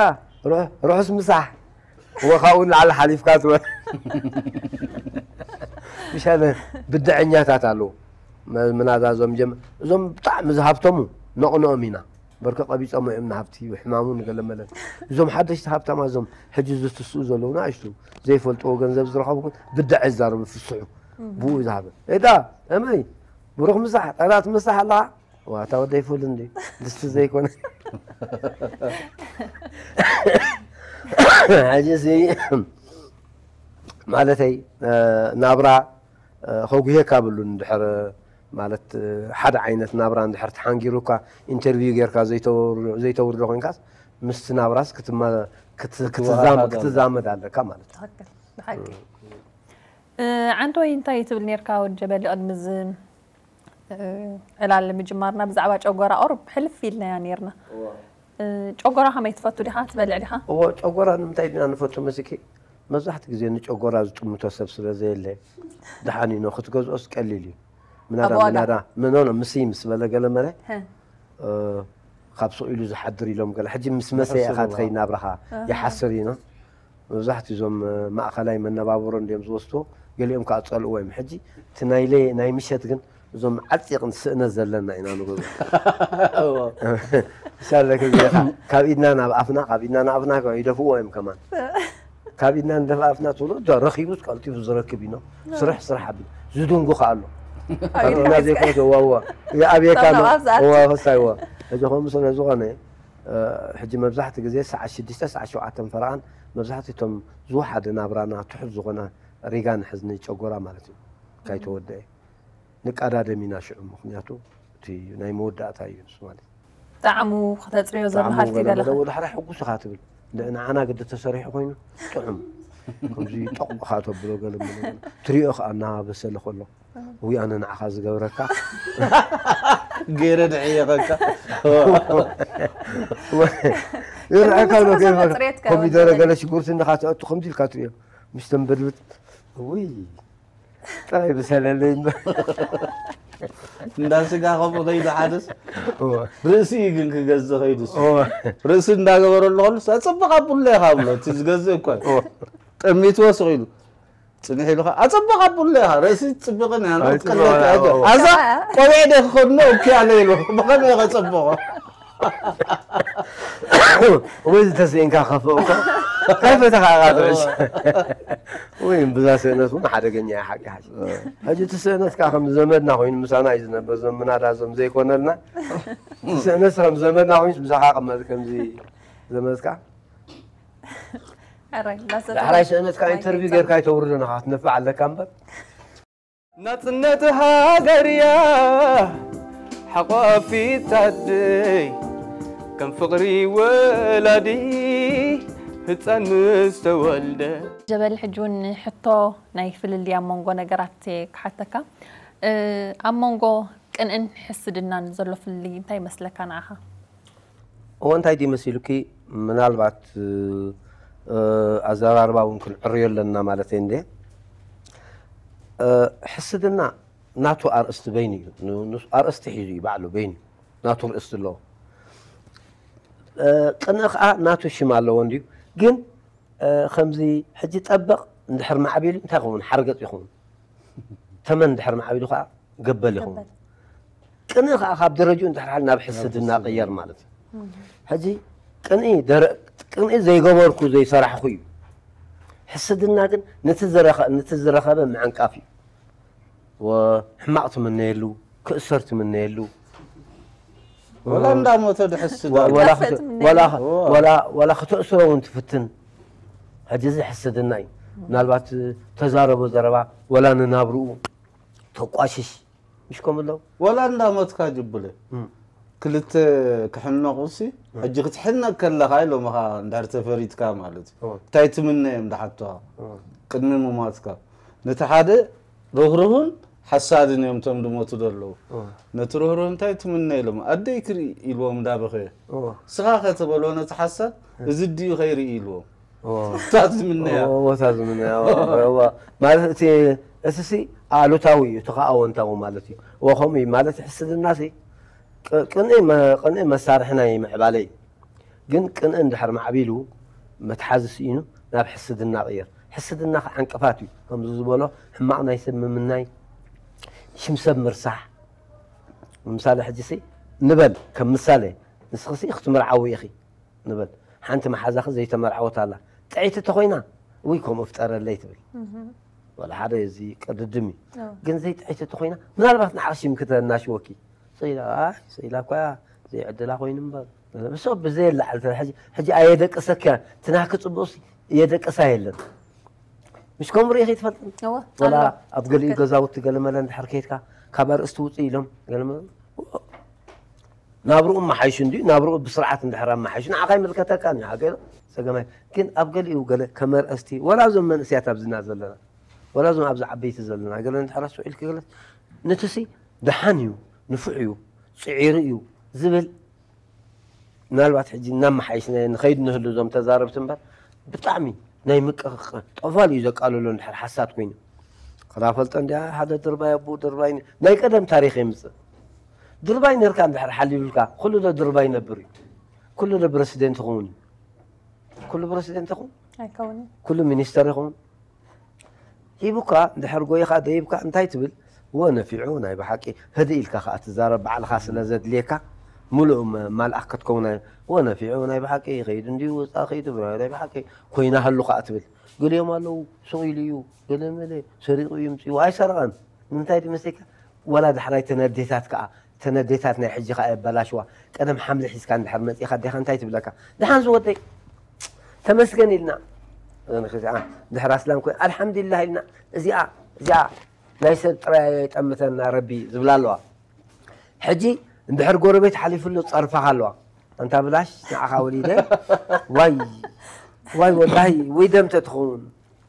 ርሑስ ምሳሕ እወ ካብኡ ንላዕሊ ሓሊፍካ ትበል ምሻለ ብድዐኛታት ኣለዉ ምናዛ እዞም ጀም እዞም ብጣዕሚ ዝሃብተሙ ነቕንኦም ኢና በርከ ቀቢፆም እዮም ንሃብቲ ሕማሙ ንገለመለን እዞም ሓደሽቲ ሃብታማ እዞም ሕጂ ዝትስኡ ዘለዉ ንኣሽቱ ዘይፈልጥዎ ገንዘብ ዝረኸቡ ግን ብድዐ ይዛረቡ ፍስሑ ብኡ ዝሃበ እታ እመይ ብሩኽ ምሳሕ ጠላት ምሳሕ ኣለኻ ዋታ ወደይ ፉል እንዲ ድስቲ ዘይኮነ ሕጂ እዚ ማለተይ ናብራ ከጉሄካ ብሉን ድሕር ማለት ሓደ ዓይነት ናብራ እንድሕር ተሓንጊሩካ ኢንተርቪው ጌርካ ዘይተውርዶ ኮይንካስ ምስቲ ናብራስ ክትዛመድ ኣለካ ማለት ዓንተ ወይ እንታይ ትብል ኔርካ ወዲ ጀበሊ ቅድሚ እዚ ዕላል ምጅማርና ብዛዕባ ጨጎራ ቁሩብ ሕልፍ ኢልናያ ኔርና። ጨጎራ ከመይ ትፈቱ ዲኻ ትበልዕ ዲኻ? እዎ ጨጎራ ንምንታይ ዲና ንፈቱ መስኪ መብዛሕቲ ግዜ ንጨጎራ ዝጥምቶ ሰብ ስለ ዘየለ ደሓን እዩ ክትገዝኦስ ቀሊል እዩ። ምናዳ ምናዳ ምኖኖ ምስ ምስ በለ ገለ መለ ካብ ሱቕ ኢሉ ዝሓድር ኢሎም ገለ ሕጂ ምስ መሰ ኢኻ ትኸይድ ናብራኻ ይሓስር እዩ። መብዛሕትኡ እዞም ማእኸላይ መነባብሮ እንዲዮም ዝወስድዎ፣ ገሊኦም ከዓ ዝፀልእዎ እዮም። ሕጂ እቲ ናይ ሌ ናይ ምሸት ግን እዞም ዓፂቕ ስእነት ዘለና ኢና ንገብሮ። ሳለክ ካብ ኢድና ናብ ኣፍና ካብ ኢድና ናብ ኣፍና ይደፍእዎ እዮም ከማን ካብ ኢድና ንደፍ ኣፍና ትብሎ ዶ ረኺቡስ ቀልጢፉ ዝረክብ ኢኖ ስራሕ ስራሕ ኣቢሉ ዝድንጉ ከዓ ኣሎ ኣብ ኢድና ዘይኮነ ዋዋ ይኣብየካ ኣሎ ዋ ፈሳይዋ እዚ ከምኡ ስለ ዝኾነ ሕጂ መብዛሕቲ ግዜ ሰዓት ሽዱሽተ ሰዓት ሸውዓተ ፈረቓን መብዛሕቲ እቶም ዝወሓደ ናብራና ትሑት ዝኾነ ሪጋ ንሕዝ ንጨጎራ ማለት እዩ ካይተወደአ ንቃዳደም ኢና ሽዑ ምክንያቱ እቲ ናይ መወዳእታ እዩ ንሱ ማለት ጣዕሙ ከተፅርዮ ዘለካ ገለ ወደ ሓራ ሕጉስ ኢኻ ትብል ንዓና ግዲ ተሰሪሑ ኮይኑ ጥዑም ከምዚ ጠቕ ኢኻ ተብሎ ገለ ትሪኦ ከዓ እናበሰለ ከሎ ውይ ኣነ ንዓኻ ዝገብረካ ገይረ ድዕየኸካ ይርአካ ኣሎ ኮሚደረ ገለ ሽጉርቲ እንድኻ ተእቱ ከምዚ ኢልካ ትሪኦ ምስ ተንበድብድ ውይ ጥራይ ብሰለለይ እምበር እንዳ ስጋ ከምኡ ከይዱ ሓደስ ርእሲ እዩ ግን ክገዝእ ከይዱ ርእሲ እንዳገበረሉ ከሉ ኣፅብቕ ኣብሉ ኢኻ ብሎ እቲ ዝገዝእ እኮ ጠሚትዎ ስቕ ኢሉ ፅንሕ ኢሉ ኣፀበቕ ኣብሉ ኢኻ ርእሲ ፅብቕን ኣዛ ቆቢዕ ደ ክኸድኖ እኪ ኣለ ኢሉ ብኸመይ ከፀብቖ ወይ ዝተስእንካ ከፍእ እኮ ከይፈተኻ ቃጥዕሽ ወይ ብዛ ስእነት እውን ሓደገኛ እያ ሓቂ ሓቂ ሕጂ እቲ ስእነት ከዓ ከም ዘመድና ኮይኑ ምሳና እዩ ዝነበር ዞም ምናዳ ዞም ዘይኮነልና ስእነት ከም ዘመድና ኮይኑ ምሳኻ ቅመጥ ከምዚ ዘመድካ ዳሕራይ ስእነትካ ኢንተርቪው ጌርካ ይተውርዶ ንኻ ክትነፍዕ ኣለካ እምበር ናጽነት ሃገርያ ሓቋፊት ኣደይ ከም ፍቕሪ ወላዲ ህፃን ምስ ተወልደ ጀበል፣ ሕጂ እውን ሕቶ ናይ ፍልልይ ኣብ መንጎ ነገራት ክሓተካ። ኣብ መንጎ ቅንእን ሕስድናን ዘሎ ፍልልይ እንታይ ይመስለካ ንዓኻ? እዎ እንታይ ድዩ መሲሉኪ? ምናልባት ኣዘራርባ እውን ክንዕርዮ ኣለና ማለት እንደ ሕስድና ናቱ ኣርእስቲ በይኑ እዩ። ኣርእስቲ ሒዙ እዩ ባዕሉ በይኑ ናቱ ርእስቲ ኣለዎ። ቅንኢ ከዓ ናቱ ሽም ኣለዎ እንድዩ። ግን ከምዚ ሕጂ ጠበቕ እንድሕር ማዕቢሉ እንታይ ይኸውን? ሓርገፅ ይኸውን። ተመን እንድሕር ማዕቢሉ ከዓ ገበል ይኸውን። ቅንኢ ከዓ ካብ ደረጅኡ እንድሕር ሓል ናብ ሕስድና ቅየር ማለት እዩ። ሕጂ ቅንኢ ዘይገበርኩ ዘይሰራሕኩ እዩ። ሕስድና ግን ነቲ ዝረኸበ ምዕንቃፍ እዩ። ሕማቕ ትምነየሉ፣ ክእሰር ትምነየሉ፣ ወላ እንዳሞተ ድሕስድ ወላ ከተእስሮ እውን ትፍትን። ሕጂ እዚ ሕስድና እዩ። ምናልባት ተዛረቦ ዘረባ ወላ ንናብርኡ ተቋሽሽ ምሽ ከምኡ ኣለዉ። ወላ እንዳሞትካ ጅቡለ ክልተ ክሕነቑ ሲ ሕጂ ክትሕነቅ ከለኻ ኢሎምኻ እንድሕር ተፈሪድካ ማለት እዩ። እንታይ ትምነ እዮም ድሓቱኻ ቅድሚ ምሟትካ? ነቲ ሓደ ርህሩህን ሓሳድን እዮም እቶም ድሞቱ ዘለዉ። ነቲ ርህሩህ እንታይ ትምነ ኢሎም ኣደይ ክርኢ ኢልዎም እንዳበኸየ። ስኻ ከተበሎ ነቲ ሓሳድ እዚ ድዩ ከይርኢ ኢልዎም። እታ ዝምነያ። እዎ፣ እታ ዝምነያ። እዎ፣ እዎ። ማለት እቲ እቲ ሲ ኣሉታዊ እዩ፣ እቲ ከዓ ኣወንታዊ ማለት እዩ። እዎ፣ ከምኡ እዩ ማለት ሕስድና ሲ ቅ- ቅንኢ መ- ቅንኢ መሳርሒ ናይ ምዕባለ እዩ። ግን ቅንኢ እንድሕር ማዕቢሉ መትሓዚ ስኢኑ ናብ ሕስድና ቅየር። ሕስድና ከዓ ዕንቅፋት እዩ። ከምዚ ዝበሎ ሕማቕ ናይ ሰብ ምምናይ፣ ሽም ሰብ ምርሳሕ። ንምሳሌ ሕጂ ሲ ንበል ከም ምሳሌ ንስኺ ሲ ክትምርዓዊ ኢኺ። ንበል ሓንቲ መሓዛኺ ዘይተመርዓወት ኣላ ጥዕይቲ ተኾይና ውይ ከምኡ ፍጠረለይ ትብል። ዋላ ሓደ እዚ ቅድድም እዩ። ግን ዘይጥዕይቲ ተኾይና ምናልባት ንዓኺ ሽም ክተናሽወኪ። ሰኢላ ኣይ ሰኢላ እኳ ዘይዕድላ ኮይኑ እምበር። ብሰብ ብዘየላዓል ሕጂ ኣየደቅሰኪያ ትናኪ ፅቡቕሲ የደቅሳ የለን። ምሽ ከምኡ ርኢኺ ትፈልጥን? እወ፣ ወላ ኣሎ። ኣብ ገሊኡ ትክክል። ገዛውቲ ገለመለ እንድሕር ከይድካ ካብ ኣርእስቲ ውፅእ ኢሎም ገለመለ ናብርኡ መሓይሹ እንዲ ናብርኡ ብስርዓት እንድሕር ኣመሓይሹ ንዓኻ ይምልከተካ ኒ ሃገር ፀገማይ ግን ኣብ ገሊኡ ገለ ከመርእስቲ ወላ እዞም መንእስያት ኣብዝና ዘለና ወላ እዞም ኣብዚ ዓበይቲ ዘለና ገለ እንድሕር ኣስውዒልክ ገለ ንትሲ ደሓን እዩ ንፉዕ እዩ ፅዒሩ እዩ ዝብል ምናልባት ሕጂ እናመሓየሽና ንኸይድ ንህሉ እዞም ተዛረብቲ እምበር ብጣዕሚ ናይ ምቅቕቕ ጠፋል እዩ ዘቃልሎ እንድሕር ሓሳድ ኮይኑ ክላፈልጠ እንዲያ ሓደ ድርባይ ኣቦኡ ድርባይ ነ- ናይ ቀደም ታሪክ የምፅእ ድርባይ ነርካ እንድሕር ሓሊሉልካ ኩሉ ዶ ድርባይ ነብር እዩ ኩሉ ዶ ፕረሲደንት ይኸውን እዩ ኩሉ ፕረሲደንት ይኸውን ኣይከውንን ኩሉ ሚኒስተር ይኸውን ሂቡካ እንድሕር ጎይኻ ደይብካ እንታይ ትብል ወ ነፊዑ ናይ ብሓቂ ህድእ ኢልካ ከዓ ትዛረብ ባዕልኻ ስለ ዘድልየካ ሙሉእ መ- ማልኣኽ ክትከውን ኣይ- ወ ነፊዑ ናይ ብሓቂ ይኸይድ እንድዩ ወፃ ከይዱ ብራ ናይ ብሓቂ ኮይና ሃሉ ከዓ ትብል ገሊኦም ኣለዉ ስቕ ኢሉ እዩ ገለ መለ ሰሪቑ እዩ ምፅኡ ኣይሰረቐን ንምንታይ ድመስለካ ወላ ዳሕራይ ተነዴታት ከዓ ተነዴታት ናይ ሕጂ ከዓ የበላሽዋ ቀደም ሓምሊ ሒዝካ እንድሕር መፂኻ ዴኻ እንታይ ትብለካ ደሓን ዝወደይ ተመስገን ኢልና ድሕር ኣስላም ኮይ ኣልሓምዱሊላህ ኢልና እዚኣ እዚኣ ናይ ሰብ ጥራይ ኣይጠምተና ረቢ ዝብላ ኣለዋ ሕጂ እንድሕር ጎረቤት ሓሊፉሉ ፀርፋኻ ኣለዋ ኣንታ ብላሽ ንዓኻ ወሊደ ዋይ ዋይ ወላሂ ወይ ደም ተትኸውን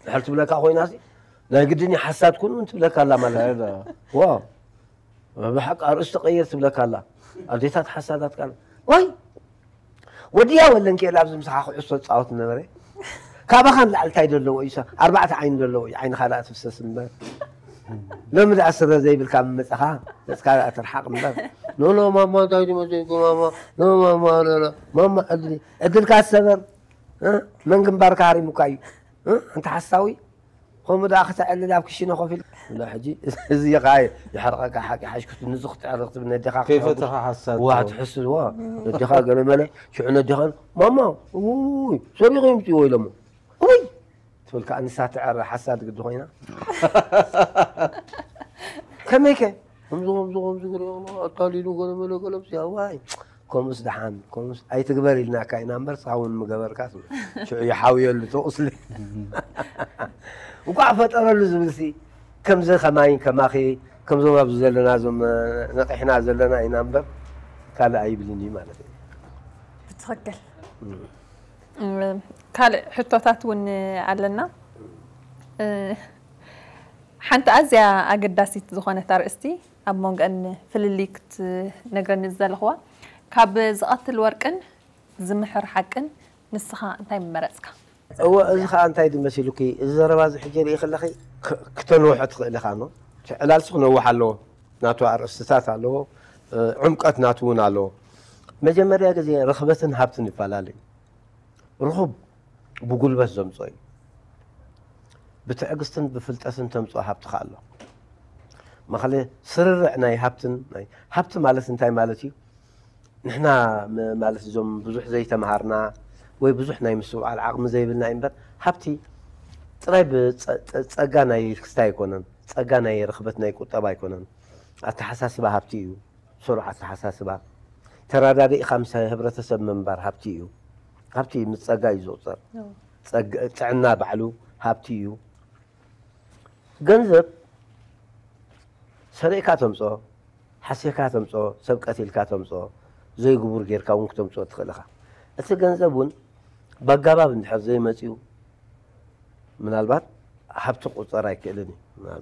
ድሕር ትብለካ ኮይና ናይ ግድን ሓሳድ ኩን እውን ትብለካ ኣላ ማለት እዩ ዋ ብሓቂ ኣርእስቲ ቀይር ትብለካ ኣላ ኣዴታት ሓሳዳት ቃል ዋይ ወድያ ወለን ክእል ኣብዚ ምሳኻ ኩዕሶ ፃወት ነበረ ካባኻ ንላዕሊ እንታይ ዘለዎ እዩ ሰብ ኣርባዕተ ዓይኒ ዘለዎ እዩ ዓይንኻ ደኣ ትፍሰስ እምበር ሎሚ ደኣ ስረ ዘይብልካ መመፅኻ ገፅካ ደኣ ትርሓቕ እምበር ኖኖ ማማ እንታይ ድመዘይኩ ማማ ኖ ማማ ኖኖ ማማ ዕድሊ ዕድልካ ትሰበር እ? መን ግንባርካ ሃሪሙካ እዩ እ? ኣንታ ሓሳዊ ከምኡ ደኣ ክተዕልል ኣብ ክሽነ ኮፍ ኢል እና ሕጂ እዚ ኸዓ ይሕርቐካ ሓቂ ሓሽኩት ንዚ ክትዕርቕ ትብል ነዴኻ ከይፈተኻ ሓሳድ ዋ ትሕስድ ዋ ነዴኻ ገለ መለ ሽዑ ነዴኻ ማማ ውይ ሰሪቑ ይምፅዎ ኢሎሞ ውይ ትብል ከዓ ንሳ ትዕረ ሓሳድ ግዲ ኮይና ከመይ ከ ከምዚ ከምዚ ከምዚ ክሪኦ ኣታሊሉ ገለ መለ ገለ ብዚኣ ዋይ ከምኡስ ደሓን ከምኡስ ኣይትግበር ኢልናካ ኢና እምበር ስኻ እውን ምገበርካ ትብል ሽዑ ይሓውየሉ እቲ ቁስሊ እንኳዕ ፈጠረሉ ዝብል ሲ ከምዚ ከማይ ከማኺ ከምዞም ኣብዚ ዘለና እዞም ነቂሕና ዘለና ኢና እምበር ካልእ ኣይብልን እዩ ማለት እዩ ብትኽክል እም፣ ካልእ ሕቶታት እውን ኣለና። እ፣ ሓንቲ ኣዝያ ኣገዳሲት ዝኾነት ኣርእስቲ ኣብ መንጎአን ፍልልይ ክትነግረኒ ዝደለኽዋ፣ ካብ ዝቐትል ወርቅን ዝምሕር ሓቅን ንስኻ እንታይ ምመረጽካ? እወ፣ እዚ ኸኣ እንታይ ድዩ መሲሉኪ? እዚ ዘረባ እዚ ሕጂ ርኢ ከለኺ ክ-፣ ክተንውሖ ትኽእሊ ኢኻ እሞ፣ እቲ ዕላልሲ ክነውሕ ኣለዎ። ናቱ ኣርእስትታት ኣለዎ፣ እ፣ ዕምቀት ናቱ እውን ኣለዎ። መጀመርያ ግዜ ርኽበትን ሃብትን ይፈላለ እዩ። ርኹብ ብጉልበት ዘምጾ እዩ። ብትዕግስትን ብፍልጠትን ተምጽኦ ሃብቲ ከኣ ኣሎ። ማኸለ ስርርዕ ናይ ሃብትን ናይ፣ ሃብቲ ማለት እንታይ ማለት እዩ? ንሕና ም-፣ ማለት እዞም ብዙሕ ዘይተምሃርና ወይ ብዙሕ ናይ ምስትውዓል ዓቕሚ ዘይብልና እዩ እምበር፣ ሃብቲ ጥራይ ብጸ-፣ ጸ-፣ ጸጋ ናይ ክስታይ ኣይኮነን። ጸጋ ናይ ርኽበት ናይ ቁጠባ ኣይኮነን። ኣተሓሳስባ ሃብቲ እዩ። ስሩዕ ኣተሓሳስባ። ተረዳዲእኻ ምስ ህብረተሰብ ምንባር ሃብቲ እዩ። ሃብቲ ምስ ጸጋ እዩ ዝቑጸር። ጸግ-፣ ጥዕና ባዕሉ ሃብቲ እዩ። ገንዘብ ሰሪቕካ ተምጽኦ፣ ሓሲርካ ተምጽኦ፣ ሰብ ቀቲልካ ተምጽኦ፣ ዘይግቡር ጌርካ እውን ክተምጽኦ ትኽእል ኢኻ። እቲ ገንዘብ እውን ብኣገባብ እንድሕር ዘይመጽኡ፣ ምናልባት ሃብቲ ክቑጸር ኣይክእልን እዩ።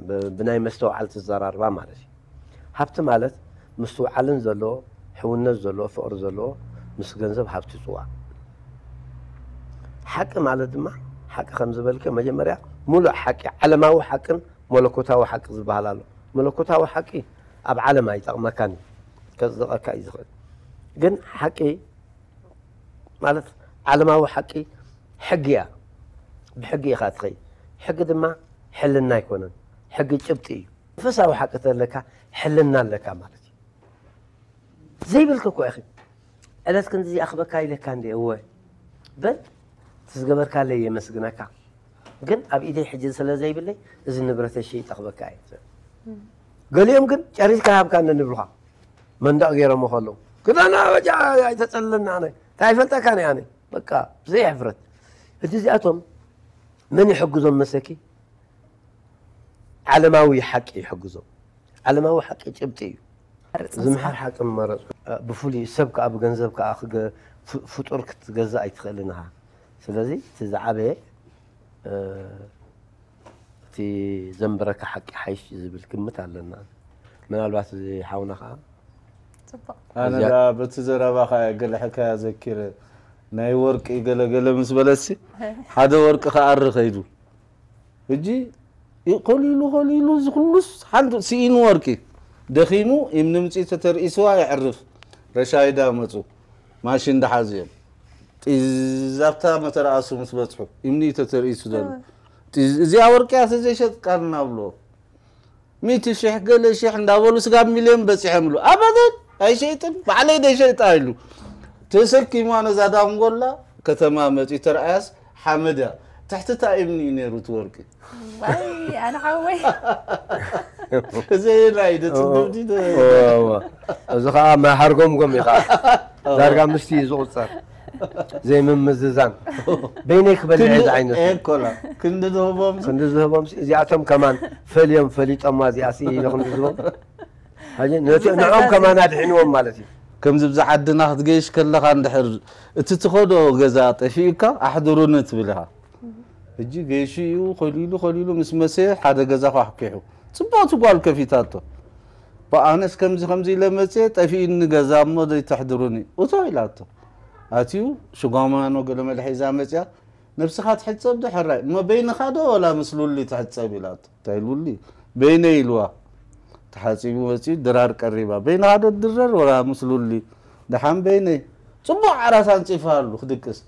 ብ-፣ ብናይ መስተውዓልቲ ዘራርባ ማለት እዩ። ሃብቲ ማለት ምስትውዓልን ዘለዎ፣ ሕውነት ዘለዎ፣ ፍቕሪ ዘለዎ፣ ምስ ገንዘብ ሃብቲ ይጽዋዕ። ሓቂ ማለት ድማ፣ ሓቂ ከም ዝበልክዮ፣ መጀመርያ ሙሉእ ሓቂ፣ ዓለማዊ ሓቅን መለኮታዊ ሓቂ ዝበሃል ኣሎ። መለኮታዊ ሓቂ ኣብ ዓለም ኣይጠቕመካን እዩ፣ ከጽድቐካ እዩ ዝኽእል። ግን ሓቂ ማለት ዓለማዊ ሓቂ ሕጊ እያ። ብሕጊ ኢኻ ትኸይድ። ሕጊ ድማ ሕልና ኣይኮነን። ሕጊ ጭብጢ እዩ። መንፈሳዊ ሓቂ ተለካ ሕልና ኣለካ ማለት እዩ። ዘይብልካ እኮ ኢኺ። ዕለት ክንድዚ ኣኽበካ ኢለካ እንደ እወ። በል፣ እቲ ዝገበርካለይ የመስግነካ። ግን ኣብ ኢደይ ሕጂ ስለ ዘይብለይ፣ እዚ ንብረተይ ሸይጠ ኣኽበካ እየ። ገሊኦም ግን ጨሪስካ ሃብካ እንደ ንብሉኻ። መንደቕ ገይሮሞ ከለዉ። ክዳና በጃ ኣይተጸልለና ኣነ። እንታይ ይፈልጠካ ነይ ኣነ? በቃ፣ ብዘይ ሕፍረት። ሕጂ እዚኣቶም መን ይሕግዞም መሰኪ? ዓለማዊ ሓቂ ይሕግዞም። ዓለማዊ ሓቂ ጭብጢ እዩ። ዝምሓር ሓቂ መረጽኩ። ብፍሉይ ሰብ ከኣ ብገንዘብ ከኣ ክገ-፣ ፍ-፣ ፍጡር ክትገዝእ ኣይትኽእልን ኢኻ። ስለዚ እቲ ዝዓበየ፣ እ፣ እቲ ዘንብረካ ሓቂ ሓይሽ ዝብል ግምት ኣለና። ምናልባት እዚ ሓውና ከኣ ጽቡቕ። ኣነ እዚኣ ዳ በቲ ዘረባኻ ገለ ሕካያ ዘኪረ፣ ናይ ወርቂ ገለ ገለ ምስ በለሲ፣ ሓደ ወርቂ ክኣሪ ከይዱ። ሕጂ ይ-፣ ኮሊሉ፣ ኮሊሉ፣ እዚ ኩሉስ ሓንቲ ስኢኑ ወርቂ። ደኺሙ፣ እምኒ ምጽኢ ተተርኢስዋ የዕርፍ። ረሻይዳ መጹ። ማሽን ደሓዙ እዮም። ጢዝ ኣብታ መተርኣሱ ምስ በጽሑ፣ እምኒ ተተርኢሱ ዘሎ። ጢዝ፣ እዚኣ ወርቂ እያ ተዘይሸጥካልና ብሎ። ሚእቲ ሽሕ ገለ ሽሕ እንዳበሉ ስጋብ ሚልዮን በጺሖምሉ። ኣበደን ኣይሸይጥን፣ ባዕለይ ደይሸይጣ ኢሉ። ተሰኪማ ነዛ ዳንጎላ ከተማ መጺኡ ተርኣያስ ሓመድ እያ። ትሕቲ እታ እምኒ እዩ ነይሩ እቲ ወርቂ። ኣይ፣ ኣነ ሓወይ። እዚ ናይ ደጽ እዎ፣ ድምዲ ደ-፣ እዎ፣ እዎ። እዚ ኸኣ ማይ ሓርጎምጎም እዩ ኸኣ። ዳርጋ ምስቲ እዩ ዝቑጸር። ዘይምምዝዛን። በይነይ ክበልዕ እየ ክንዲ ዝዓይነቱ። ኤኮላ፣ ክንዲ ዝህቦም ክንዲ ዝህቦም ሲ-፣ እዚኣቶም ከማን ፈልዮም ፈሊጦማ እዚኣ ሲ ኢሉ ክንዲ ዝህቦም። ሕጂ ነቲ ንዕኦም ከማን ኣድሒንዎም ማለት እዩ። ከምዚ ብዛ ዓድና ክትገይሽ ከለኻ እንድሕር እቲ ትኸዶ ገዛ ጠፊኡካ ኣሕድሩኒ ትብል ኢኻ። ሕጂ ገይሹ እዩ ኮሊሉ ኮሊሉ ምስ መሰየ ሓደ ገዛ ኳሕኪሑ። ጽብቕቲ ጓል ከፊታቶ። ብኣነስ ከምዚ ከምዚ ኢለ መጽየ ጠፊኡኒ ገዛ እሞ ዘይተሕድሩኒ። እቶ ኢላቶ። ኣትዩ ሽጓማኖ ገለ መለ ሒዛ መጽያ። ነብስኻ ትሕጸብ ዶ ሕራይ? እሞ በይንኻ ዶ ወላ ምስ ሉሊ ትሕጸብ ኢላቶ። እንታይ ሉሊ? በይነይ ኢልዋ። ተሓጺቡ መጺኡ ድራር ቀሪባ። በይንኻ ዶ ትድረር ወላ ምስ ሉሊ? ደሓን በይነይ። ጽቡቕ ዓራት ኣንጺፋ ኣሉ ክድቅስ።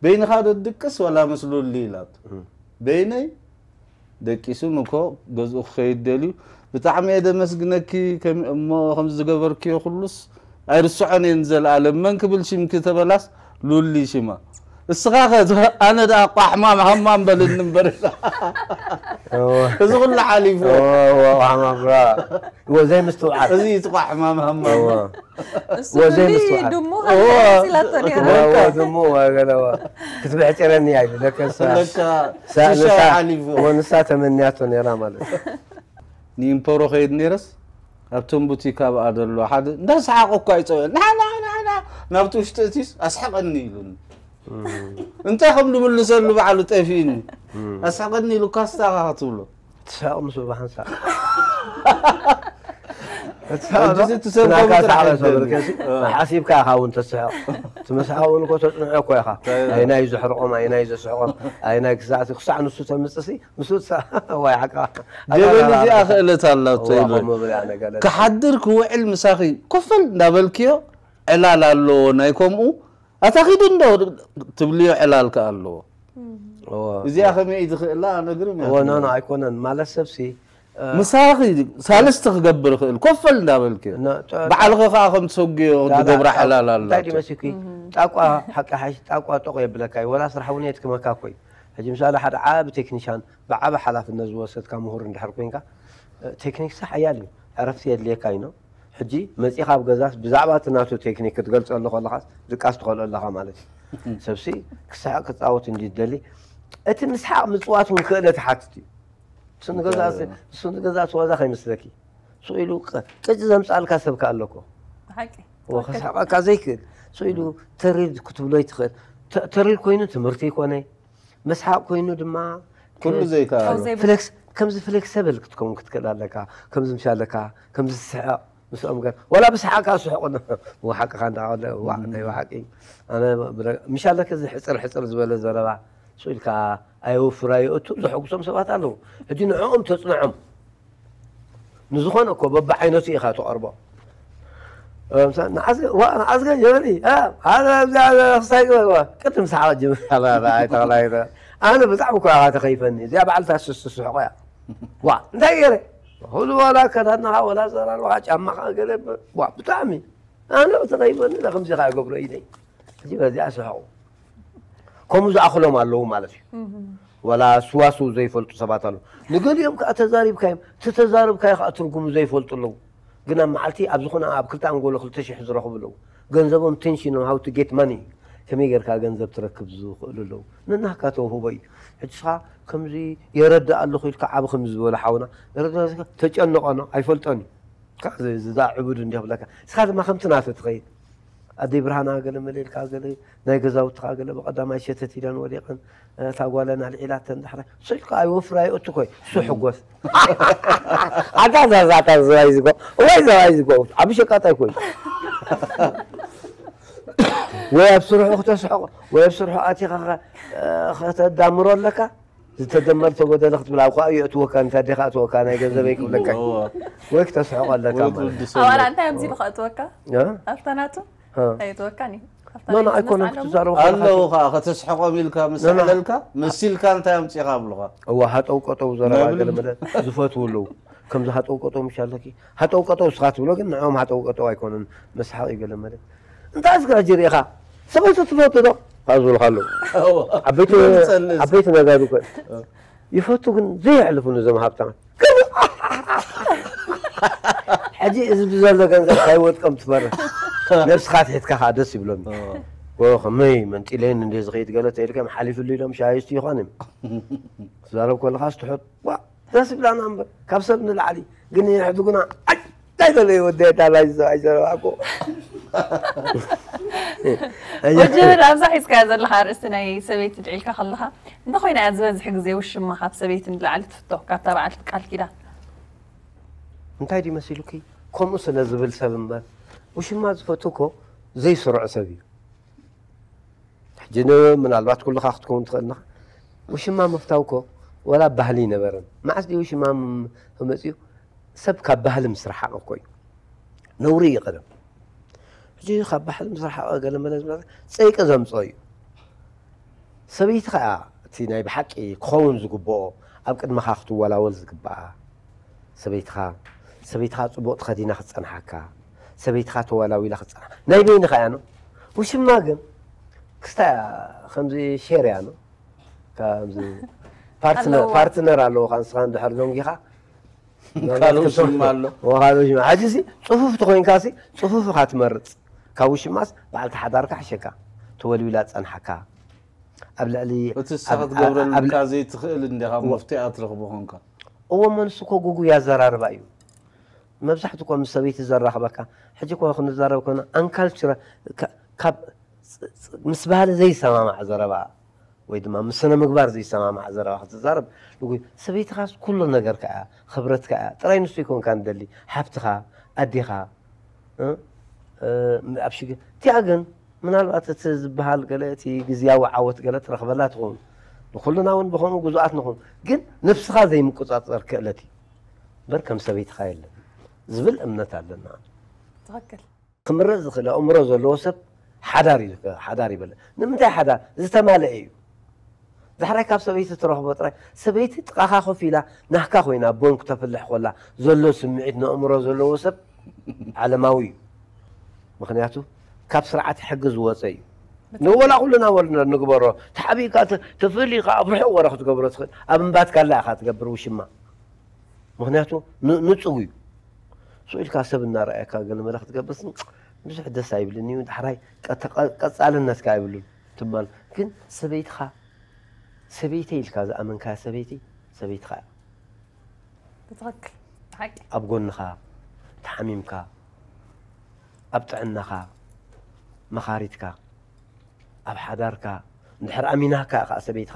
በይንኻ ዶ ትድቅስ ወላ ምስ ሉሊ ኢላቶ። እም። በይነይ ደቂሱ ንኮ ገዝኡ ክኸይድ ደልዩ። ብጣዕሚ እየ ደመስግነኪ ከም-፣ እሞ ከምዚ ዝገበርክዮ ኩሉስ ኣይርስዖን እየ ንዘለኣለም። መን ክብል ሽምኪ ተበላስ ሉሊ ሽማ። እስኻ ኸ ኣነ ደኣ ቋሕማም ሃማም በልኒ እምበር። እወ። እዚ ኩሉ ሓሊፉ። እወ፣ እወ፣ ቋሕማም፣ እወ። እወ፣ ዘይምስትውዓል። እዚ እዩ እቲ ቋሕማም ሃማም። እወ። እሱ ወዘይ ሉሊ ምስትውዓል። ድሙ እወ። ከምዚ ኢላቶ ነይራ። እወ፣ እወ፣ ድሙ፣ እወ፣ ገለ፣ እወ። ክትብሕጭረኒ እያ ኢሉ። ለካ ንሳ፣ ለካ ንሳ፣ ሽሻይ ንሳ፣ ሓሊፉ። እወ፣ ንሳ ተመንያቶ ነይራ ማለት እዩ። ንኢምፖሮ ከይድ ነይረስ፣ ኣብቶም ቡቲክ ኣብኣ ዘሎ ሓደ እንዳሰሓቐ እኳ ይጸውዕ። ና፣ ና፣ ና፣ ና፣ ናብቲ ውሽጢ እቲስ ኣስሕቐኒ ኢሉኒ። እንታይ ከም ንምልሰሉ ባዕሉ ጠፊእኒ። ኣስሕቐኒ ኢሉ ካስታ ኢኻ ክትብሎ። ትስሕቕ ምስ ብሓንሳእ። ሕጂ እቲ ሰብ ናካ ከምኡ ጥራሕ ሰዓረ ኣይደልን። ሰብርከሲ፣ እ። ሓሲብካ ኢኻ እውን ተስሕቕ። እቲ መስሓቕ እውን እኮ ተጽንዖ እኮ ኢኻ። እንታይ? ኣይናይ ዘሕርቖም፣ ኣይናይ ዘስሕቖም፣ ኣይናይ ክሳዕ፣ ክሳዕ ንሱ ተምጽእሲ፣ ንሱ ትስሕቕ። ዋይ ሓቃ። ገበን እዚኣ ክእለት ኣላቶ እዋ፣ ይብል። ከምኡ ብላ ነገለ። ክሓድር ክውዕል ምሳኺ ኮፈል እንዳበልክዮ ዕላል ኣለዎ ናይ ከምኡ። ኣታ ኺድ እንዶ ትብልዮ ዕላል ከኣ ኣለዎ። እዋ። እዚኣ ከመይ እዩ ዝኽእላ ኣነግርም እያ እዋ፣ ኖ፣ ኖ፣ ትብሎ። ኣይኮነን። ማለት ሰብሲ፣ እ፣ ምሳኺ ሳልስቲ ክገብር ይኽእል፣ ኮፈል እንዳበልክዮ። ኖ፣ ጨ-፣ ባዕልኺ ከኣ ከም ትሰጉዮ ዳ-፣ ዳ-፣ ዝገብራ ጣ-፣ ዕላል እንታይ ኣላቶ። ድዩ መሲልኩ? ጣቋ፣ ሓቂ ሓሽ-፣ ጣቋ ጠቕ የብለካ እዩ። ወላ ስራሕ እውን የድክመካ እኮ እዩ። ሕጂ ምሳሌ ሓደ ዓቢ ቴክኒሻን ብዓቢ ሓላፍነት ዝወሰድካ ምሁር እንድሕር ኮይንካ፣ እ፣ ቴክኒክስ ሓያል እዩ። ዕረፍቲ የድልየካ እዩ፣ ኖ? ሕጂ መጺኻ ኣብ ገዛስ ብዛዕባ እቲ ናቱ ቴክኒክ ክትገልጸሉ ከለኻስ ድቃስ ትኸልኦ ኣለኻ ማለት እዩ። ሰብሲ ክስሕቕ ክጻወት እንዲ ዝደሊ፣ እቲ ምስሓቕ ምጽዋት እውን ክእለት ይሓትት እዩ። እሱ ንገዛ፣ እሱ ንገዛ እቲ ዋዛ ከይመስለኪ። ስቕ ኢሉ ቅ-፣ ቅጭ ዘምጻልካ ሰብ ከ ኣሎ እኮ። ብሓቂ። ወ-፣ ከስሕቐካ ዘይክእል። ስቕ ኢሉ ተሪር ክትብሎ ይትኽእል። ተ-፣ ተሪር ኮይኑ ትምህርቲ ይኮነ። መስሓቕ ኮይኑ ድማ ኩሉ እ፣ ዘይከኣሎ። ካብ ዘይብሉ። ፍሌክስ-፣ ከምዚ ፍሌክሰብል ክትከውን ክትክእል ኣለካ። ከምዚ ምሻለካ፣ ከምዚ ትስሕቕ ምስኦም ገር-፣ ወላ ብሰሓቕካ ስሕቑ። ወሓቅኻ እንዳቐለ፣ ዋ፣ እም። ናይ ወሓቂ። ኣነ ብረ-፣ ምሻለከ እዚ ሕጽር ሕጽር ዝበለ ዘረባ ስቕ ኢልካ ኣየወፍር ኣየእቱ ዘሐጉሶም ሰባት ኣለዉ። ሕጂ ንዕኦም ተጽንዖም። ንዝኾነ እኮ በብዓይነቱ ኢኻ ትቐርቦ። እ፣ ምሳ-፣ ንዓዝገ-፣ ዋ፣ ንዓዝገ ጀበሊ፣ እ፣ ሓደ ኣብዚ፣ ኣብዚ ክስታይ ግበር፣ ዋ፣ ቅድም ሰሓቕ ጅምር፣ ኣላ፣ ኣላ፣ ኣይተኽላ፣ ኣይተ-፣ ኣነ ብጣዕሚ እኮ ኢኻ ተኸይፈኒ። እዚኣ በዓልታ ስስ ትስሕቆ እያ። ዋ፣ እንታይ ገይረ? ሁሉ ዋላ ኣከዳድናኻ፣ ዋላ ኣዘራርባኻ፣ ጫማኻ፣ ገለ፣ ዋ፣ ብጣዕሚ። ኣነ ተኸይፈኒ፣ ከምዚ ኸኣ ገብሮ ኢለይ። ሕጂ በዚኣ ስሕቑ። ከምኡ ዝኣኽሎም ኣለዉ ማለት እዩ። እም። ወላ ስዋስው ዘይፈልጡ ሰባት ኣለዉ። ንገሊኦም ከኣ ተዛሪብካዮም፣ እቲ ተዛረብካዮ ከኣ ትርጉሙ ዘይፈልጡ ኣለዉ። ግን ኣብ መዓልቲ ኣብ ዝኾነ ኣብ ክልተ ኣንጎሎ ክልተ ሽሕ ዝረኽቡ ኣለዉ። ገንዘቦም ቴንሽኖም how to get money፣ ከመይ ጌርካ ገንዘብ ትረክብ ዝኽእሉ ኣለዉ። ነናህካ ተውህቦ እዩ። ሕጂ ንስኻ ከምዚ የረድእ ኣለኹ ኢልካ ዓቢ ከምዚ ዝበለ ሓውና፣ የረድእ ኣለካ፣ ተጨንቐኖ፣ ኣይፈልጦን እዩ። ካብ እዚ፣ እዚ ዕቡድ እንዲዮ ክብለካ። ንስኻ ድማ ከምቲ ናቱ ትኸይድ። ኣደይ ብርሃና ገለ መለ ኢልካ፣ ገለ ናይ ገዛውትኻ ገለ ብቐዳማይ ሸተት ኢለን ወዲቐን፣ እታ ጓለን ኣልዒላተን ዳሕራይ። ስልካ ኣይወፍር ኣይእቱ ኮይ፣ እሱ ሕጎስ። ኣታ ዛዛታ ዝባይ ዝጎ፣ ወይ ዘባይ ዝጎ፣ ዓቢ ሸቃጣይ ኮይ። ወይ ኣብ ስርሑ ክተስሕቆ፣ ወይ ኣብ ስርሑ ኣቲኻ ኸ-፣ ከተዳምሮ ኣለካ። ዝተደመር ተጎደለ ክትብል ኣብ ከኣ የእትወካ፣ ንታ ዴኻ እትወካ ናይ ገንዘበይ ክብለካ። እዎ። ወይ ክተስሕቆ ኣለካ ወይ ማለት ትውዲ እዩ። ሰሎ። ኣባላ እንታይ ኣብዚ ኢሉ ከእትወካ? እ? ኣብታ ናቱ? እ። ኣይእትወካን እዩ። ኣብታ ኖ፣ ኖ፣ ናይ ኣይኮነን ቢዝነስ ዓለሙ? ክትዛረቡ ከለኻ ኣለዉ ከኣ ከተስሕቆም ኢልካ ምስ ኖ፣ ኖ። ኣዕለልካ፣ መሲልካ እንታይ ኣምጺኻ ኣብሉኻ? እዋ፣ ሃጠው ቀጠው ዘረባ ነብልም። ገለ መለ ዝፈትዉ ኣለዉ። ከምዚ ሃጠው ቀጠው ምሽ ኣለኪ። ሃጠው ቀጠው እስኻ ትብሎ ግን ንዕኦም ሃጠው ቀጠው ኣይኮኑን። መስሓቕ እዩ ገለ መለ። እንታይ እስካ ሕጂ ርኢኻ? ሰበይቱ ትፈቱ ዶ? ካብ ዝብልካ ኣለዉ። እዋ። ዓበይቲ፣ ይመልሰልስ። ዓበይቲ ነጋዱ እኮ። እ። ይፈቱ ግን ዘየሕልፉ ነዞም ሃብታም። ሕጂ እዚ ብዘሎ ገንዘብ ካይወጥቀም ትፈርሕ። ነብስኻ ትሒትካ ከዓ ደስ ይብለኒ። እዋ። ወ-፣ ከመይ መንጢለየን እንደ ዝኸይድ ገለ ተይልከም ሓሊፍሉ ኢሎም ሻይስቲ ይኾን እዮም። ትዛረብ ከለኻስ ትሑት፣ ዋ፣ ደስ ይብላና እምበር፣ ካብ ሰብ ንላዕሊ። ግን ይሕድጉና፣ ኣይ፣ እንታይ ደለ ይወደየታ ላይ ሰብኣይ ዘረባ እኮ። ወጀበል ኣብዛ ሒዝካያ ዘለኻ ኣርእስቲ ናይ ሰበይቲ ድዒልካ ከለኻ፣ እንተኾይና እያ ዝበዝሕ ግዜ ውሽማ ካብ ሰበይቲ ንላዕሊ ትፍቶ፣ ካብታ በዓልቲ ቃል ኪዳን? እንታይ ድዩ መሲሉኪ? ከምኡ ስለ ዝብል ሰብ እምበር፣ ውሽማ ዝፈቱ እኮ ዘይስሩዕ ሰብ እዩ። ሕጂ ን-፣ ምናልባት ኩልኻ ክትከውን ትኽእል ኢኻ። ውሽማ ምፍታው እኮ ወላ ባህሊ ኣይነበረን። መዓስ ድዩ ውሽማ ም-፣ መጺኡ? ሰብ ካብ ባህሊ ምስ ረሓቐ እኮ እዩ። ነውሪ እዩ ቀደም። ሕጂ ካብ ባህሊ ምስ ረሓቐ ገለ መለ ዝመጸ ጸይቂ ዘምጽኦ እዩ። ሰበይቲ ኸኣ እቲ ናይ ብሓቂ ክኸውን ዝግብኦ ኣብ ቅድመኻ ክትወላወል ዝግብኣ ሰበይትኻ፣ ሰበይትኻ ጽቡቕ ተኸዲና ክትጸንሓካ፣ ሰበይትኻ ተወላዊላ ክትጸንሓ ናይ በይንኻ እያ ነው። ውሽማ ግን ክስታ ከምዚ ሼር እያ ነው። ከምዚ ፓርትነር፣ ኣለዎ። ፓርትነር ኣለዎ፣ ንስኻ እንድሕር ደንጊኻ ካልእ ውሽማ ኣሎ። ወኻል ውሽማ። ሕጂ ሲ ጽፉፍ ተኾይንካ ሲ ጽፉፍ ኢኻ ትመርጽ። ካብ ውሽማስ በዓልቲ ሓዳርካ ሕሸካ። ተወልዊላ ጸንሓካ። ኣብ ልዕሊ እቲ ንስኻ ኣብ፣ ክትገብረልካ ኣብ፣ ዘይትኽእል እንዲኻ ኣብ፣ መፍትሒ ኣትረኽቦ ኾንካ። እዎ፣ እሞ ንሱ እኮ ጉጉይ ኣዘራርባ እዩ። መብዛሕትኡ እኮ ምስ ሰበይቲ ዘራኽበካ። ሕጂ እኮ ክንዛረብ ከለና ኣንካልቸር፣ ካ-፣ ካብ ምስ ባህሊ ዘይሰማማዕ ዘረባ ወይ ድማ ምስ ስነ ምግባር ዘይሰማማዕ ዘረባ ክትዛረብ ንጉ ሰበይትኻስ ኩሉ ነገርካ እያ፣ ክብረትካ እያ። ጥራይ ንሱ ይኮንካ ንደሊ፣ ሓብትኻ፣ ኣዴኻ፣ እ? እ፣ ኣብ ሽግ እቲኣ ግን ምናልባት እቲ ዝበሃል ገለ እቲ ግዝያዊ ዓወት ገለ ትረኽበላ ትኸውን። ንኩልና እውን ብኸምኡ ግዙኣት ንኹን፣ ግን ነብስኻ ዘይምቁጻጸር ክእለት እዩ እምበር ከም ሰበይትኻ የለን ዝብል እምነት ኣለና። ትኽክል። ክምረጽ ዝኽእል ኣእምሮ ዘለዎ ሰብ ሓዳር እዩ፣ ሓዳር ይበለ። ንምንታይ ሓዳር? ዝተማልአ እዩ። ዳሕራይ ካብ ሰበይቲ ትረኽቦ ጥራይ። ሰበይቲ ጥቓኻ ኮፍ ኢላ ናህካ ኮይና ቦን ክተፍልሕ ኮላ ዘሎ ስምዒት ንኣእምሮ ዘለዎ ሰብ ዓለማዊ እዩ። ምኽንያቱ ካብ ስርዓት ሕጊ ዝወፀ እዩ። ንወላ ኩልና ወልና ንግበሮ ተሓቢእካ ተ- ተፈሊኻ ኣብ ርሑቕ ወረ ክትገብሮ ትኽእል ኣብ እምባትካ ኣላ ኢኻ ትገብር ውሽማ። ምኽንያቱ ን- ንጹግ እዩ። ስቕ ኢልካ ሰብ እናረኣየካ ገለ መለ ክትገብር ስን ብዙሕ ደስ ኣይብልን እዩ። ዳሕራይ ቀተ- ቀ- ቀጻልነትካ ኣይብሉን ትማል ግን ሰበይትኻ ሰበይተይ ኢልካ ዝኣመንካያ ሰበይቲ ሰበይትኻ እያ። ብትኽክል ሓቂ ኣብ ጎንኻ ተሓሚምካ ኣብ ጥዕናኻ መኻሪትካ ኣብ ሓዳርካ እንድሕር ኣሚናካ ከዓ ሰበይትኻ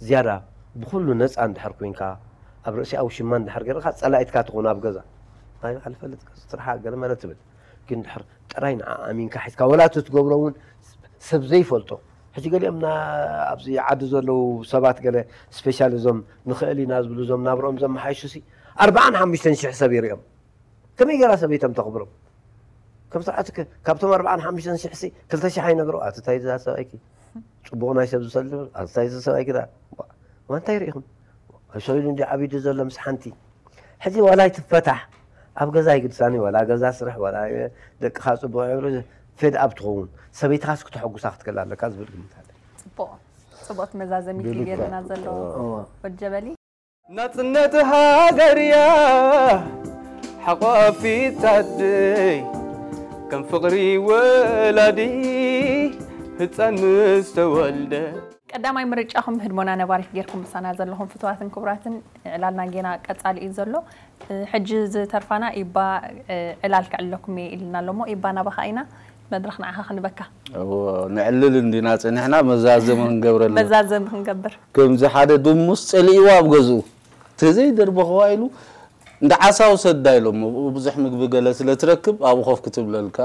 ዝያዳ ብኩሉ ነፃ እንድሕር ኮንካ ኣብ ርእሲኣ ውሽማ እንድሕር ገርካ ፀላኢትካ ትኾን ኣብ ገዛ ናይ ባዕል ፈልጥ ስርሓ ገለ መለ ትብል ግን ድሕር ጥራይ ንዓ ኣሚንካ ሒዝካ ወላ እቲ ትገብሮ እውን ሰብ ዘይፈልጦ ሕጂ ገሊኦም ና- ኣብዚ ዓዲ ዘለዉ ሰባት ገለ ስፔሻል እዞም ንኽእል ኢና ዝብሉ እዞም ናብርኦም ዘመሓይሹ ሲ ኣርባዓን ሓሙሽተን ሽሕ ሰብ ይሪኦም ከመይ ገይራ ሰበይቶም ተኽብሮም ከም ስርዓት ከ- ካብቶም ኣርባዓን ሓሙሽተን ሽሕ ሲ ክልተ ሽሕ ኣይነግሮ ኣትታይ ዝዛ ሰብኣይኪ ፅቡቕ ናይ ሰብ ዝሰልፍ ኣትታይ እዚ ሰብኣይኪ ዳ ዋንታይ ርኢኹም ኣይሰሉ እንዲ ዓቢዱ ዘሎ ምስ ሓንቲ ሕጂ ዋላ ይትፈታሕ ኣብ ገዛ ይግድሳኒ ዋላ ገዛ ስራሕ ዋላ ደቅኻ ፅቡቕ ይብሉ ፌድ ኣብ ትኸውን ሰበይትኻስ ክተሐጉሳ ክትክእል ኣለካ ዝብል ግምት ኣለ ፅቡቕ ፅቡቕቲ መዛዘሚት እዩ ገይርና ዘሎ ወጀበሊ ናጽነት ሃገርያ ሓቋፊት ኣደይ ከም ፍቕሪ ወላዲ ህፃን ምስ ተወልደ ቀዳማይ ምርጫኹም ህድሞና ነባሪት ጌርኩም ምሳና ዘለኹም ፍትዋትን ክቡራትን ዕላልና ጌና ቀጻሊ እዩ ዘሎ። እ፣ ሕጂ ዝተርፋና ኢባ እ፣ ዕላል ክዕለኩም እየ ኢልና ኣሎ እሞ ኢባ ናባኻ ኢና መድረኽ ንዓኻ ክንበካ። እዎ፣ ንዕልል እንዲና ጸኒሕና መዛዘሚ ክንገብረልና። መዛዘሚ ክንገብር። ከምዚ ሓደ ድሙስ ጸሊእዋ ኣብ ገዝኡ ተዘይ ደርበኽዋ ኢሉ እንደ ዓሳ ውሰዳ ኢሎሞ ብዙሕ ምግቢ ገለ ስለ ትረክብ ኣብኡ ኮፍ ክትብለልካ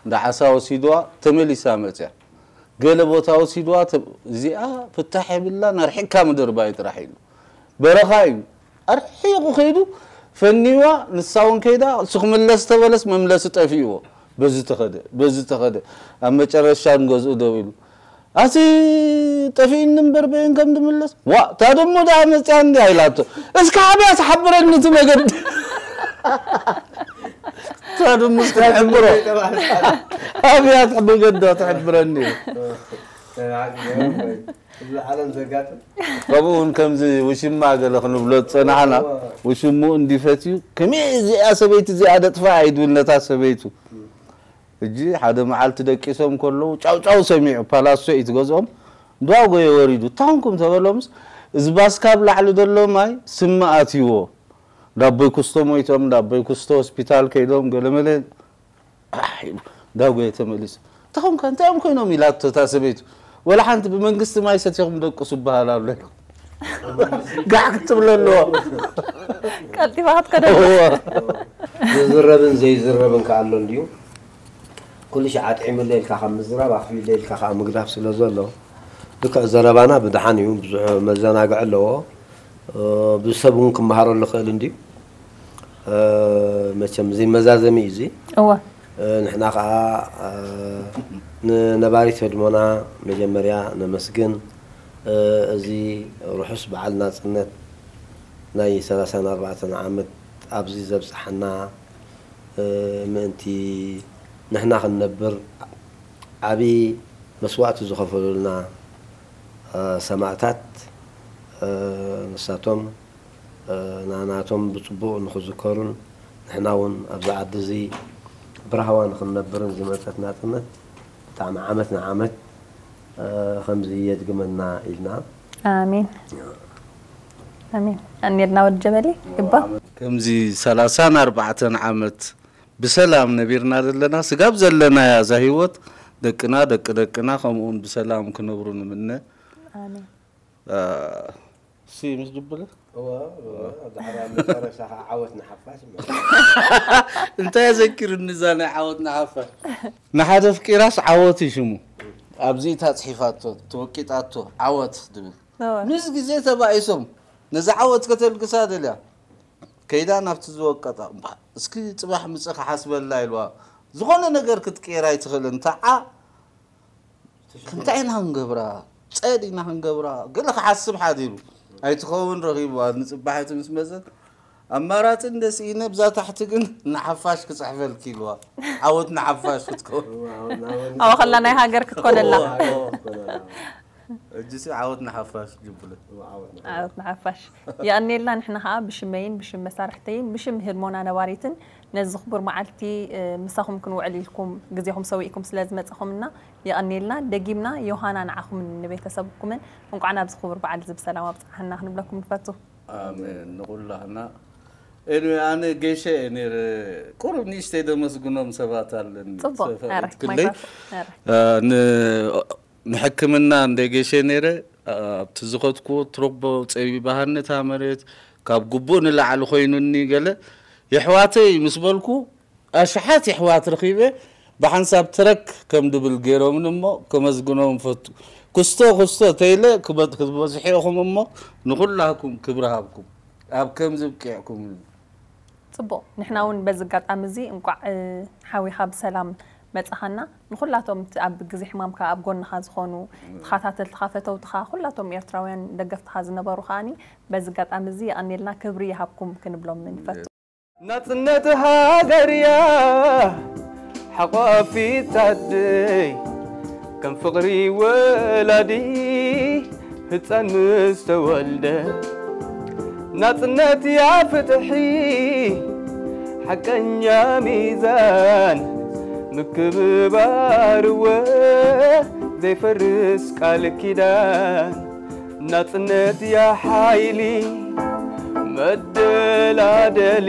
እንደ ዓሳ ወሲድዋ ተመሊሳ መጽያ። ገለ ቦታ ወሲድዋ ተ- እዚኣ ፍታሕ የብላን ኣርሒቅካ ምድርባይ ጥራሕ ኢሉ በረኻ እዩ ኣርሒቁ ከይዱ ፈኒዋ ንሳ እውን ከይዳ እሱ ክምለስ ተበለስ መምለሲ ጠፊእዎ በዚ ተኸደ በዚ ተኸደ ኣብ መጨረሻ ንገዝኡ ደው ኢሉ ኣቲ ጠፊእኒ እምበር በይን ከም ድምለስ ዋ እታ ደሞ ደኣ መፅያ እንዲ ኣይላቶ እስካ ኣብያ ትሓብረኒ እቲ መገዲ እታ ደሞ እስካ ትሕብሮ ኣብያ መገዲ ትሕብረኒ ከምኡ እውን ከምዚ ውሽማ ገለ ክንብሎ ዝፀናሕና ውሽምኡ እንዲፈትዩ ከመይ እዚኣ ሰበይቲ እዚኣ ደጥፋ ኣይድብል ነታ ሰበይቱ ሕጂ ሓደ መዓልቲ ደቂሶም ከለዉ ጫውጫው ሰሚዑ ፓላሶ እዩ ትገዝኦም እንዳጎየ ወሪዱ ታንኩም ተበሎምስ እዚ ባስካብ ላዕሊ ዘሎ ማይ ስሚ ኣትይዎ ዳቦይ ኩስቶ ሞይቶም ዳቦይ ኩስቶ ሆስፒታል ከይዶም ገለመለ ዳጎየ ተመሊሱ ተኸምካ እንታይ እዮም ኮይኖም ኢላቶ እታ ሰበይቱ ወላ ሓንቲ ብመንግስቲ ማይ ሰቲኹም ደቅሱ ይበሃል ኣሎ ጋዕ ክትብሎ ኣለዎ ቀልጢፋ ክትከደ ዝዝረብን ዘይዝረብን ከኣ ኣሎ እንድዩ ኩሉ ሻዕ ኣጥዒሙለ ኢልካ ካብ ምዝራብ ኣኽፊለ ኢልካ ከዓ ምግዳፍ ስለ ዘሎ ልክዕ ዘረባና ብድሓን እዩ ብዙሕ መዘናግዒ ኣለዎ ብዙ ሰብ እውን ክመሃረሉ ክእል እንድዩ መቸም እዚ መዛዘሚ እዩ እዚ እወ ንሕና ከዓ ንነባሪት ህድሞና መጀመርያ ነመስግን እዚ ርሑስ በዓል ናፅነት ናይ ሰላሳን ኣርባዕተን ዓመት ኣብዚ ዘብፅሓና ምእንቲ ንሕና ክንነብር ዓብዪ መስዋእቲ ዝኸፈሉልና ሰማእታት ንሳቶም ናናቶም ብፅቡቕ ንኽዝከሩን ንሕና እውን ኣብዚ ዓዲ እዚ ብራህዋ ንኽንነብርን ዝመፀት ናፅነት ብጣዕሚ ዓመት ንዓመት ከምዚ የድግመና ኢልና ኣሜን ኣሜን ኣንየድና ወድ ጀበሊ እባ ከምዚ ሰላሳን ኣርባዕተን ዓመት ብሰላም ነቢርና ዘለና ስጋብ ዘለናያ እዛ ህይወት ደቅና ደቂ ደቅና ከምኡውን ብሰላም ክነብሩ ንምነ። ኣሜን። ሲ ምስ ድብለ እወ እወ፣ ዛዕባ መጨረሻ ከዓ ዓወት ንሓፋሽ ማለት። እንታይ ዘኪሩኒ እዛ ናይ ዓወት ንሓፋሽ? ንሓደ ፍቂራስ ዓወት እዩ ሽሙ። ኣብዚ እታ ጽሒፋቶ ተወቂጣቶ ዓወት ድብል እወ። ምስ ግዜ ተባኢሶም ነዚ ዓወት ከተልግሳ ደልያ ከይዳ ናብቲ ዝወቀጣ እምባ እስኪ ጽባሕ ምጽእ ክሓስበላ ኢልዋ። ዝኾነ ነገር ክትቀየር ኣይትኽእልን ተዓ እንታይ ኢና ክንገብራ? ጸድ ኢና ክንገብራ? ገለ ክሓስብ ሓዲሩ ኣይትኸውን ረኺብዋ። ንጽባሒቱ ምስ መጸት ኣማራጺ እንደ ስኢነ ብዛ ታሕቲ ግን ንሓፋሽ ክጽሕፈልኪ ኢልዋ። ዓወት ንሓፋሽ ክትከውን። ኣዋ ከላ ናይ ሃገር ክትኮነላ። እጅ ሲ ዓወት ንሓፋሽ ጅብለ። ዓወት ንሓፋሽ። የቐኔልና ንሕና ከዓ ብሽመይን ብሽም መሳርሕተይን ብሽም ህድሞና ነባሪትን ነዚ ክቡር መዓልቲ ምሳኹም ክንውዕል ኢልኩም ግዜኹም ሰዊእኩም ስለ ዝመፀኹምና የቐኔልና። ደጊምና ዮሃና ንዓኹምን ንቤተሰብኩምን እንቋዕ ናብዚ ክቡር በዓል እዚ ብሰላም ኣብፅሓና ክንብለኩም ንፈቱ። ኣሜን ንኩላህና። ኤንዌ ኣነ ጌሸ እየ ነይረ። ቁሩብ ንእሽተይ ደመስግኖም ሰባት ኣለኒ ፅቡቅ። ሰፈር ኧረ ትክለይ ማይክሮፎን ኧረ። እ፣ ን- ንሕክምና እንደ ጌሸ ነይረ። ኣብቲ ዝኸድኩዎ ትሮቦ ፀቢባሃኒ እታ መሬት ካብ ግቡእ ንላዕሊ ኮይኑኒ ገለ የሕዋተይ ምስ በልኩ ኣሽሓት የሕዋት ረኺበ ብሓንሳብ ትረክ ከም ድብል ገይሮምን እሞ ከመስግኖም ፈቱ። ክስቶ ክስቶ ተይለ ክበ- ክትበዝሑ ኢኹም እሞ ንኩላኩም ክብሪ ሃብኩም ኣብ ከምዚ ብቂዕኩም። ፅቡቅ። ንሕና እውን በዚ ኣጋጣሚ እዚ እንቋዕ ሓዊኻ ብሰላም መፃኻና። ንኩላቶም እቲ ኣብ ግዜ ሕማምካ ኣብ ጎንኻ ዝኾኑ ተኸታተልትኻ ፈተውትኻ ኩላቶም ኤርትራውያን ደገፍትኻ ዝነበሩ ከዓኒ በዚ ኣጋጣሚ እዚ የቐኔልና ክብሪ ይሃብኩም ክንብሎም ንፈቱ። ናጽነት ሃገርያ ሓቋፊት ኣደይ ከም ፍቕሪ ወላዲ ህፃን ምስ ተወልደ ናጽነት ያ ፍትሒ ሓቀኛ ሚዛን ምክብባርወ ዘይፈርስ ቃል ኪዳን ናጽነት ያ ሓይሊ መደላደሊ